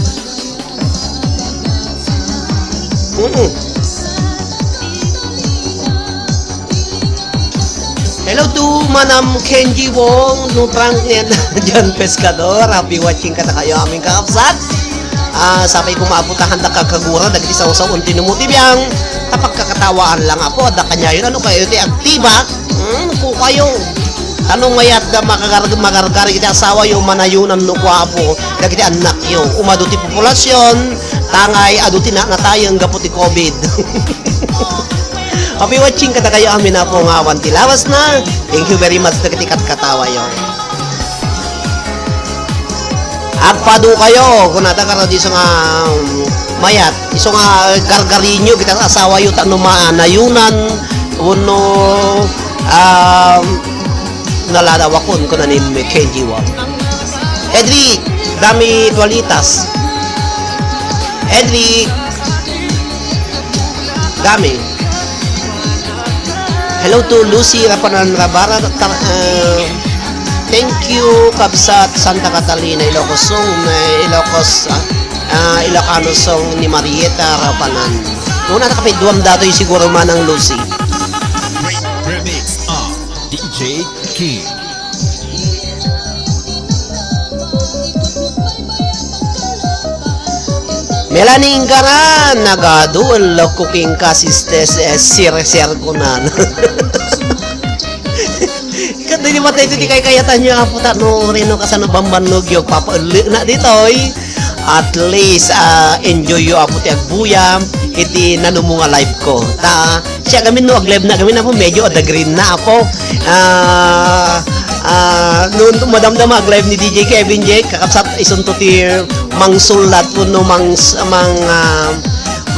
Mm. Hello to Manam Kenji Wong, Nutrang, and John Pescador. Happy watching kada kayo, aming kakabsat. Ah, sapay ko maaputahan da kakagura, dagiti sawsaw, unti numuti biang. Tapagkakatawaan lang, apo, adda kanyayon, ano kayo, ti agtibak? Hmm, po kayo. Ano mayat da makagar-, magargar iti asawa yo, manayunan no kwa, apo, dagiti annak yo. Umadu ti populasyon, Tangay, adu ti na-, natayeng gapu ti covid. Happy watching kadakayo amin, Apo, nga awan ti lawas na. Thank you very much dagiti katkatawayo. Agpadukayo, kunada karo di isu nga, um, mayat, isu nga gargarinyo, kita asawayo, ta no maanayonan, wenno, um, naladawakon, kuna ni Kenji Wong. Edri, dami tualitas. Edri, dami. Hello to Lucy Rapanan Rabara. Ta-, uh, thank you, Kabsat Santa Catalina, Ilocos song, uh, Ilocos, uh, uh, Ilocano song ni Marieta Rapanan. Una na kapiduam datoy siguro manang Lucy. Great remix of D J King. Melanie Inggaran, nagadu, lokko king kasis tes, eh, sir, sir ko nan. Ket di matay iti kaykayatan niya, Apo, ta no, reno kasano bambannog yo, papaelli na ditoy. At least, ah, enjoy yo, Apo, ti agbuyam, iti nanumo nga live ko. Ta, siya gamin no ag-live na gamin, Apo, medyo ada green na, Apo. Ah, ah, no, madamdama ag-live ni D J Kevin Jake, kakabsat isunto ti mangsulat wenno mangs-, mang, ah,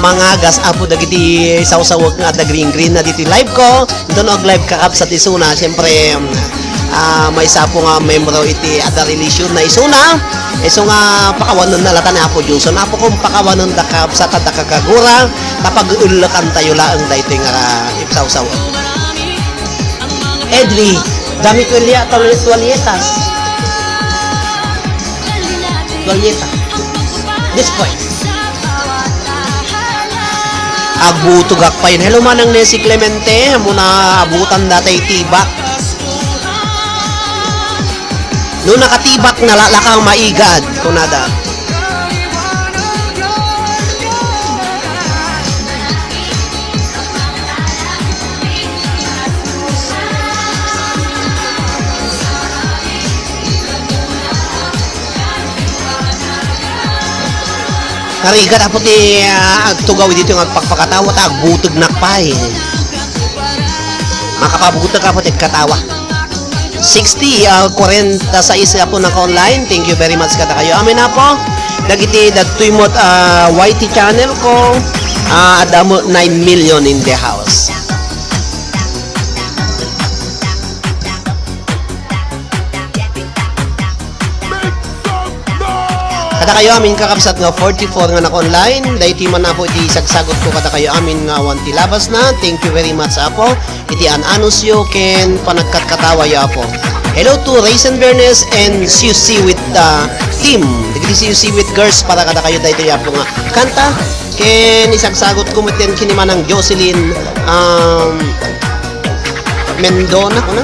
mangagas, Apo, dagiti sawsawek nga ada green-green na diti live ko. Inton ag-live kakabsat isuna, siyempre, ah, maysa, Apo, nga membro iti ada religion na isuna. Isu nga pakawanen na latan ni Apo Dios. Apo, kung pakawanen da kabsat, da kagagura, ta pag-uullekan tayo laeng daytoy nga ipsawsaw. Edri, dami tualia-, tual-, tualietas. Tualieta. This point. Agbutogak pay. Hello, Manang Nessie Clemente. Muna abutan data iti bak. No nakatibak, nalalakang maigad, kunada. Narigat, Apo, ti, ah, agtugaw dito nga agpakpakatawa, ta agbuteg nakpay. Makapabuteg, Apo, ti katawa. Sixty, ah, kwarenta sais nga po naka-online. Thank you very much kadakayo amin, Apo. Dagiti dagtoy met, ah, Y T channel ko, ah, adda met nine million in the house. Kadakayo amin kakabsat nga forty-four nga naka-online, daytoy man, Apo, iti sagsagutko kadakayo amin nga awan ti labasna. Thank you very much, Apo. Iti an-anusyo ken panagkatkatawayo, Apo. Hello to Raisin Bernes and C U C with, uh, team. Dagiti C U C with girls para kadakayo daytoy, Apo, nga kanta. Ken isagsagutko met ken ni Manang Jocelyn, um, Mendona, kuna?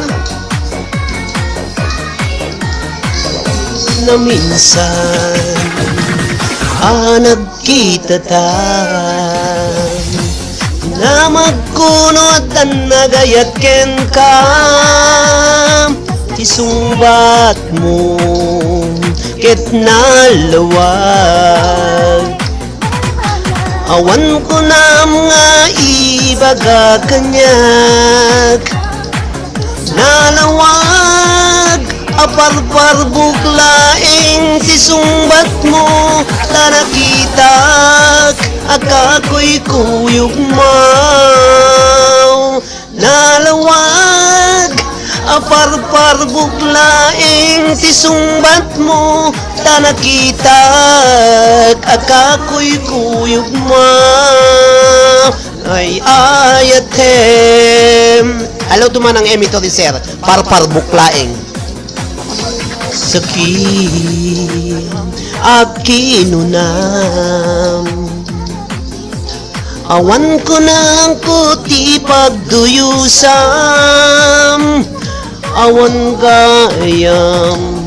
Naminsan, ah, nagkitatan, namagkuno addan nagayat kenka, ti sungbatmo ket nalawag. Awan kunam nga ibaga kaniak. Nalawag a parparbuk laeng ti sungbatmo, ta nakitak a kakuykuyogmo. Nalawag a parparbuk laeng ti sungbatmo, ta nakitak a kakuykuyogmo. Ay, ayatem. Hello to Manang Emmy Toricer. Parparbuk laeng. Sakit a kinunam. Awan kunam ko ti pagduyusam, awan gayam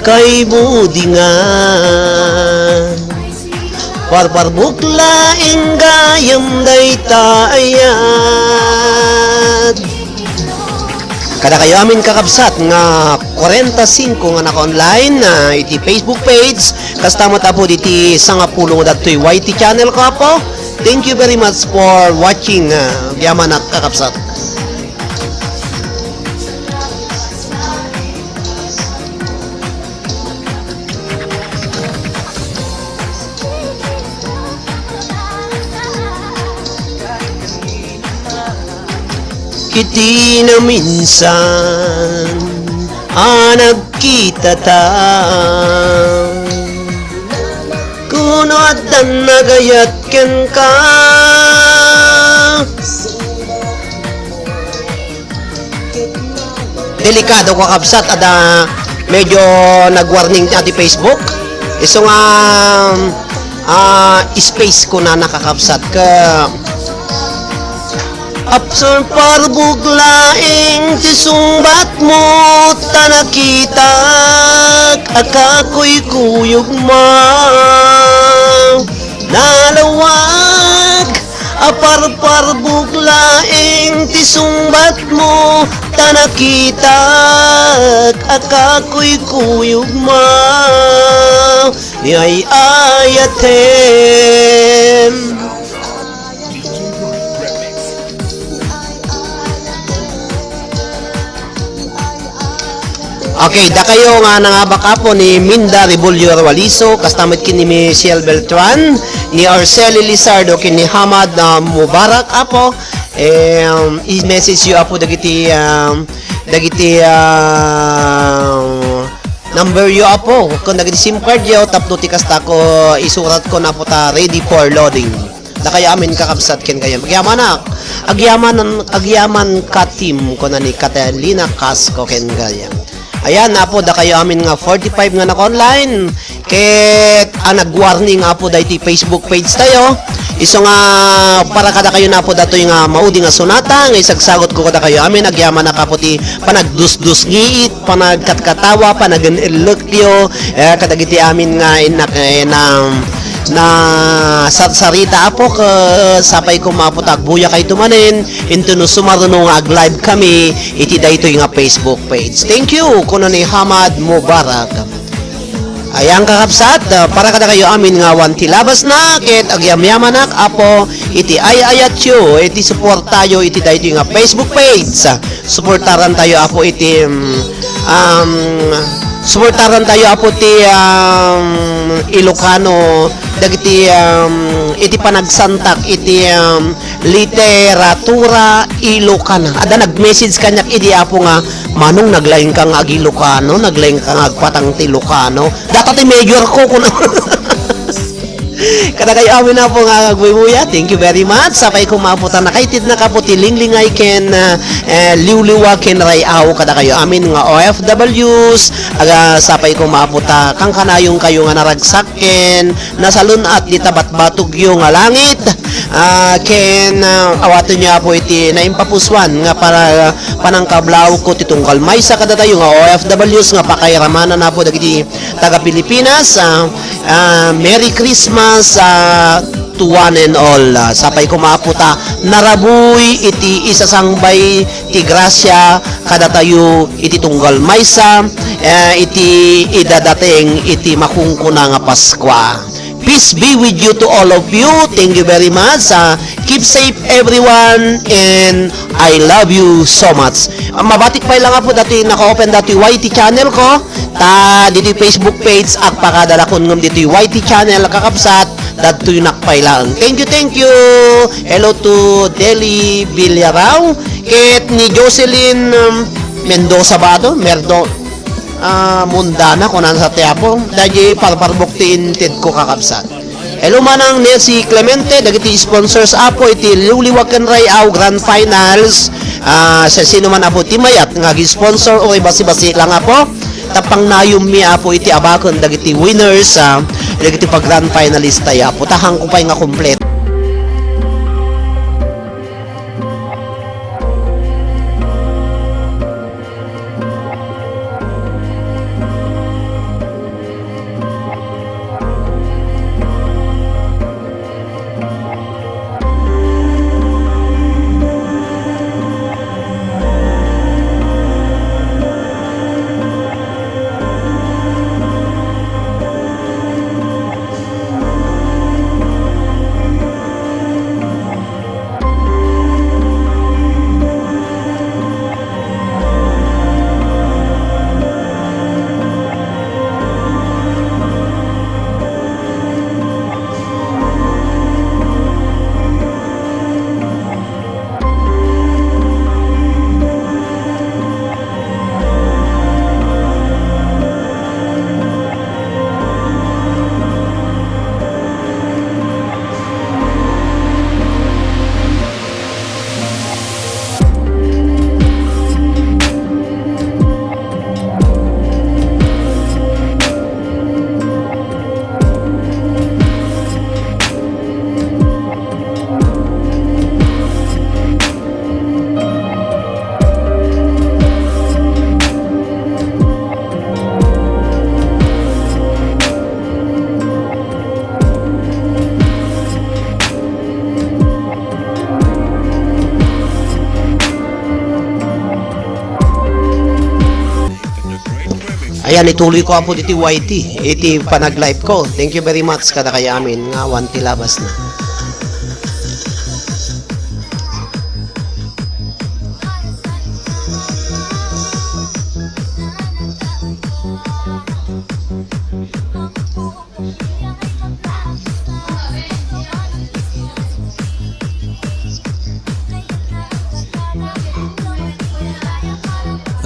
kaibudingan. Parparbuk laeng gayam dayta ayat. Kadakayo amin, kakabsat, nga kwarenta singko nga naka-online, ah, iti Facebook page, kasta met, Apo, diti sangapulo nga dagitoy Y T channel ko, Apo. Thank you very much for watching, ah, agyamanak, kakabsat. Iti naminsan a nagkitata, kuno addan nagayat kenka. Delikado, kakabsat, adda medyo nag-warning ti Facebook. Isu nga, ah, space kunana, kakabsat, ket apsar parbug laeng ti sungbatmo, ta nakitak a kakuykuyogma. Nalawag a parparbug laeng ti sungbatmo, ta nakitak a kakuykuyogma ni ay-ayatem. Okay, dakayo nga nangabak, Apo, ni Minda Rebullior Waliso, kasta met ken ni Michelle Beltran, ni Arceli Lizardo, ken ni Hamad, ah, Mubarak, Apo. Em, i-message yo, Apo, dagiti, um, dagiti, um, number yo, Apo, ken dagiti SIM card yo, tapno ti kasta ko isurat ko, Apo, ta ready for loading. Dakayo amin, kakabsat, ken gayam. Agyamanak. Agyaman, agyaman ka, team, kuna ni Catalina Casco, ken gayam. Ayan, Apo, dakayo amin nga forty-five nga naka-online. Ket, ah, nag-warning, Apo, daytoy Facebook page tayo. Isu nga para kadakayo, Apo, datoy nga maudi nga sonata, nga isagsagot ko kadakayo amin, agyamanak, Apo, ti panagdusdusngiit, panagkatkatawa, panagan-ellekyo, eh, kadagiti amin nga innak-, eh, na, nasarsarita, Apo, ket sapay koma, Apo, ta agbuyakayto manen, intono sumaruno nga ag-live kami iti daytoy nga Facebook page. Thank you, kuno ni Hamad Mubarak. Ayan, kakabsat, ah, para kadakayo amin nga awan ti labasna, ket agyamyamanak, Apo, iti ay-ayatyo, iti suportayo iti daytoy nga Facebook page. Suportaran tayo, Apo, iti, mm, um, suportaran tayo, Apo, ti, um, Ilocano, dagiti, um, iti panagsantak iti, um, literatura Ilocana. Adda nag-message kaniak idi, Apo, nga, "Manong, naglaing ka nga ag-Ilocano, naglaing ka nga agpatang ti Ilocano." Data ti major ko, kuna. Kadakayo amin, Apo, nga agbuybuya, thank you very much. Sapay koma, Apo, ta nakaitednak, Apo, ti linglingay ken, ah, eh, liwliwa ken ray-aw kadakayo amin nga O F Ws. Aga, sapay koma, Apo, ta kankanayonkayo nga naragsak ken nasalun-at dita batbatogyo nga langit. Ah, ken, ah, awatenyo, Apo, iti naimpapusuan nga para panangkablawko ti tunggal maysa kadatayo nga O F Ws nga pakairamanan, Apo, dagiti taga-Pilipinas. Ah, ah, Merry Christmas, ah, to one and all. Ah, sapay koma, Apo, ta narabuy iti isasangbay ti grasia kadatayo iti tunggal maysa, eh, iti idadateng iti makunkuna nga Paskua. Peace be with you to all of you. Thank you very much. Ah, keep safe, everyone, and I love you so much. Ah, mabatik pay lang, Apo, dati naka-open dati Y T channel ko. Ta diti Facebook page, agpakadalakon ngem diti Y T channel, kakabsat, dadtoy nakpay laeng. Thank you, thank you. Hello to Deli Villarao, ket ni Jocelyn, um, Mendoza ba to? Merdo-, ah, Mundana, kunan sa ti Apo. Dagiti parparbuk ti inted ko, kakabsat. Hello, Manang Nancy Clemente, dagiti sponsors, Apo, iti Liwliwa ken Ray-aw Grand Finals. Ah, sa sino man, Apo, ti mayat nga agi-sponsor, o ibasi-basi lang, Apo. Tapang nayummi, Apo, iti abaken dagiti winners, ah, dagiti pag-grand finalist tayo, Apo. Tahang ko pay nga kompleto. Ayan, ituloy ko apo iti Y T, iti panag-live ko. Thank you very much kadakayo amin nga awan ti labas na.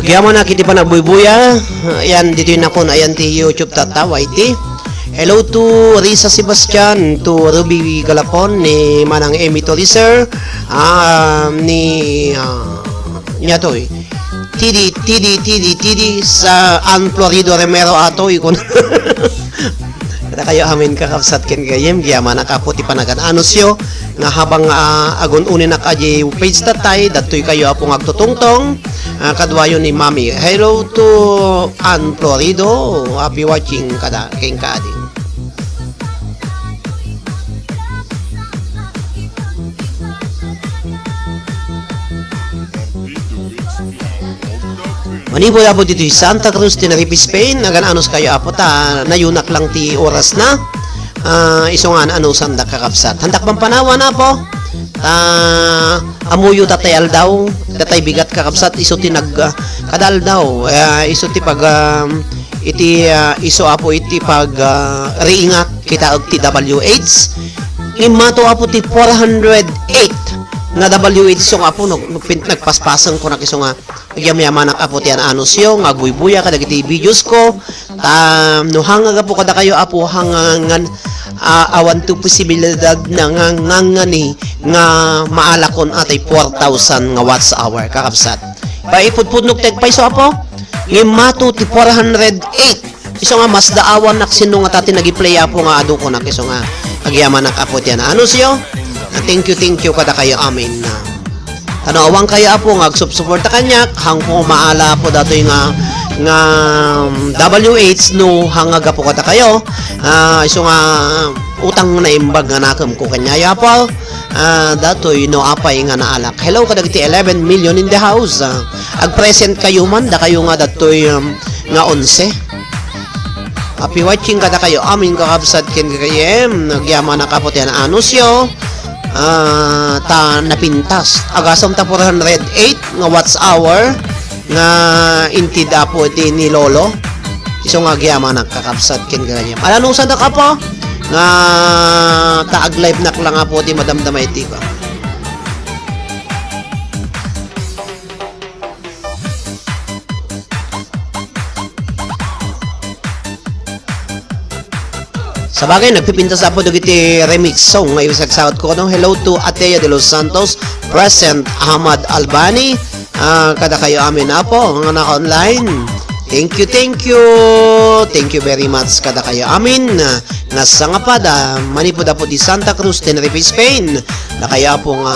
Agyamanak iti panagbuybuyam, ayan ditoy nakon, ayan ti YouTube tatta, Y T. Hello to Risa Sebastian, to Ruby Galapon, ni Manang Emmy Toriser, ah, ni, ah, niya toy. Tidi, Tidi, Tidi, Tidi, sa Ann Florido Romero ato, ikon. Kadakayo amin kakabsat ken gayem, agyamanak apo ti panagan-anusyo, nga habang, ah, agun-uninak a di page tattay, dattoy kayo apo nga agtutungtong, ah, kaduayo ni Mami. Hello to Ann Florido, happy watching kada, ken kadi. Manipud apo ditoy Santa Cruz, Tenerife, Spain, agan-anus kayo apo ta nayunak lang ti oras na. Ah, isu nga an-anusandak kakabsat. Handak mampanawan apo. Ta amuyo tatay aldaw, tatay bigat kakabsat, isu ti nag, ah, kada aldaw, ah, isu ti pag, ah, iti, ah, isu apo iti pag, ah, riingat kita ag ti W H. Immato apo ti four hundred eight nga W H song apo no, no pin-, nagpaspaseng ko na kiso nga agyamanak apo ti an-anusyo nga agbuybuya kadagiti videos ko. Ta no hanga gapu kadakayo apo hanga ngan, ah, awan to posibilidad na nga ngangani nga maalakon atay four thousand nga watch hour kakabsat. Paipudpudnok ti agpayso apo. Ngem mato ti four hundred eight. Isu nga masdaawannak sinno nga tati nag-play apo nga adu konak isu nga agyamanak apo ti an-anusyo. Ah, thank you, thank you kadakayo amin. Ah, tano awan kayo apo nga agsupsuporta kaniak, hangko maala apo datoy nga, nga, um, W H no hanga gapu kadakayo. Ah, isu nga utang naimbag nga nakem ko kaniayo apo. Ah, datoy no apay nga naalak. Hello kadagiti eleven million in the house. Ah, ag-present kayo man, dakayo nga datoy, um, nga onse. Happy watching kadakayo amin kakabsat ken gayem. Agyamanak apo ti an-anusyo. Ah, ta napintas. Agasam ta four hundred eight nga watch hour nga inted apo ti ni Lolo. Isu nga agyamanak kakabsat ken gayem. Alanusandak apo nga ta ag-live nak lang apo ti madamdama iti ko. Sabagay, nagpipintas apo dagiti remix song nga isagsaot ko, no? Hello to Atea de los Santos, present, Ahmad Albani, ah, kadakayo amin apo nga naka-online. Thank you, thank you. Thank you very much kadakayo amin. Nga sangapada, manipud apo di Santa Cruz, Tenerife, Spain. Dakayo apo nga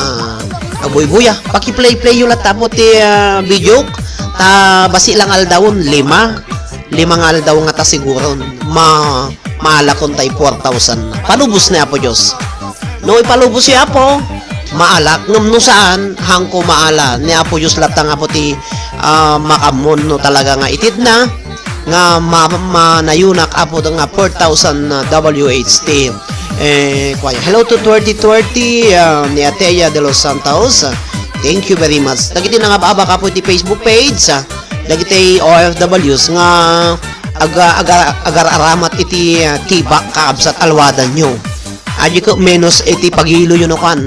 agbuybuya. Paki-play-play yo latta apo ti, ah, video. Ta basi lang aldawon, lima. Lima nga aldaw nga ta siguron. Ma-, maalakon tay four thousand. Palubos ni Apo Dios. No ipalubos ni Apo, maalak. Ngem no saan, hangko maala. Ni Apo Dios latta nga apo ti, ah, makaammo no talaga nga itedna. nga ma-, manayunak apo nga four thousand na W H T. Eh, kuan. Hello to twenty twenty, ah, ni Atea de los Santos. Thank you very much. Dagiti nangab-abak apo iti Facebook page, ah, dagiti O F Ws nga aga-, aga-, agar-aramat iti, ah, tibak kakabsat alwadan yo. Aji ko menos iti pagilo yo no kan.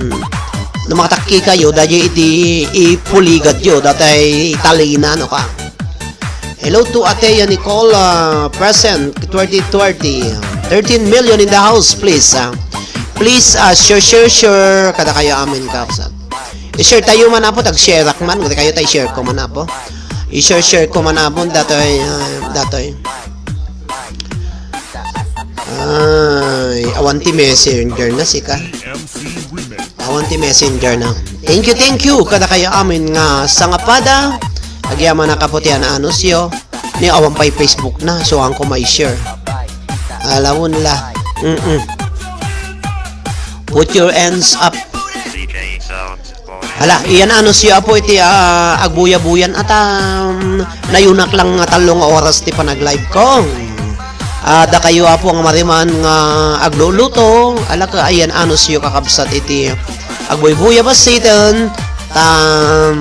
No makatakki kayo, daji iti ipuligad yo, datay italina no ka. Hello to Atea Nicole, ah, present, twenty twenty. Thirteen million in the house, please, ah. Please, ah, share, share, share. Kada kayo amin, kapsat. I-share tayo man apo, tag-share ak man. Kada kayo tayo share ko man apo. I-share, share ko man apo, datoy, ah, datoy. Ay, awan ti messenger na sika. Awan ti messenger na. Thank you, thank you. Kada kayo amin nga sangapada. Agyamanak apo ti an-anusyo. Ni awan pay Facebook na. So, ang ko may share. Alawon la. Mm-mm. Put your hands up. Hala, iyan anusyo, Apo, iti, ah, agbuya-buyan at, um, nayunak lang nga tallo nga oras ti panag-live ko. Ah, dakayo, Apo, nga mariman nga agluluto, ala ka, iyan anusyo, kakabsat, iti agbuybuya basiten, tam,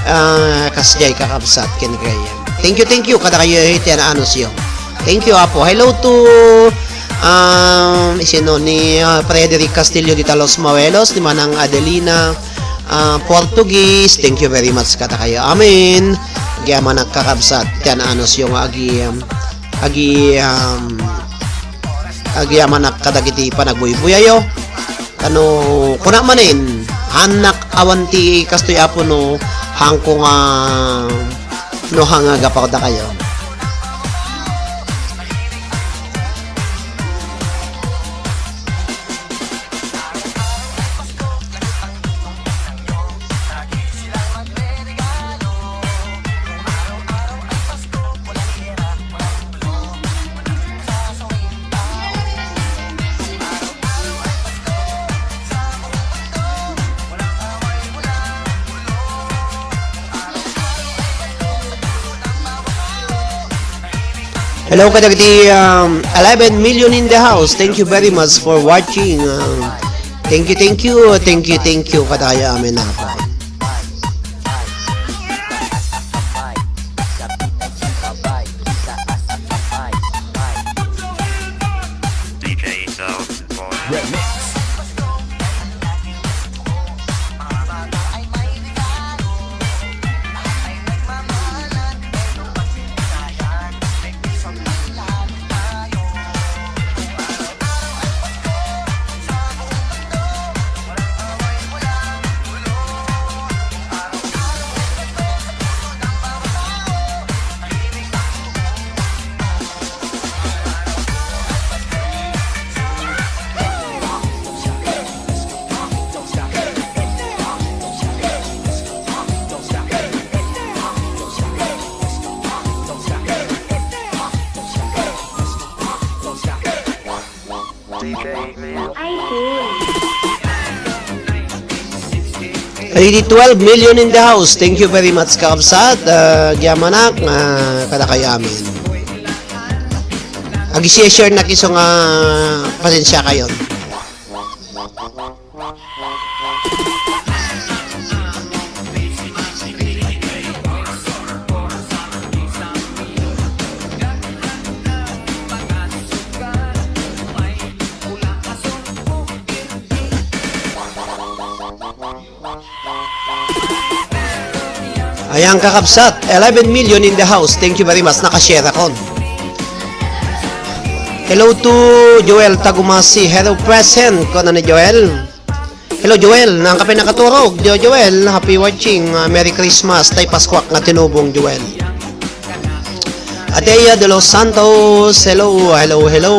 ah, kasjay, kakabsat, ken kay. Thank you, thank you, kadakayo iti anusyo. Thank you, Apo. Hello to, um, sino ni, ah, Frederick Castillo de Talos Mawelos, ni Manang Adelina, ah, Portuguese. Thank you very much kadakayo. Amen. Agyamanak, kakabsat, ti anusyo nga agi, um, agi, um, agyamanak kadagiti panagbuybuyayo. Kano, kuna manen, hannak awan ti kastoy, Apo, no, hangko nga, no, hanga gapaw dakayo. Hello, kadagiti, um, eleven million in the house. Thank you very much for watching. Um, thank you, thank you, thank you, thank you, kadaya amin na. D J Sound Boy. Remix. Ready, twelve million in the house. Thank you very much, kakabsat. Ah, agyamanak, ah, kadakayo amin. Agi-share na kiso nga pasensya kayo. Ayan, kakabsat, eleven million in the house. Thank you very much. Nakashare akon. Hello to Joel Tagumasi. Hello, present, kuna ni Joel. Hello, Joel. Nang kape nakaturog. Jo-, Joel, happy watching. Ah, Merry Christmas. Tay Paskuak nga tinubong, Joel. Adeya de los Santos. Hello, hello, hello.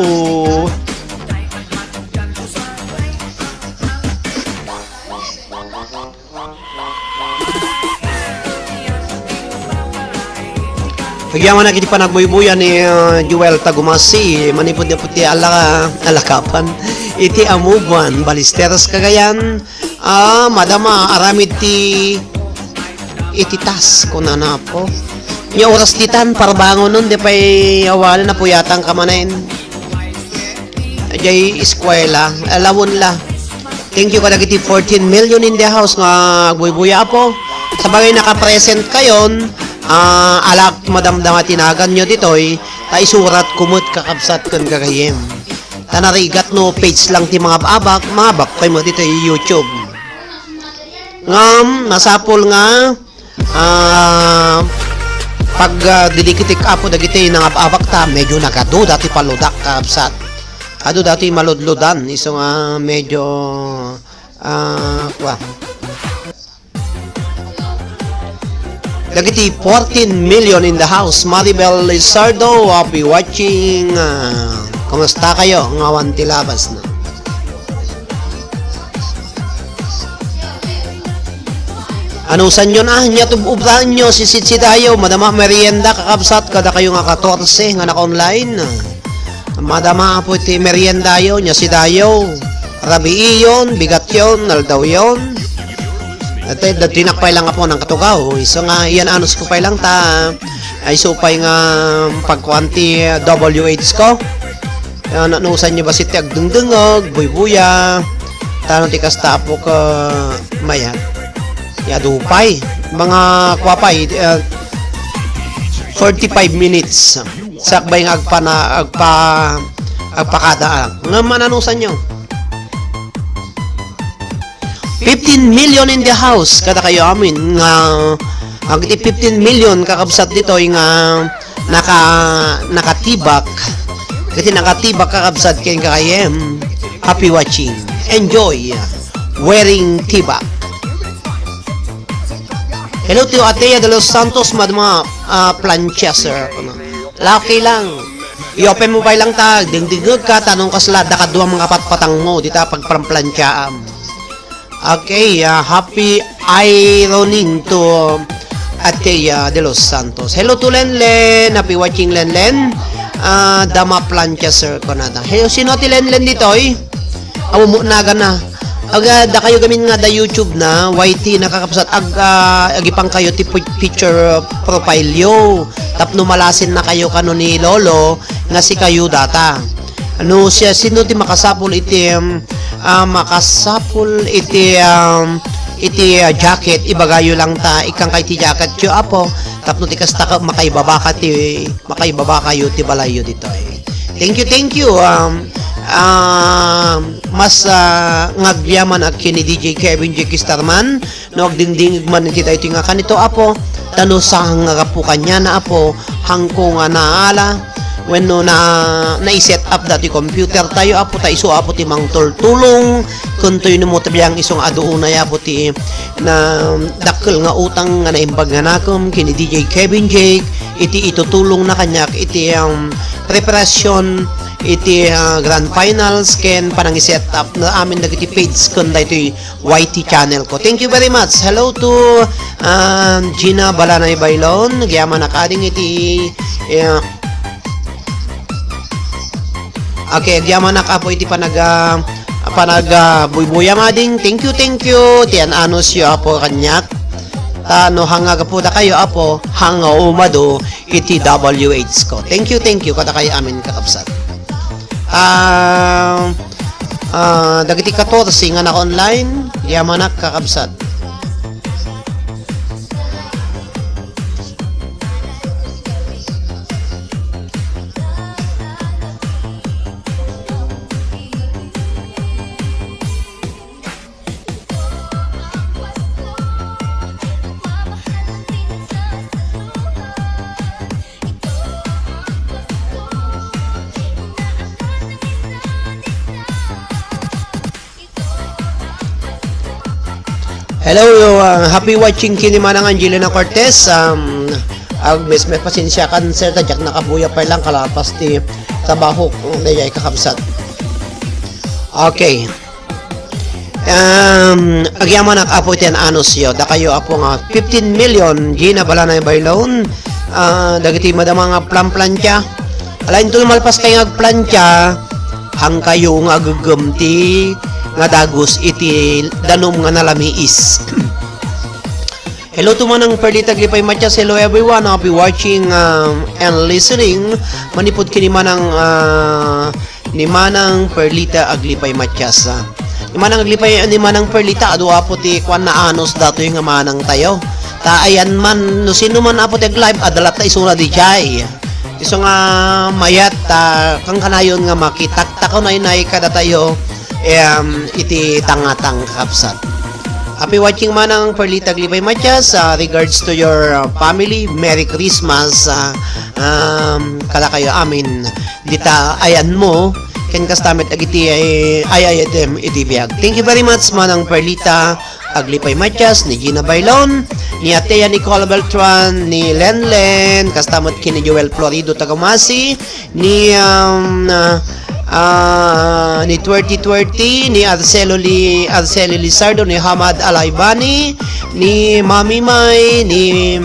Agyamanak iti panagbuybuya ni, uh, Joel Tagumasi, manipud ni puti ala, alakapan. Iti Amuban, Balisteros, Cagayan. Ah, madama, aramid ti iti tas, kunana po. Nya oras ditan, parbangonon, di pay awanen, napuyatan ka manen. Ajay eskwela, alawon la. Thank you kadagiti fourteen million in the house nga agbuybuya, Apo. Sabagay naka-present kayon, ah, alak madamdama ti naganyo ditoy, ta isurat kumut kakabsat ken gagayem. Ta narigat no page lang ti mangab-abak, mangabak kayo mo ditoy YouTube. Ngam, masapul nga Ah, pag, ah, didikitik, Apo, dagiti nangab-abak ta, medyo nagaduda ti paludak, kakabsat. Adu dati maludludan, isu nga medyo, ah, kwa. Dagiti fourteen million in the house, Maribel Lizardo, happy watching. Ah, kumusta kayo? Ngawan ti labas na. Anusanyon a, nya tub-, ubraanyo, sisidsidayo, madama merienda, kakabsat, kadakayo nga katorse nga naka-online. Madama, Apo, ti meriendayo, nya sidayo, rabiiyon, bigatyon, aldawyon. Dati, dati nakpay lang ako ng katugaw. Isu nga, yan anus ko pay lang ta. Ay, isu pay nga pagkuan ti W H ko. Yan, anusan niyo ba si ti agdengdengog, buybuya. Tano ti kasta apo ka mayat. Yadupay. Mga kuwapay, uh, forty-five minutes. Sakbay nga agpana-, agpa-, agpakada, ah. Nga mananusan nyo. Fifteen million in the house, kada kayo amin nga, agiti fifteen million kakabsat ditoy nga naka-, nakatibak. Kasi nakatibak kakabsat ken kakayem. Happy watching. Enjoy wearing tibak. Hello to Atea de los Santos, Madma, ah, Plancha, sir. Ano? Okay lang. I-open mo pa lang ta, dingdingeg ka, tanong ka sila, dakadua mga patpatang mo, di ta pagplanplanchaam. Okay, ah, happy ironing to Atea de los Santos. Hello to Lenlen, happy watching Lenlen. Ah, Dama Plancha, sir, kunada. Hello, sino ti Lenlen ditoy? Aw, mo nagan na. Aga, dakayo gamin nga da YouTube na, Y T na kakabsat, ag, ah, agipang kayo ti pi-, picture profile yo. Tapno malasin na kayo kano ni Lolo, nga si kayo data. Ano siya, sino ti makasapul iti, um, ah, makasapul iti, um, iti, ah, jacket, ibagayo lang ta, ikang kay ti jacket yo, apo. Tapno ti kasta ka, makaibaba ka ti, makaibaba kayo ti balay yo ditoy. Thank you, thank you. Um, ah, mas, ah, ngagyaman ak ken ni D J Kevin J K Starman, no, agdingdingig man iti daytoy nga kanito, Apo, tano saan nga gapu kaniana, Apo, hangko nga naala, wenno na, nai-set up dati computer tayo, Apo, ta isu, Apo, ti mangtultulong, kuntoy no mo tabiang isu nga adu unay, Apo, ti na dakkel nga utang nga naimbag nga nakem ken ni D J Kevin Jake, iti itutulong na kaniak iti, um, preparasyon iti, ah, grand finals ken panangi-set up na amin dagiti page ken daytoy Y T channel ko. Thank you very much. Hello to, um, Gina Balanay Bailon. Agyaman a kading iti, eh, Okay, agyaman a, Apo, iti panag-, ah, panag-, ah, buybuyam, ading. Thank you, thank you. Ti an-anusyo, Apo, kaniak. Ta no hanga gapu dakayo, Apo, hanga umadu iti W H ko. Thank you, thank you, kadakayo amin, kakabsat. Ah, ah, dagiti katorse nga naka-online, agyaman a, kakabsat. Hello, uh, happy watching ken ni Manang Angelina Cortez. Um, agmesmes, pasensiakan, sir, ta diak nakabuya pay lang kalapas ti trabaho, daydiay, kakabsat. Okay. Um, agyaman a, Apo, iti an-anusyo. Dakayo, Apo, nga fifteen million, Gina Balanay Bailon. Ah, dagiti madama nga agplanplancha. Ala, inton malpas kayo nga agplancha, hangkayo nga agegem ti nga dagus iti danum nga nalamiis. Hello to Manang Perlita Aglipay Matias. Hello everyone. I'll be watching, um, and listening. Manipud ken ni Manang, ah, ni Manang Perlita Aglipay Matias, ah. Ni Manang Aglipay, ni Manang Perlita, adu, Apo, ti kuan, naanus datoy nga manang tayo. Ta ayan man, no sino man, Apo, ti ag-live, adda latta isuna daydiay. Isu nga mayat, ta kankanayon nga makitaktak naynay kadatayo, em, iti tangatang, kakabsat. Happy watching, Manang Perlita Aglipay Matias. Ah, regards to your, ah, family. Merry Christmas, ah, um, kadakayo amin. Dita ayan mo, ken kasta met dagiti ay, ay, ay, item iti biag. Thank you very much, Manang Perlita Aglipay Matias, ni Gina Bailon, ni Atea Nicole Beltran, ni Lenlen, kasta met ken ni Joel Florido Tagamasi, ni, um, ah, ah, ni Twerty Twerty, ni Arcelo Li-, Arcelo Lizardo, ni Hamad Alaibani, ni Mami Mai, ni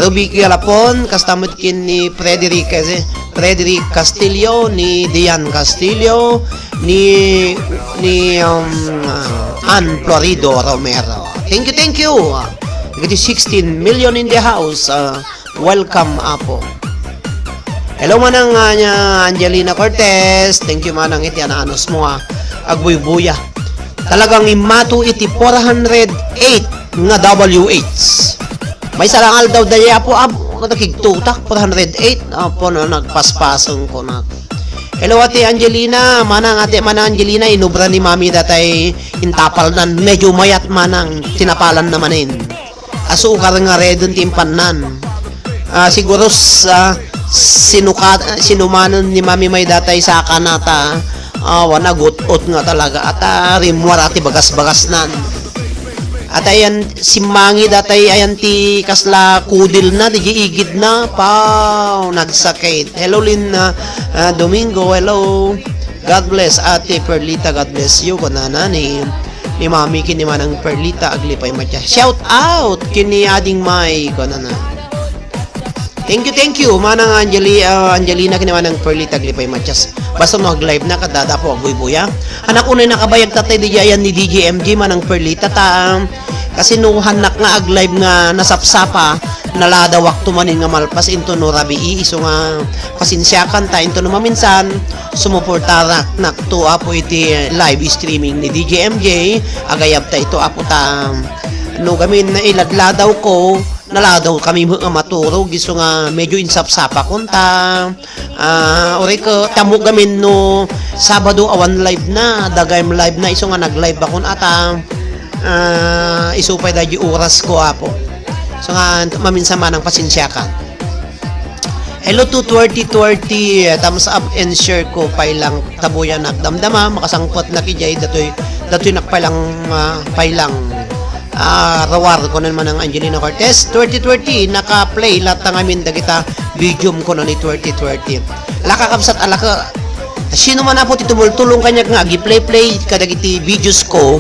Ruby Galapon, kasta met ken ni Frederick, eh, Frederick Castillo, ni Dian Castillo, ni, ni, um, ah, Ann Florido Romero. Thank you, thank you. Dagiti sixteen million in the house. Ah, welcome, Apo. Hello, manang, ah, nya, Angelina Cortez. Thank you, manang, iti anaanusmo, ah. Agbuybuya. Talagang immato iti four hundred eight nga W H. Maysa lang aldaw dayta, Apo, Apo, nakigtutak, four hundred eight. Apo, no, nagpaspasengko na. Hello, Ate Angelina. Manang, Ate, Manang Angelina, inubra ni Mami datay intapalnan. Medyo mayat, Manang. Tinapalan na manen. Asukar nga reden ti impannan. Ah, siguro sa sinukat, sinumanen ni Mami may datay saka na ta, ah, wana gut-ot nga talaga. Ata rimmuar ti bagas-bagasnan. Ata ayan simmangi datay ayan ti kasla kudil na, di igid na. Paw, nagsakit. Hello, Lin, ah, ah, Domingo. Hello. God bless, Ate Perlita. God bless you. Kunana ni, ni Mami ken ni Manang Perlita, aglipay matya. Shout out ken ni Ading May. Kunana. Thank you, thank you, Manang Angeli-, ah, Angelina, ken ni Manang Perlita, aglipay matya. Basta no ag-live na, kadada po, agbuybuya. Anak, unay nakabayag tatay, di ayan ni D J M G, Manang Perlita, ta, kasi no hannak nga ag-live nga nasapsapa, naladawak to manen nga malpas into no rabii, isu nga pasensiakan ta into no maminsan, sumuportarak nakto, Apo, iti live streaming ni D J M J, agayab ta ito, Apo, ta, no gamin nailadladaw ko, naladaw kami met nga maturog, isu nga medyo insapsapakon ta, ah, uray ket, tammo gamin no Sabado awan live na, dagayem live na, isu nga nag-live akon ata, ah, isu pay daydi oras ko, Apo. So nga, maminsan manang pasensiakan. Hello to twenty twenty, thumbs up and share ko, pay lang, tabuyan nak damdama, makasangpet nak idiay, datoy, datoy nak pay lang, ah, pay lang. Ah, rawar, kunan Manang Angelina Cortez, twenty twenty, naka-play latta ngamin dagita videom kuno ni twenty twenty. Ala, kakabsat, alaka, sino man, Apo, ti tumultulong kaniak nga agi-play-play kadagiti videos ko,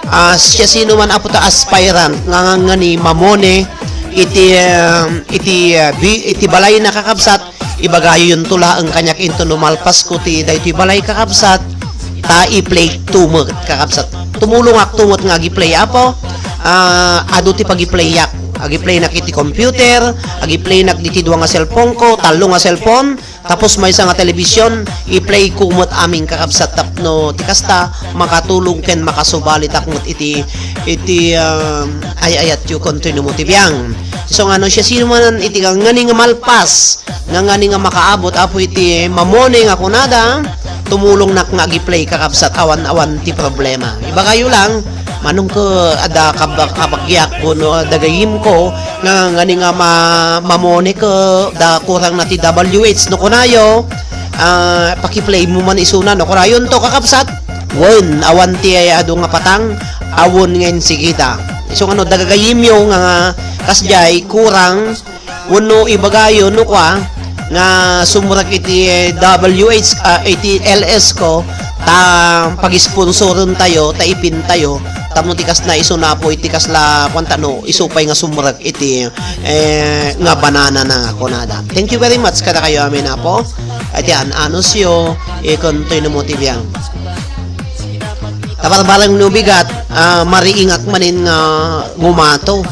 ah, siasino man, Apo, ta aspirant nga, nga, nga ni mamone iti, ah, iti, ah, bi-, iti balayna, kakabsat, ibagayonto laeng kaniak inton no malpasko ti daytoy balay, kakabsat, ta i-play to met, kakabsat. Tumulongak to met nga agi-play, Apo. Ah, adu ti pagi-playak. Agi-playnak iti computer, agi-playnak diti dua nga cellphone ko, tallo nga cellphone, tapos maysa nga television, i-play ko met amin, kakabsat, tapno ti kasta, makatulong ken makasubalitak met iti, iti, ah, ay-ayatyo ken ti biang. So nga no, siasino man iti nga, ngani nga malpas, nga ngani nga makaabot, Apo, iti mamone nga kunada, tumulongnak nga agi-play, kakabsat, awan-awan ti problema. Ibagayo lang, manong ket adda kab-, kabagiak wenno adda gayimko, nga ngani nga ma-, mamone ket da kurang na ti W H no kunayo, ah, paki-play mo man isuna no kunayonto, kakabsat. Wen, awan ti adu nga patang, awan nga insigida. Isu nga no, adda gagayimyo nga, nga kasdiay, kurang, wenno ibagayo no kua nga sumrek iti W H, ah, iti L S ko, ta pag-sponsoren tayo, ta ipintayo, tapno ti kasna isu na, Apo, iti kasla kuan ta no, isu pay nga sumrek iti, eh, nga banana na nga kunada. Thank you very much kadakayo amin, Apo. Iti an-anusyo, ikuntoy no mo ti biang. Tabarbareng no bigat, ah, mariingak manen nga ngumato.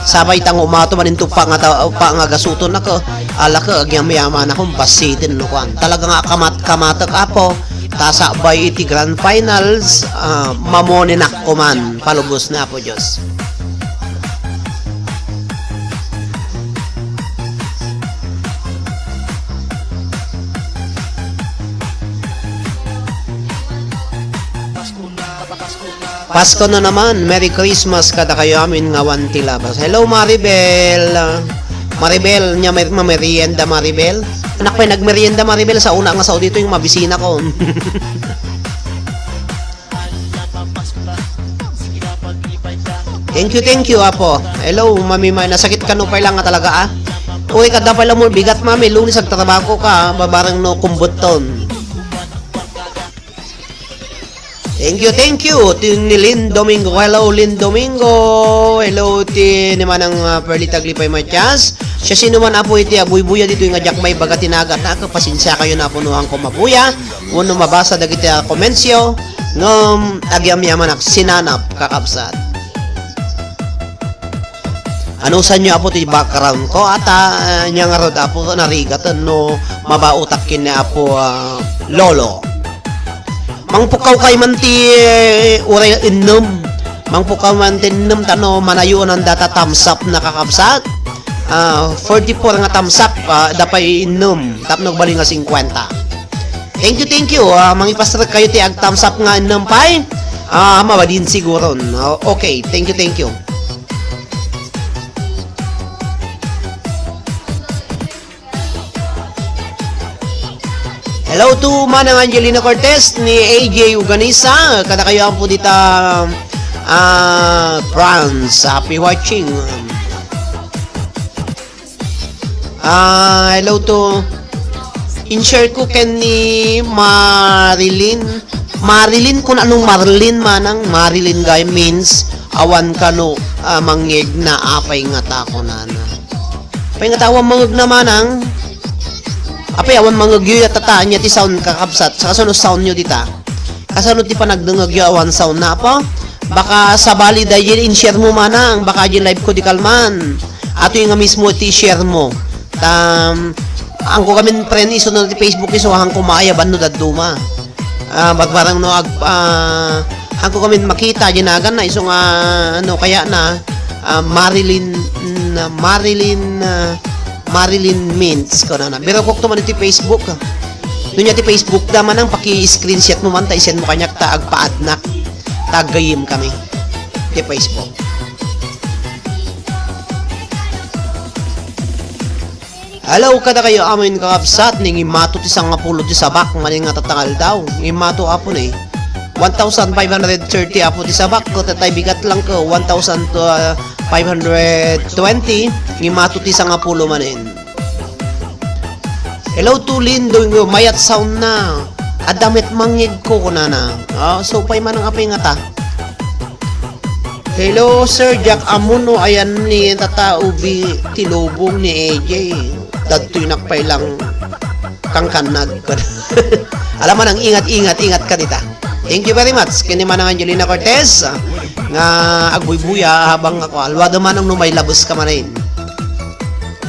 Sapay ta ngumato manen to pa nga ta-, pa nga gasuton ako. Ala ka, agyamyaman akong basitin no kuan. Talaga nga kamat-, kamatek, Apo. Ta sakbay iti grand finals, ah, mamonenak kuman. Palubos na, Apo Dios. Pasko na naman. Merry Christmas kadakayo amin nga awan ti labas. Hello, Maribel. Maribel, nya mer-, mamerienda, Maribel? Anak pay nagmerienda, Maribel, sa una nga sao ditoy nga mabisina ko. Thank you, thank you, Apo. Hello, Mami May. Nasakit ka no pay lang nga talaga, ah. Uy, kada pala mo, bigat, Mami. Lunes agtrabaho ka, ah. Babarang no kumbutton. Thank you, thank you. Ti ni Lin Domingo. Hello, Lin Domingo. Hello, ti ni Manang, ah, Perlita Glipay Matias. Siasino man, Apo, iti abuybuya ditoy nga diak maibaga ti nagan. Ako, pasensia kayo na punuan ko mabuya. Wenno mabasa dagiti, ah, commentsyo, ngem agyamyamanak sinanap, kakabsat. Anusanyo, Apo, ti background ko? Ata, ah, nia ngarud, Apo, narigaten no mabaotak ken ni Apo, ah, Lolo. Mangpukkawkay man ti, eh, uray ennem. Mangpukkaw man ti ennem ta no manayonan data thumbs up na, kakabsat. Ah, forty-four nga thumbs up, ah, adda pay ennem. Tapno agbali nga singkwenta. Thank you, thank you. Ah, mangipastrek kayo ti ag-thumbs up nga ennem pay. Ah, mabalin siguro. No? Okay, thank you, thank you. Hello to Manang Angelina Cortez ni A J Uganisa. Kadakayo po dita, ah, France. Happy watching. Ah, hello to, in-share ko ken ni Marilyn. Marilyn, kun anong Marilyn manang, Marilyn gay means awan kano, ah, mangngegna, apay ngata kunana. Apay ngata awan mangngegna manang. Apay awan mangngegyo ya tata, ania ti sound, kakabsat. Kasano sound nyo dita? Kasano ti panagdengngegyo awan sound na, Apo? Baka sabali daydi in-share mo manang, baka di live ko di kalman. Atoy nga mismo ti share mo. Tam, angko kamin friend iso no ti Facebook iso, angko maayaban no dadduma. Ah, barbarang no ag-, ah, angko kamin makita, di nagan na iso nga, ano, kaya na, ah, Marilyn, na Marilyn, ah, Marilyn Mintz, kunana. Pero kok to man iti Facebook. Nunya ti Facebook da manang paki-screenshot mo man, ta isend mo kaniak, ta agpaadnak. Ta aggayem kami. Ti Facebook. Hello, kadakayo amin kakabsat, ni ngimato ti sangapulo ti sabak, mani nga tatangal daw. Ngimato apo ni. One thousand five hundred thirty apo ti sabak, ko tatay bigat lang ko, one thousand five hundred twenty, ngimato ti sangapulo manen. Hello to Lindo, mayat sound na. Adda met mangngeg ko, kunana. Ah, so pay manang apay ngata. Hello, Sir Jack Amuno, ayan ni Tata Ubi ti lubong ni A J. Dadtoy nakpailang kangkannag. Alam mo nang ingat, ingat, ingat ka dita. Thank you very much. Kini manang Angelina Cortez, ah, nga agbuybuya habang ako. Alwado manang no may labes ka manen.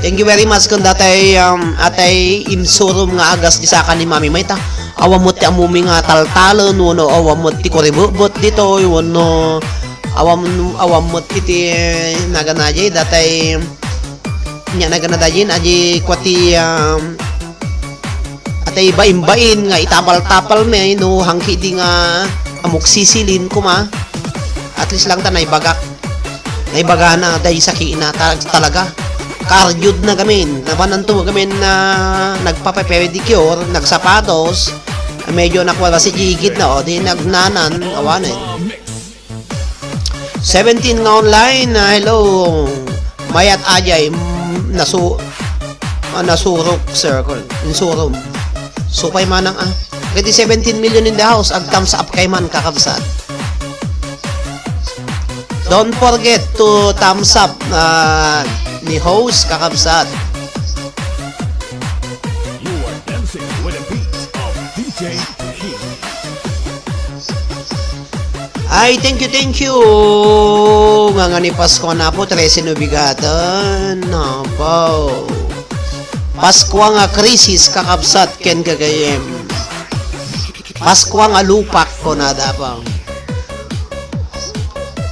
Thank you very much kun datay, um, atay insurom nga agas di saka ni Mami Mayta. Awan met ti ammom nga taltalen, wenno awan met ti kuribetbet ditoy, wenno awan, awan met iti nagana jay, datay, nia nagana dayjay, aji kua ti, um, atay bain-bain nga itapal-tapal mi, no, hangki di nga amoxicillin koma. At least lang ta naibagak. Naibagana, day sakina ta-, talaga. Cardio na gamin. Nabananto gamin na nagpapapedicure, nagsapatos. Medyo nakwala si Jigid na, o, di nagnanan, awanen. Seventeen nga online, ah, hello. Mayat ajay, mm, nasu-, ah, nasurok, sir, ko, insurom. Supay manang, ah. Kadi seventeen million in the house, ag thumbs up kay man, kakabsat. Don't forget to thumbs up, ah, ni host, kakabsat. You are dancing with the beat of D J King. Ay, thank you, thank you. Nga nga ni Pasko na po, trese no bigaton. Apo. Pasko nga krisis, kakabsat, ken gagayem. Pasko nga lupak, kunada pa.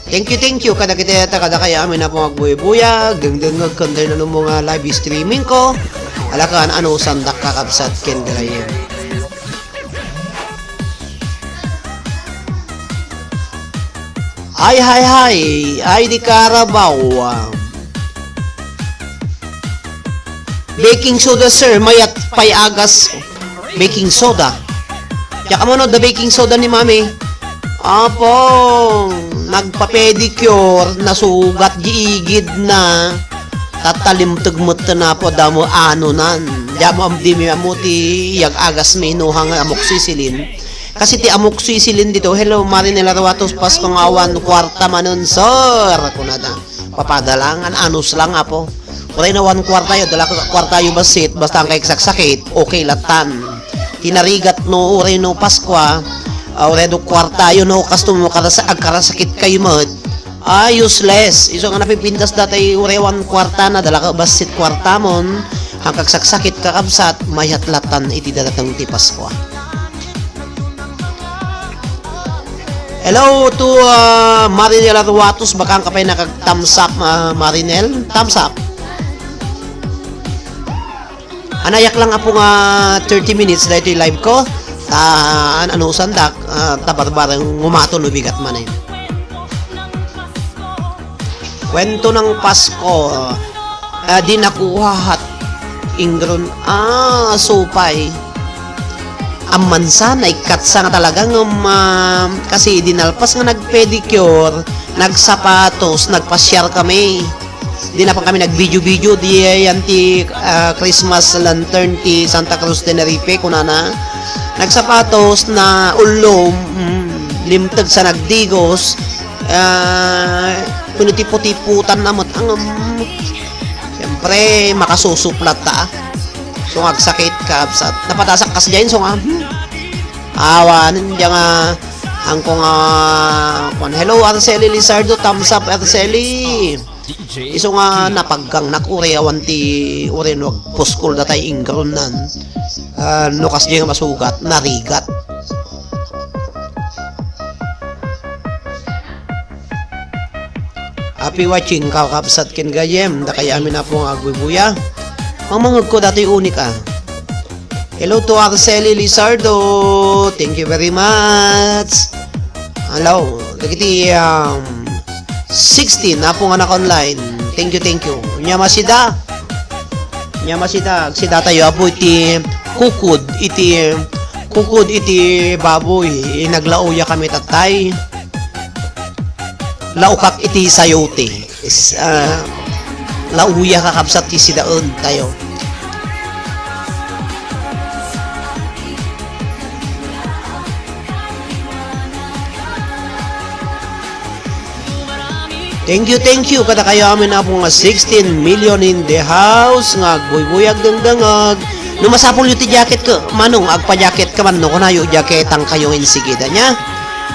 Thank you, thank you. Kada kita, kada kaya amin na po magbuybuya. Gengdengag kanda na mo nga live streaming ko. Alakan, ano, sandak, kakabsat, ken gagayem. Ay, hay, hay. Ay, di Carabao. Baking soda, sir. Mayat pay agas. Baking soda. Diak ammo no, the baking soda ni Mami. Apo, nagpa-pedicure, nasugat di igid na. Tatalimteg met na po, damo ano nan. Diak mo, di mi ammo ti yag agas mi inuhang amoxicillin. Kasi ti amoxicillin dito, hello, Marinela Ruatos, Pasko nga awan kwarta manen, sir. Kunada. Papadalangan, anus lang, apo. Uray na awan kwartayo, dala ka kwartayo basit, basta ang kay saksakit, okay latan. Tinarigat no, uray no Paskwa, ah, uray no kwartayo no, kasto mo karasa-, agkarasakit kayo met. Ah, useless. Isu nga napipintas datay uray awan kuartana, dala ka bassit kuartamon, haan ka agsaksakit, kakabsat, mayat latan iti dadateng ti Paskua. Hello to, ah, Marinel Arwatos, baka ka pay nakag-thumbs up, ah, Marinel. Thumbs up. Anayak lang, Apo, nga thirty minutes daytoy live ko. Ta, an-, anusandak, ah, ta barbareng ngumato no bigat manen. Kwento ng Pasko, ah, di nakuha hat ingron, ah, supay. Amman sa, naikkat sa nga talaga ngem, ah, kasi dinalpas nga nagpedicure, nagsapatos, nagpasyar kami. Di na pa kami nag-video-video, di yan ti, ah, Christmas lantern ti Santa Cruz Tenerife, kunana. Nagsapatos na ullom, mm, limteg sa nagdigos, ah, pinutipo-tiputan na met, ang, um, siyempre, makasusuplat ta, ah. So, agsakit, kabsat. Napatasak kas dyan, so nga, hmm. Awan, hindi nga, ang ko nga, kwan. Hello, Arceli Lizardo, thumbs up, Arceli. Isu nga napaggang nak, uray awan ti, uray no agpuskol datay ingronnan. Ah, no kasdiay nga masugat, narigat. Happy watching, kakabsat ken gayyem, dakay amin, Apo, nga agbuybuya. Mangmangegko datoy unik, ah. Hello to Arceli Lizardo. Thank you very much. Hello. Dagiti, um, sixteen, Apo, nga naka-online. Thank you, thank you. Nya masida. Nya masida. Agsida tayo, Apo, iti kukod, iti kukod, iti baboy. Inaglauya kami, tatay. Laukak iti sayote. Is, ah, lauya, kakabsat, ti sidaen tayo. Thank you, thank you. Kadakayo amin, Apo, nga sixteen million in the house nga agbuybuy, agdengdengeg. No masapulyo ti jacket ko, Manong, agpa-jacket ka man, no, kunayo, jacketang kayo nga insigida niya.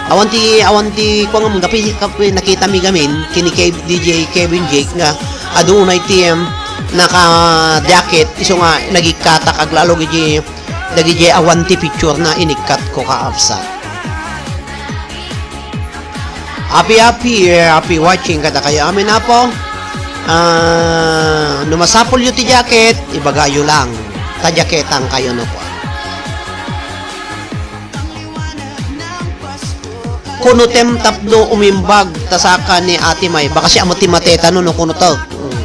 Awan ti, awan ti, kuwan, kapi, kapi, nakita mi gamin, kini Kev-, D J Kevin Jake nga, aduna iti, em, naka-jacket, isu nga, nagikkatak, aglalog iti, dagiti awan ti picture na inikkat ko, kaabsat. Happy, happy, eh, happy watching kadakayo amin, Apo. Ah, no masapulyo ti jacket, ibagayo lang. Ta jacketang kayo, no, po. Kuno tem tapno umimbag, ta saka ni Ate May, baka siya mo ti mateta no, no, kuno to. Mm.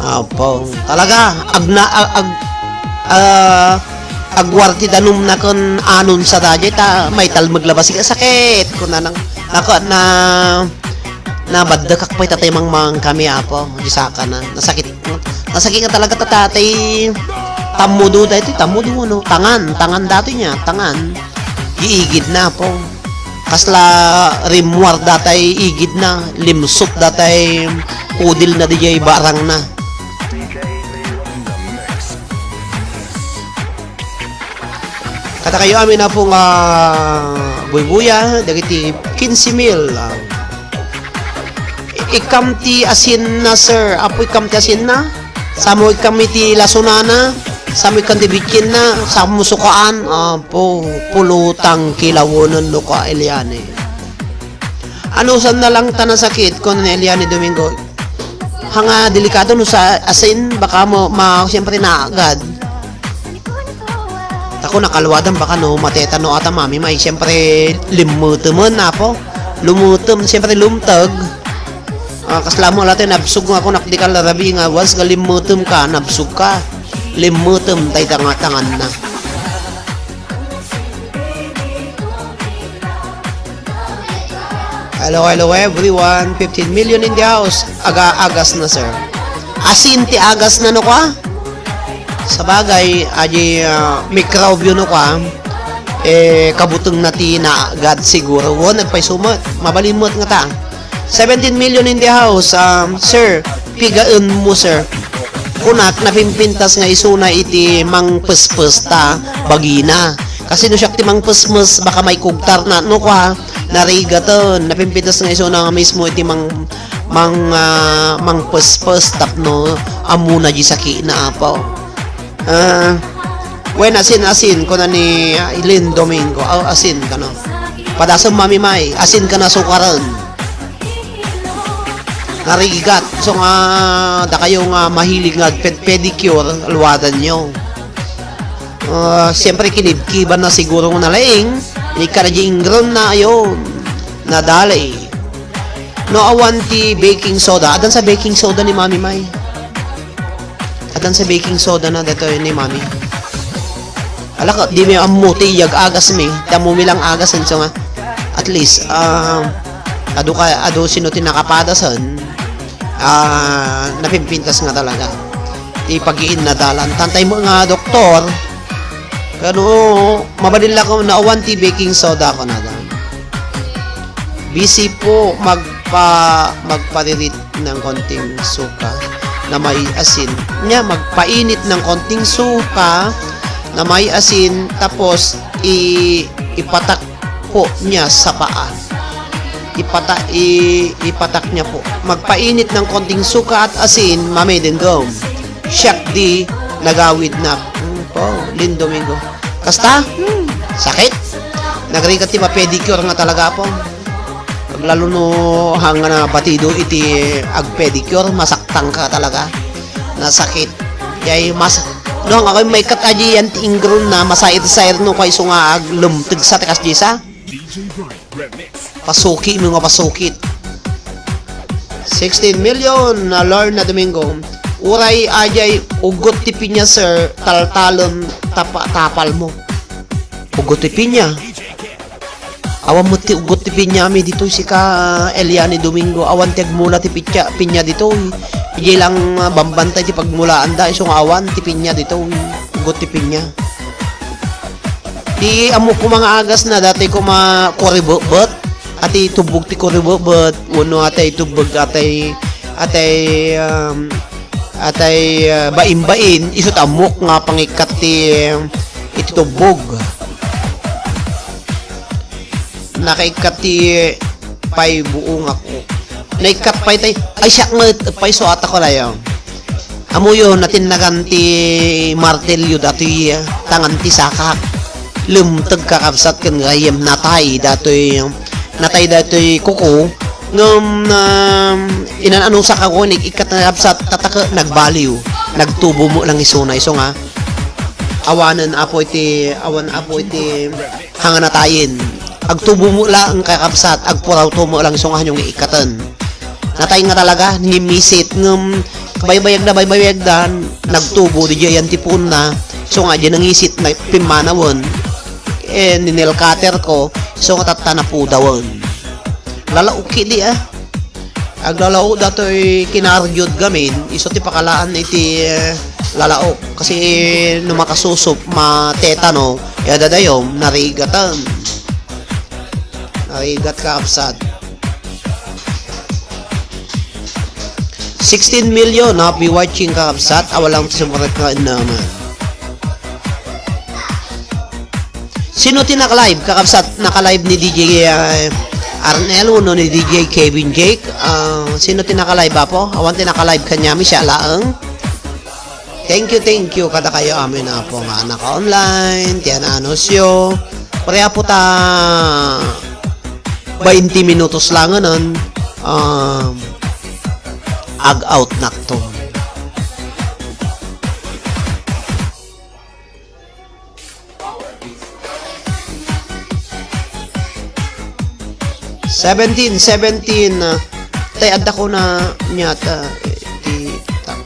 Apo, talaga, agna-, ag-, ag-, ah, agwar ti danumna ken anon sa daydiay, ta maitalmeg laeng a sakit, kunana, naka-, na, nabaddekak pay tatay mangmang kami, Apo, di saka na, nasakit, nasakit nga talaga ta tatay, tammudo daytoy, tammudo, no, tangan, tangan daytoy niya, tangan, di igid na, Apo. Kasla rimmuar datay igidna, limsut datay kudilna diay barangna. Kadakayo amin, Apo, nga buybuya, dagiti kinse mil, ah. Ikkam ti asinna, sir. Apo, ikkam ti asinna? Samo ikkam iti lasonana, samo ikkam ti bitsinna, samo sukaan. Apo, pulutang kilawenen no ka, Eliane. Anusanna lang ta nasakit, kuan ni Eliane Domingo. Haan nga delikado no sa asin, baka mo, ma-, siyempre naagad. Tako nakaluadan baka no mateta no ata mami may siyempre limmutemen, Apo. Lumutem, siyempre lumteg. Ah, kasla mo latta nabsog nga ako nakdikal rabi nga once nga limmutem ka, nabsog ka. Limmutem tay tanga-, tanganna. Hello, hello everyone. Fifteen million in the house. Aga-, agas na, sir. Asin ti agas na, no, kwa? Sabagay, adi, ah, mikrobyo, no, kwa? Eh, kabuteng na ti naagad siguro. Wo, nagpayso met. Mabalin met nga ta. Seventeen million in the house. Um, sir, pigaen mo, sir. Kunak, napimpintas nga isuna iti mangpespes ta bagina. Kasi no siak ti mangpesmes, baka maikugtar na, no, kwa? Narigaten, napimpintas nga isuna nga mismo iti mang-, mang-, ah, mangpespes tapno ammona di sakina, Apo. Ah, wen, asin, asin, kuna ni, ah, Lynn Domingo. Aw, asin kano. Padasem, Mami May, asin kano sukaren. Narigat. So nga, dakayo nga mahilig nga agped-, pedicure, luwadanyo. Ah, siyempre, kinibkiban na siguro nga nalaing, ni karaji inggron na, ayun, nadali. No, awan ti baking soda. Adan sa baking soda ni Mami May. Adan sa baking soda na datoy ni Mami. Ala ka, di mi ammo ti iyag agas mi. Ti ammo mi lang agas, so nga. At least, ah, adu ka, adu sino ti nakapadasen. Ah, napimpintas nga talaga. Ti pagiinnadalan. Tantay mo nga doktor, kano, mabalin la ko na awan ti baking soda ko na dan. Busy po magpa-, magparirit ng konting suka na may asin. Nya, magpainit ng konting suka na may asin, tapos i-, ipatak po niya sa paa. Ipata-, i-, ipatak niya po. Magpainit ng konting suka at asin, Mami Denggom. Siak di nagawid na. Hmm, po, Lynn Domingo. Kasta? Hmm, sakit. Nagrigat ti ma-pedicure nga talaga, Apo. Lalo no hanga na batido iti agpedicure, masaktan ka talaga. Nasakit. Jay mas, no, hanga kayo maikkat aji yan ti inggron na, masait-sait no, kay isu nga aglumteg sa tekas di sa. Pasuki mo nga pasukit. Sixteen million na Lorna Domingo. Uray ajay ugot ti pinya, sir, taltalon tapa-, tapal mo. Ugot ti pinya. Awan met ti ugot ti pinya mi ditoy, sika Eliani Domingo. Awan ti agmula ti pitya, pinya ditoy. Idiay lang, ah, bambantay ti pagmulaanda, isu nga awan ti pinya ditoy. Ugot ti pinya. Ti ammok koma nga agas na, dati koma kuribebet. Ati tubbog ti kuribebet. Wenno atay tubbog, atay, atay, um, atay, ah, bain-bain. Isu ti ammok nga pangikkat ti, iti tubbog. Nakaikkat ti pay buong ako. Naikkat pay tay, ay, siak met, pay suat ako layo. Amuyo, natinnagan ti martilyo datoy, tangan ti sakak. Lumteg, kakabsat, ken gayem, natay datoy, natay datoy kuko. Ngem, um, inan-anusak ako, nik-, ikkat na kabsat, tatake, nagbaliw. Nagtubo mo lang isuna, isu nga. Awanen, apo iti, awan, apo iti, hanga natayen. Agtubo mo lang, kakabsat, agpuraw to mo lang, isu nga hanyo nga ikkaten. Natay nga talaga, ngimisit, ngem, baybayag na, baybayag da, nagtubo, di diyan ti puon na, isu nga, di nangisit, na pimmanawen. Eh, ninilkater ko, isu nga tatta napudawen. Lalaok idi, ah. Aglalaok datoy kinaardiod gamin, isu ti pakalaan iti, eh, lalaok. Kasi no makasusup, matetano, ya dadayom, narigatan. Narigat, kakabsat. Sixteen million, happy watching, kakabsat. Awa lang ti sumurat nga naman. Sino ti naka-live, kakabsat? Naka-live ni D J, ah, Arnel wenno ni D J Kevin Jake? Ah, sino ti naka-live, apo? Awan ti naka-live kaniami, siak laeng. Thank you, thank you kadakayo amin, apo, nga naka-online, ti ananusyo. Pare, apo, ta bainte minutos langen, um, ag-out nakto. Seventeen, seventeen, ah, tay adda ko na niya ta, eh, ti, ta-,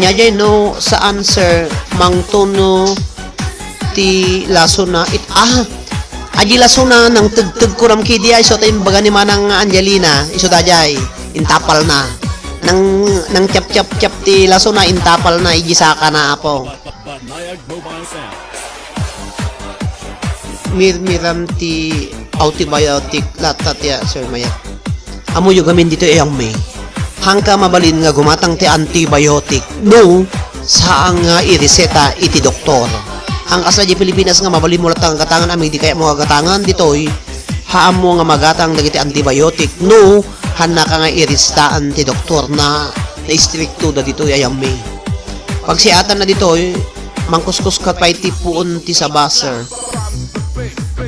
niya jay no saan, sir, mangtono ti lasona it, ah, aji lasona nang tegteg kuram kidi ay, so ta imbaga ni Manang Angelina, isu dajay, intapal na. Nang, nang tiap, tiap, tiap ti lasona, intapal na, iji saka na, apo. Mirmiram ti antibiotic latta ti, ah, Sir Mayat. Ammoyo gamin ditoy ayam mi. Hangka mabalin nga gumatang ti antibiotic no saan nga ireseta iti doktor. Ang kasla di Pilipinas nga mabalinmo latta nga gatangan, amin di kayatmo nga gatangan ditoy, haanmo nga magatang dagiti antibiotic no haannaka nga iristaan ti doktor na naistrikto da ditoy a yammi. Pagsiatanna ditoy, mangkuskuskat pay ti puon ti saba, sir.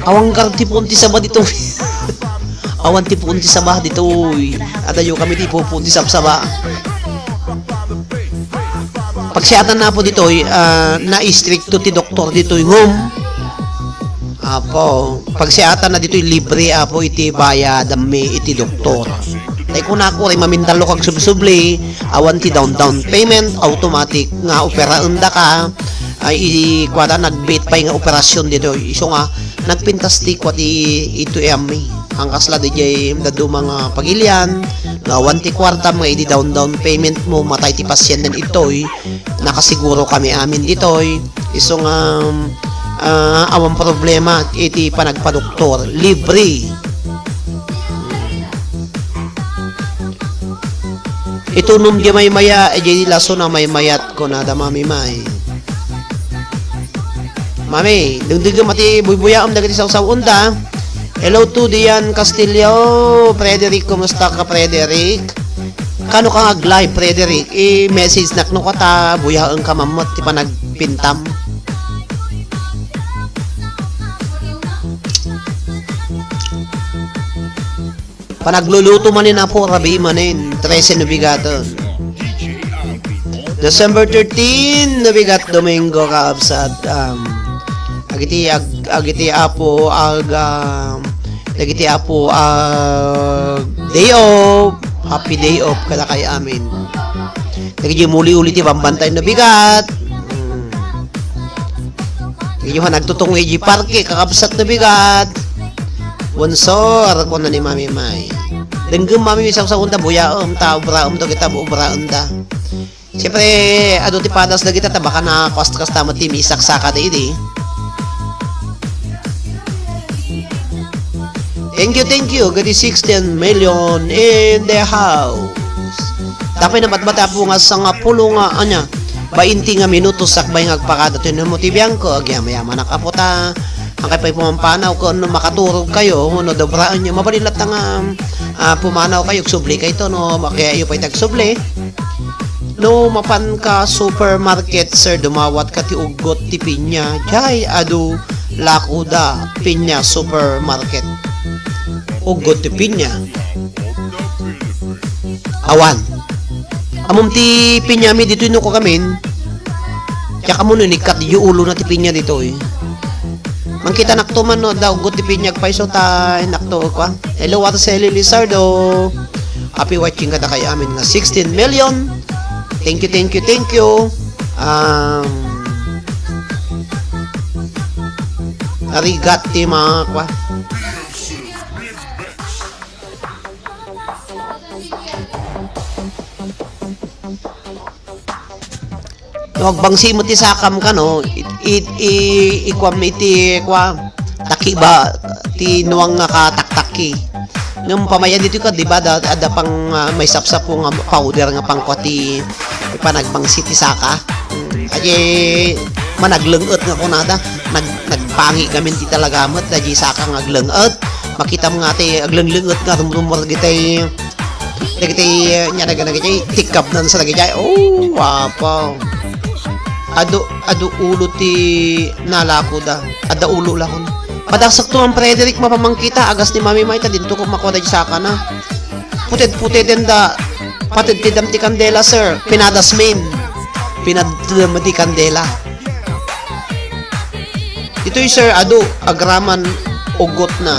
Awan kar ti puon ti saba ditoy. Awan ti puon ti saba ditoy. Adayo kami ti puon ti sabsaba. Pagsiatanna, Apo, ditoy, ah, naistrikto ti doktor ditoy ngem, Apo, pagsiatanna ditoy libre, Apo, iti bayad, ammi iti doktor. Tay kunako, ray mamintalo kag subsubli, awan ti down, down payment, automatic nga operaendaka, ay, i-, kuada, nagbiit pay nga operasyon ditoy. Isu nga, nagpintas ti kua ti, ito, ammi. Ang kasla di jay dadduma nga pagilian, nga awan ti kuartam nga idi down, down payment mo, matay ti pasienten itoy, nakasiguro kami amin ditoy. Isu nga, ah, awan problema iti panagpadoktor. Libre. Itunnom di maymaya, eh, di laso na maymayat, kunada Mami May. Mami, dengdengem a ti buybuyaem dagiti sawsaw-enda. Hello to Dian Castillo. Frederick, kumusta ka, Frederick? Kano ka nga ag-live, Frederick? I-message nak no kata, buyaen ka mammet ti panagpintam. Panagluluto manen, Apo, rabii manen, trese no bigaton. December thirteen, no bigat, Domingo, kaabsat, um, agiti, ag-, agiti Apo, ag-, um, dagiti Apo, ag-, day off, happy day off, kadakay amin. Dagiti muli-uli ti bambantay no bigat. Mm. Inyo nga nagtutungwi iti parke, kakabsat no bigat. Bonsor, kuna ni Mami May. Denggem, Mami, sawsawen ta buyaem, ta obraem, to kita obraen ta. Siyempre, adu ti padas dagita, ta baka na kasta met ti misaksaka daydi. Thank you, thank you. Gadi sixteen million in the house. Tapay na matmata po nga sangapulo nga, anya, bainti nga minutos sakbay nga agpakada ti numo ti Bianco. Agyamayaman a kaputa. Ang kay pay pumampanaw ko no makaturog kayo, no dobraen nyo. Mabalin latta nga, ah, pumanaw kayo, subli kayo to, no, kaya iyo pay tagsubli. No mapan ka supermarket, sir, dumawat ka ti uggot ti pinya. Jay, adu, lakuda, pinya supermarket. Uggot ti pinya. Awan. Amom ti pinya mi ditoy no kagamin. Kaya kamo no inikkat di ulo na ti pinya ditoy. Mangkita nakto man no, da uggot ti pinya agpayso ta nakto kwa. Hello, Araceli Lizardo. Happy watching kadakay amin nga sixteen million. Thank you, thank you, thank you. Um, arigat ti mga kwa. No, agbangsi mo ti sakam ka, no? It, it, i, ikuam iti, kua, taki ba, ti nuang nga kataktakki. Ngem pamayan ditoy ka, di ba, da, adda pang, ah, may sapsapo nga powder nga pangkua ti panagbangsi ti saka. Aye, managleng-et nga kunada. Nag-, nagpangi gamin ti talaga met, da di saka nga agleng-et. Makitam nga ti aglengleng-et nga rumrumor gitay Dagiti, eh, nya nagana giti tikkabnan sa dagiti. Oh, apo. Adu, adu ulo ti nalakoda. Adda ulo lakon. Padagsak to ang Frederick, mapamangkita, agas ni Mami May, ta dinto ko makuha da sakana. Puted-puteden da, patedtedam ti kandela, sir. Pinadas min. Pinadtedam ti kandela. Ito'y, sir, adu, agraman, ugot na.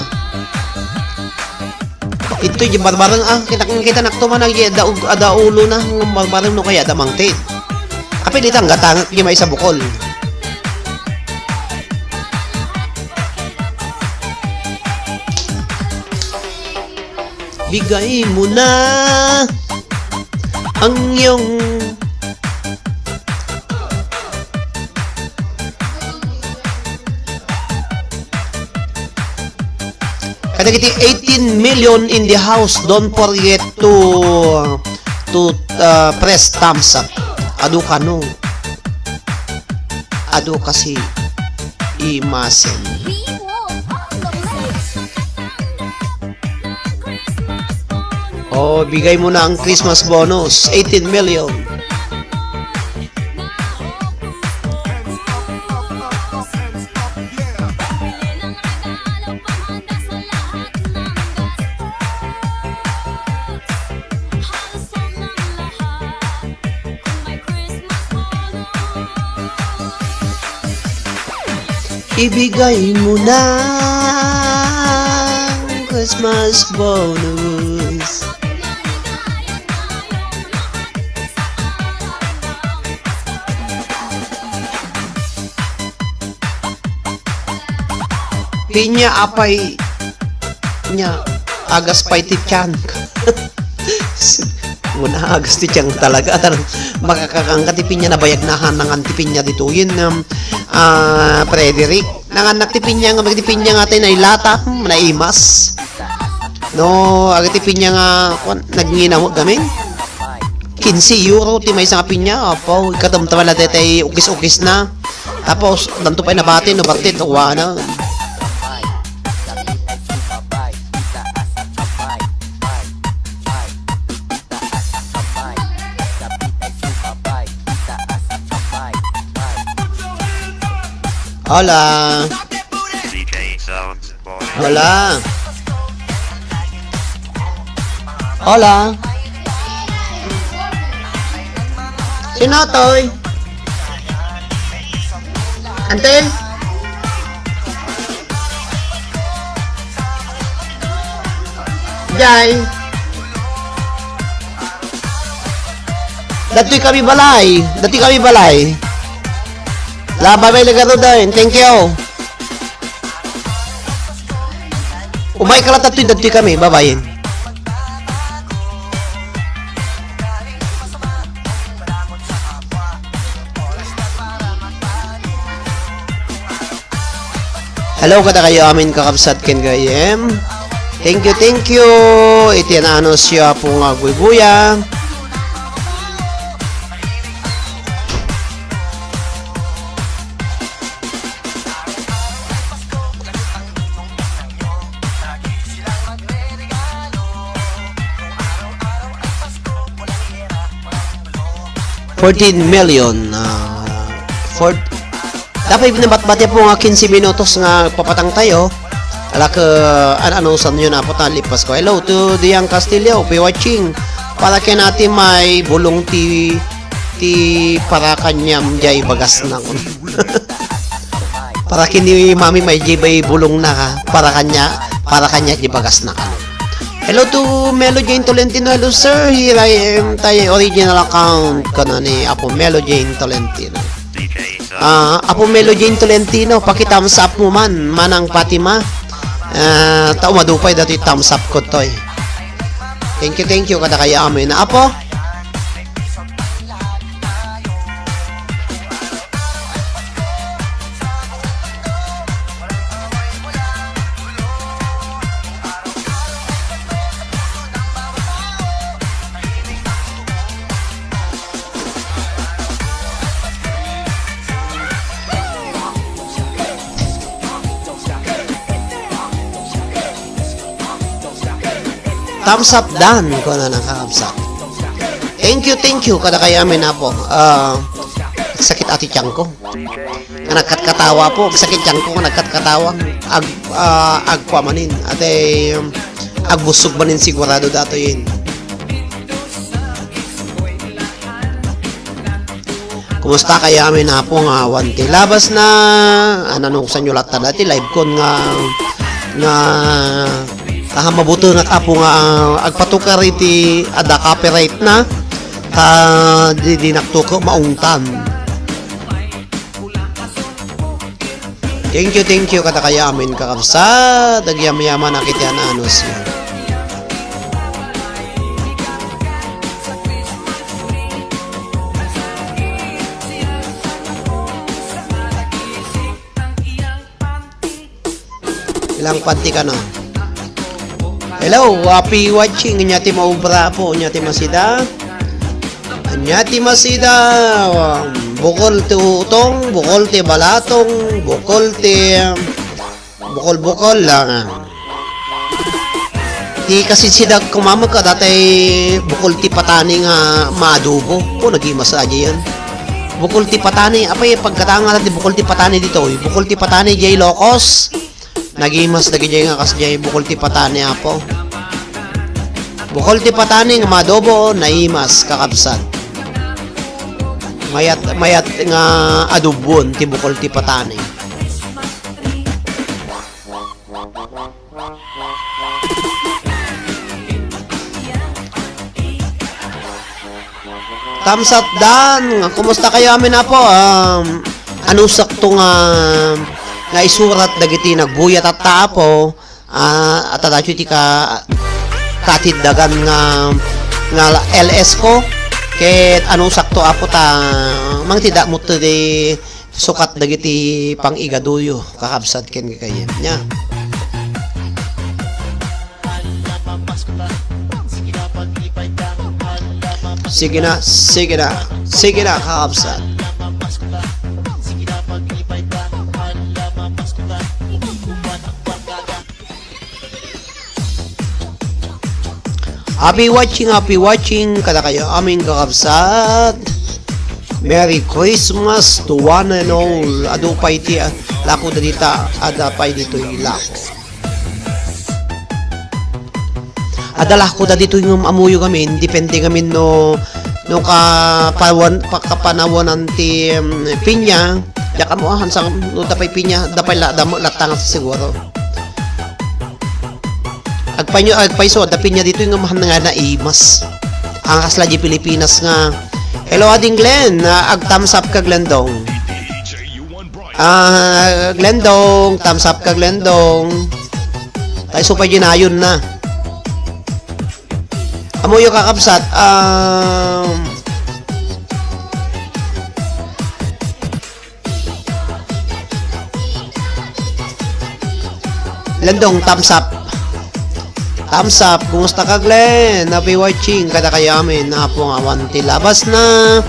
Ito'y di barbareng, ah, kita, kita nakto man, agi, ada, ug-, ada ulo na, ng barbareng no kaya, ada mangtit. Apil itang gatangak, di may sa bukol. Bigay mo na ang iyong Kadagiti eighteen million in the house, don't forget to, to, uh, press thumbs up. Adu kano. Adu kasi. Masen. Oh, bigay mo na ang Christmas bonus, eighteen million. Ibigay mo na ang Christmas bonus. Pinya apay niya, agas pay ti tiyan. Muna, agas ti tiyan talaga. Tan makakakangka ti pinya, nabayag na han nangan ti pinya ditoyen, um, ah, Frederick. Nangannak ti pinya nga, ti pinya nga tay nailata, hmm, naimas. No, aga ti pinya nga, kwan, nagnginaw gamin. Quince euro ti maysa nga pinya, apo, ikatamtaman na tay ukis-ukis na. Tapos, danto pay nabati, no, bartit, uwa na. Hola. D J Sounds Boy. Hola. Hola. Sino toy? Ante? Jay. Datoy kami balay. Datoy kami balay. Labay may lagaro dayon. Thank you. Umay ka lang, datoy, datoy kami. Bye-bye. Hello kadakayo amin kakabsat ken gayyem. Thank you, thank you. Iti naanunsio, Apo nga agbuybuya. Fourteen million, ah, four, dapat nabatbati po nga quince minutos nga papatang tayo. Ala ka, an-, ano, san yun, apo, ta, lipas ko. Hello to Diang Castillo, be watching. Para ken Ate May, bulong ti, ti para kaniam jay bagas na. Para ken ni Mami May jay bay bulong na ka. Para kania, para kania jay bagas na ka. Hello to Melo Jane Tolentino. Hello, sir. Here I am. Tayo original account ko na ni Apo Melo Jane Tolentino. Ah, Apo Melo Jane Tolentino, paki-thumbs up mo man, Manang Fatima. Ah, ta umadupay dati thumbs up ko toy. Thank you, thank you, kadakayo amin. Apo? Thumbs up, Dan, kuna na, thumbs up. Thank you, thank you, kadakayo amin, apo. Ah, sakit ati tiyan ko. Nga nagkatkatawa po, sakit tiyan ko, nga nagkatkatawa. Ag-, ah, agkua manin. Ate, um, agbusog manin sigurado dato yun. Kumusta kayo amin, apo, nga awan ti labas na? Ano, nung sanyo latta dati live kon nga, nga, kaha mabutengak, apo, nga, ah, agpatukar iti adda copyright na. Ta di, di naktuko maungtan. Thank you, thank you, kadakayo amin kakabsat. Agyamyaman a kiti ananus. Ilang panti ka na? Hello, happy watching. Nya ti maubra po, nya ti masida. Nya ti masida. Um, Bukol ti utong, bukol ti balatong, bukol ti, bukol-bukol lang. Ti kasidsidag koma met kada tay bukol ti patani nga maadobo. O, nagimas a diay. Bukol ti patani, apay pagkatanga ti bukol ti patani ditoy? Bukol ti patani diay Ilocos. Nagimas dagidiay nga kasdiay bukol ti patani, apo. Bukol ti patani nga maadobo, naimas, kakabsat. Mayat, mayat nga adobon ti bukol ti patani. Thumbs up, Dan. Kumusta kayo amin, apo? Um, anusakto nga, nga isurat dagiti nagbuya tatta, apo? Ah, at adda ti ka, katiddagan nga, nga L S ko. Ket anusakto, apo, ta mangtida mo ti sukat dagiti pang-igaduyo, kakabsat ken kayem. Nya. Sige na, sige na, sige na, kakabsat. Happy watching, happy watching kadakayo amin, kakabsat. Merry Christmas to one and all. Adu pay ti, ah, lako dagita, adda pay ditoy lako. Adda lako dagitoy ngem ammoyo ngamin, depende ngamin no, no kapawan-, pa-, kapanawanan ti, em, pinya, diak ammo, ah, hansang no adda pay pinya, adda pay la-, damo latta nga siguro. Agpayso, agpayso, adda pinya ditoy ngem han nga naimas. Ang kasla di Pilipinas nga, "Hello, Ading Glenn, ah, ag-thumbs up ka, Glendong." Ah, Glendong, thumbs up ka, Glendong. Tay isu pay dinayon na. Ammoyo, kakabsat, um, Glendong, thumbs up. Thumbs up. Kumusta ka, Glenn? Happy watching kadakayo amin. Apo nga awan ti labas na.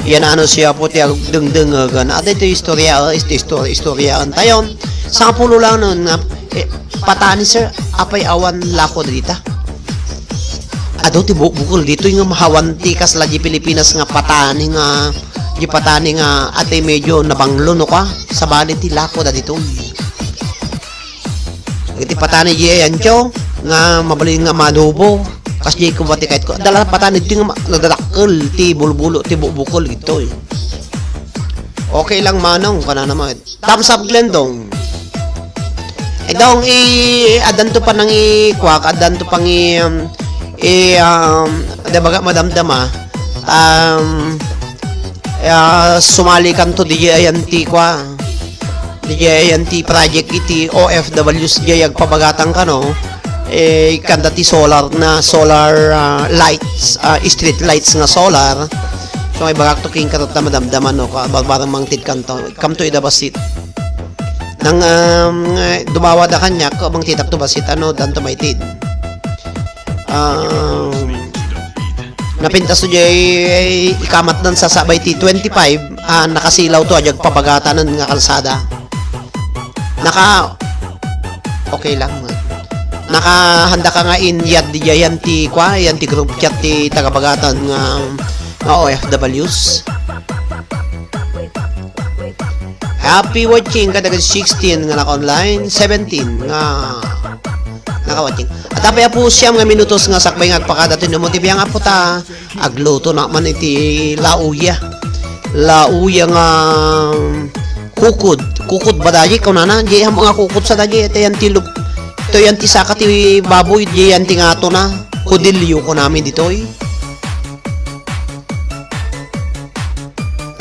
Yan ano siya po ti agdengdengegan. At ito istorya, ito istorya, istoryaentayon. Sangapulo lang nun nga, eh, patani, sir, apay awan lako dita. Adu ti bu-, bukol ditoy nga mahawan ti kasla di Pilipinas nga patani nga, di patani nga ati medyo nabanglo no ka. Sabali ti lako da ditoy. Iti patani di ayancho nga mabalin nga madubo. Kas di ko bati kahit ko. Adda la patani di nga ma-, nadadakkel ti bulbulo, ti bukbukol ditoy. Okay lang, manong, kana naman. Thumbs up, Glendong. Eh, dong, i-, addanto pa nang i-, kuak, addanto pang i-, um, i-, um, da baga madamdama. Um, ah, sumali kanto di ayan ti kua. Di ayan ti project iti O F Ws di agpabagatan kano. Eh, kanda ti solar na, solar, ah, lights, ah, street lights nga solar. So, ibagak to king katatta madamdama, no, ka-, barbarang mangtid kanto. Kamto ida basit. Nang, um, dumawada kaniak, ko bang titak to basit, ano, danto maitid. Um, napintas to jay ikamat nan sasabay ti twenty-five, ah, nakasilaw to, ajag pabagatanan nga kalsada. Naka-, okay lang. Nakahanda ka nga inyad di yan ti, kwa, yan ti group chat ti taga-bagatan nga, nga O F Ws. Happy watching kadagiti sixteen nga naka-online, seventeen nga naka-watching. At apay, apo, siyam nga minutos nga sakbay nga agpakada ti numo ti biang, apo, ta agluto na man iti lauya. Lauya nga kukod. Kukod ba dayi kunana? Di ham nga kukod sa dayi. Ito yan ti lub-, ito yan ti saka ti baboy. Di yan ti ngato na. Kudilyo kunami ditoy.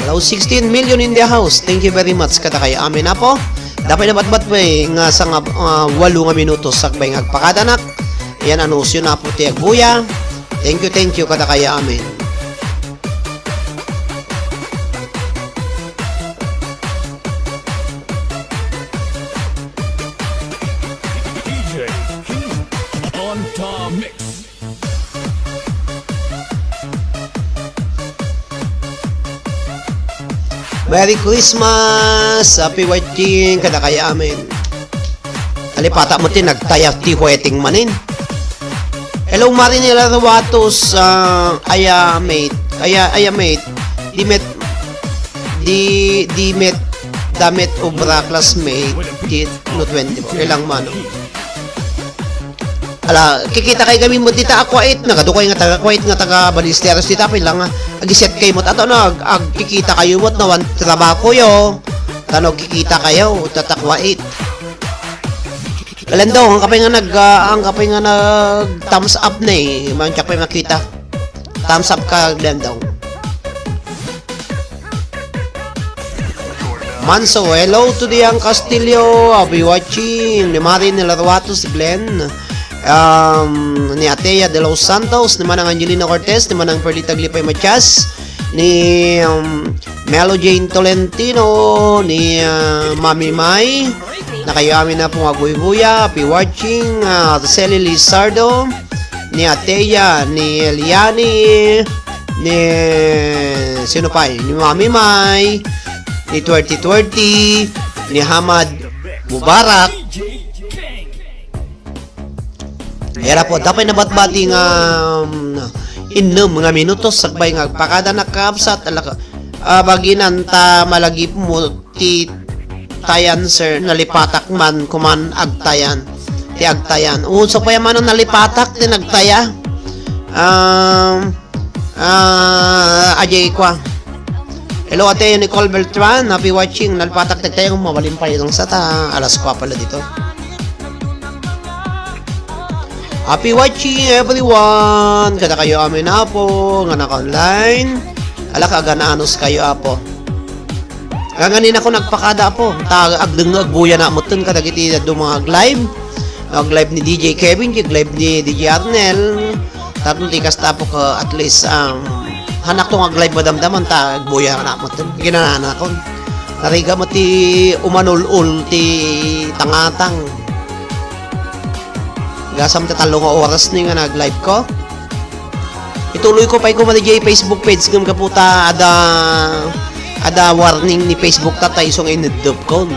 Hello, sixteen million in the house. Thank you very much kadakayo amin, apo. Dapay na batbat pay nga sanga, ah, walo nga minutos sakbay nga agpakadanak. Yan, anusyo na po ti agbuya. Thank you, thank you kadakayo amin. D J King on the mix. Merry Christmas! Happy watching kadakayo amin. Nalipata met ti nagtaya ti wedding manen. Hello, Marinela Ruatos, ah, aya mate, aya, aya mate, di met, di, di met, damet obra classmate, di, no twenty-four, ilang mano. Ala, kikita kay kami met dita a Kuwait, nagadu kay nga taga Kuwait, nga taga Ballesteros dita, pila nga, agiset kay met, ato na, ag-, agkikita kayo met, nawan trabaho yo, tano kikita kayo, tata Kuwait. Kalendong, ang kapay nga nag, ah, ang kapay nga nag thumbs up na eh. Manchak pay makita. Thumbs up ka, Kalendong. Manso, hello to the young Castillo. I'll be watching. Ni Marin, ni Laruato, si Glenn. Um, ni Atea de los Santos, ni Manang Angelina Cortez, ni Manang Perlita Glipay Matias, ni, um, Melo Jane Tolentino, ni, ah, Mami Mai, na kayo amin na pong aguyguya, happy watching, ah, Araceli Lizardo, ni Ateya, ni Eliani, ni sino pa, ni Mami Mai, ni twenty twenty, ni Hamad Mubarak. Era po, dapay nabatbati nga, um, innem nga minutos, sakbay nga agpakada na kabsat, alaka, ah, baginan ta malagip mo ti tayan, sir, nalipatak man, kuman agtayan, ti agtayan. Unso pa yaman ang nalipatak, ti nagtaya. Um, Ah, ajay kwa. Hello, Ate Nicole Beltran. Happy watching. Nalpatak tagtayong mabalin pa yung sa ta. Alas kwa pala dito. Happy watching, everyone. Kada kayo amin, Apo, nga naka-online. Ala, kaganaanos kayo, Apo. Ganganin ako nagpakada, Apo. Ta, agdengngeg, buya na mutten kadagiti adu mga ag-live. Ag-live ni D J Kevin, ag-live ni D J Arnel. Tapno ti kasta, Apo, ka at least, um, hanak to nga ag-live madamdaman ta agbuya na mutten. Ginananakon. Narigat met ti umanul-ul ti tangatang. Gasam ti tallo nga oras ni nga nag-live ko. Ituloy ko pay koma diay Facebook page ngem gapu ta ada, ada warning ni Facebook ta tay isu nga ineddep kon.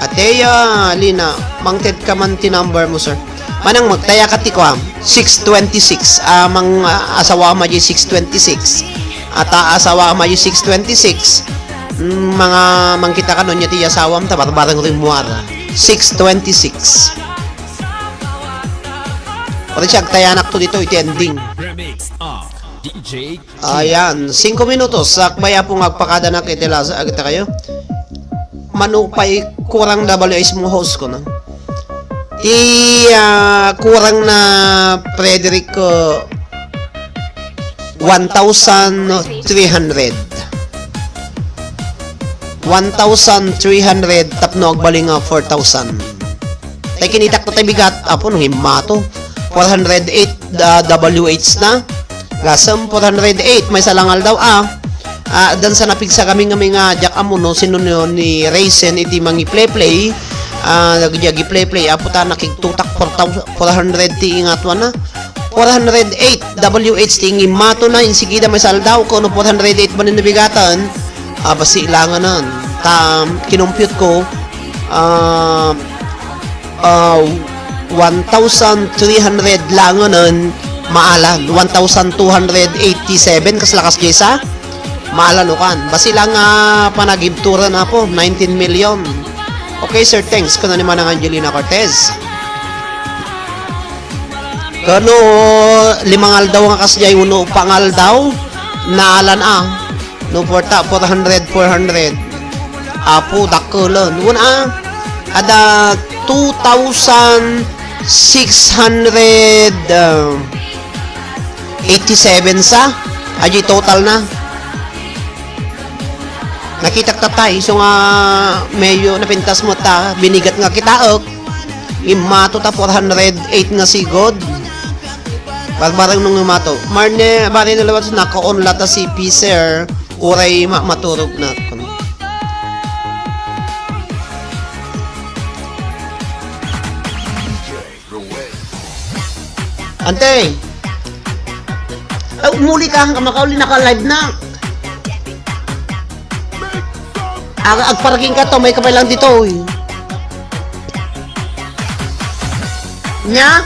Ateya, Lina, mangted ka man ti number mo, sir. Manang magtaya ka ti kuam, six twenty-six. Ah, mang, ah, asawa ma di six twenty-six. Ata asawa ma di six twenty-six. Mm, mga mangkita ka no niya ti asawam ta barbareng rimuar. Six twenty-six. Pati siya, agtayanak to dito, iti ending. Remix of D J Ayan, singko minutos, sakbay, Apo, nga agpakadanak iti lasa, agita kayo. Mano pay kurang da bali ismo host ko na. Ti, ah, kurang na Frederick, ah, one thousand three hundred. One thousand three hundred tapno agbali nga four thousand. Tay kinitak ta tay bigat, Apo, no himmato. Four hundred eight, ah, W H na. Gasem four hundred eight, maysa lang aldaw, ah. Ah, dan sa napigsa kami nga may nga diak ammo no sino no ni Raisin iti mangi-play-play. Ah, nagdi agi-play-play, Apo, ta nakigtutak four thousand, four hundred ti ingatwan na. Four hundred eight W H ti ingimmato na, insigida maysa aldaw, kuno four hundred eight manen nabigatan. Ah, basi langanan. Ta, kinumpyut ko, ah, ah, one thousand three hundred langanan maalan. One thousand two hundred eighty-seven, kas lakas jay sa? Maalan ukan. Basi lang, ah, panagibturan, Apo, nineteen million. Okay, sir, thanks. Kuna ni Manang Angelina Cortez. Kano limang aldaw nga kasdiay, uno pa nga aldaw, naalan a. No, four ta-, four hundred, four hundred. Apo, dakkelon. Wen a, ada two thousand six hundred, uh, eighty-seven sa. Aji total na. Nakitak ta tay, so nga medyo napintas mo ta, binigat nga kitaek. Immato ta four hundred eight nga sigod. Barbareng nung imato. Marne, bari na lawat nakaon lata si P, sir. Uray ma-, maturog na. Ante! Ay, umuli ka. Makauli, naka-live na. Ag-, agparking ka to, may kabay lang ditoy. Nya?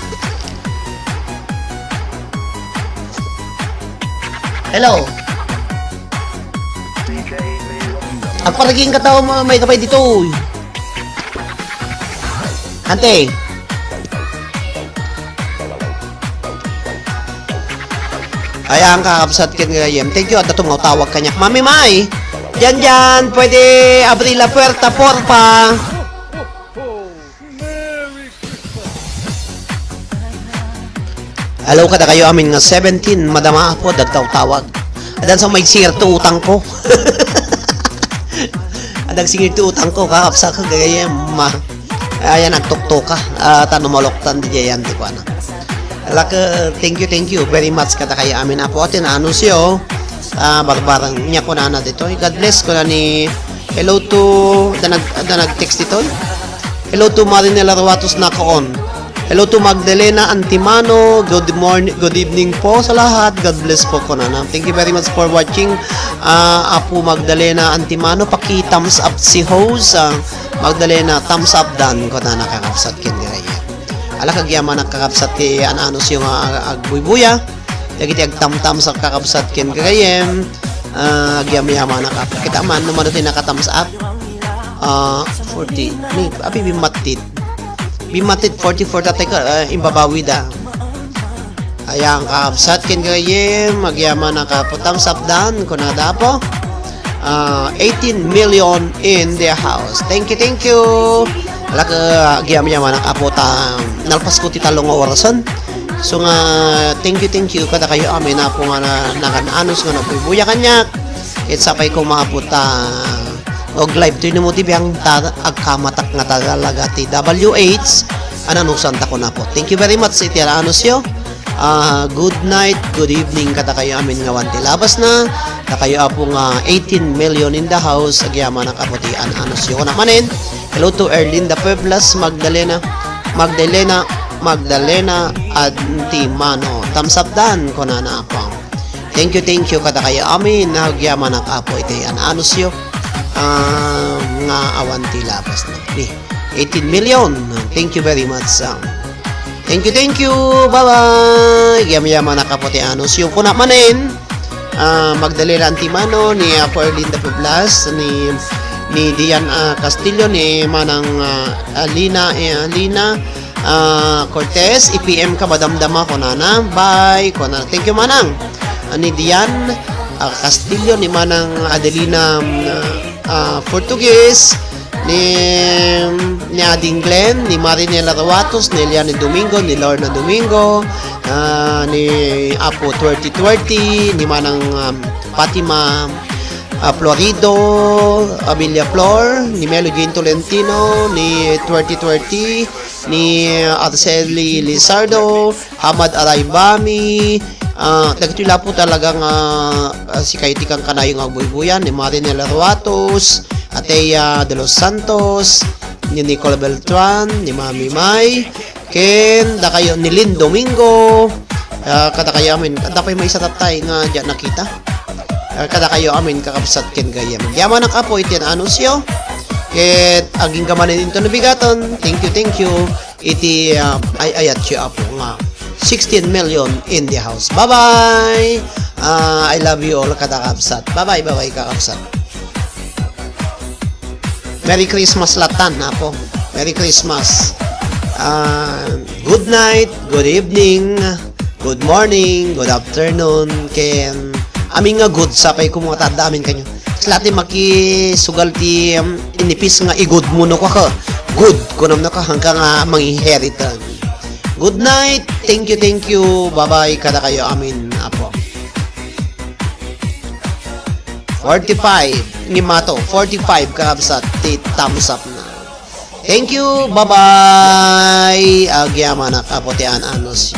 Hello? Agparking ka to, ma-, may kabay ditoy. Ante. Ayan, kakabsat ken gayem. Thank you, adda tumawtawag kaniak. Mami Mai, diyan, diyan, pwede abrir la puerta, porfa. Hello, kadakayo amin nga seventeen, Madam Apo, dagtawtawag. Adan sa may singer to utang ko. Adag singer to utang ko, kakabsat ko, gayem, ma. Ayan, nagtuktuka. Ah, tano maloktan di jayan, di ko, ano. Lak, eh, thank you, thank you very much kadakayo amin, Apo. Atin, anuncio, ah, barbarang niya ko na, na dito. God bless ko na ni, hello to, da nag-, da nag-text dito. Hello to Marinela Ruatos na kaon. Hello to Magdalena Antimano. Good morning, good evening po sa lahat. God bless po, kunana. Thank you very much for watching. Ah, Apo Magdalena Antimano, paki-thumbs up si host. Ah, Magdalena, thumbs up dan, kunana, kakabsat ken gayem. Ala, kagyamanak, kakabsat, ti an-anuncio nga ag-, agbuybuya. Dagiti agtam-thumbs up, kakabsat ken gayem. Ah, agyam-yamanak, Apo. Kita man, no mano ti naka-thumbs up. Ah, forty. Ni, abi, bimmatit. Bimmatit, forty-four tatay ka, ah, imbabawi da. Ayan, kakabsat ken gayem, agyamanak, Apo. Thumbs up dan, kunada, Apo. Ah, eighteen million in the house. Thank you, thank you. Ala, ka, agyam-yamanak, Apo, ta nalpas ko ti tallo nga orasen. So nga, thank you, thank you kadakayo amin, Apo, nga na-, nakan-anus nga nagbubuya kaniak. Ket sapay ko, Apo, ta og live toy ni mo ti biang ta agkamatak nga talaga ti W H, ananusan ta ko, Apo. Thank you very much iti anaanusyo. Ah, good night, good evening kadakayo amin nga awan ti labasna. Dakayo, Apo, nga eighteen million in the house, agyamanak, Apo, ti an-anusyo. Kuna manen, hello to Erlinda Pueblas, Magdalena, Magdalena, Magdalena Antimano. Thumbs up dan, kunana, Apo. Thank you, thank you kadakayo amin, agyamanak, Apo, iti an-anusyo. Ah, nga awan ti labasna. Ni, eighteen million. Thank you very much, ah. Thank you, thank you. Bye-bye. Agyam-yamanak, Apo, ti anus. Yung kuna manen, ah, Magdalena Antimano, ni Apo Erlinda Poblas, ni, ni Dian, ah, Castillo, ni Manang, ah, Alina, eh, Alina, ah, Cortez, i-P M ka, madamdama, kunana. Bye, kunana. Thank you, Manang. Ah, ni Dian, ah, Castillo, ni Manang Adelina, mm, ah, Portuguese, ni, ni Ading Glenn, ni Marinela Rawatos, ni Eliane Domingo, ni Lorna Domingo, ah, ni Apo twenty twenty, ni Manang, um, Fatima, ah, Florido, Amelia Flor, ni Melo Jane Tolentino, ni twenty twenty, ni Arceli Lizardo, Hamad Araibami, ah, dagitoy lapo talaga nga, ah, sika iti kankanayo nga agbuybuyan, ni Marinela Ruatos, Atea de los Santos, ni Nicole Beltran, ni Mami Mai, ken dakayo ni Lynn Domingo, ah, kadakayo amin, adda pay maysa tattay nga diak nakita. Ah, kadakayo amin, kakabsat ken gayyem. Agyamanak, Apo, iti anusyo. Ket agingga manen inton nabigaton. Thank you, thank you. Iti, ah, ay-ayatyo, Apo, nga sixteen million in the house. Bye-bye! Ah, I love you all, kakabsat. Bye-bye, bye-bye, kakabsat. Merry Christmas latan, Apo. Merry Christmas. Ah, good night, good evening, good morning, good afternoon, ken amin nga good, sapay ko mga tanda amin kanyo. Sila ti makisugal ti, um, inipis nga i-good mo no ka, good, kunam na ka, hangka nga manginherit. Good night. Thank you, thank you. Bye-bye. Kadakayo amin, Apo. Forty-five. Ni Mato, forty-five, kakabsat, ti thumbs up na. Thank you. Bye-bye. Agyamanak, Apo, ti an-anus.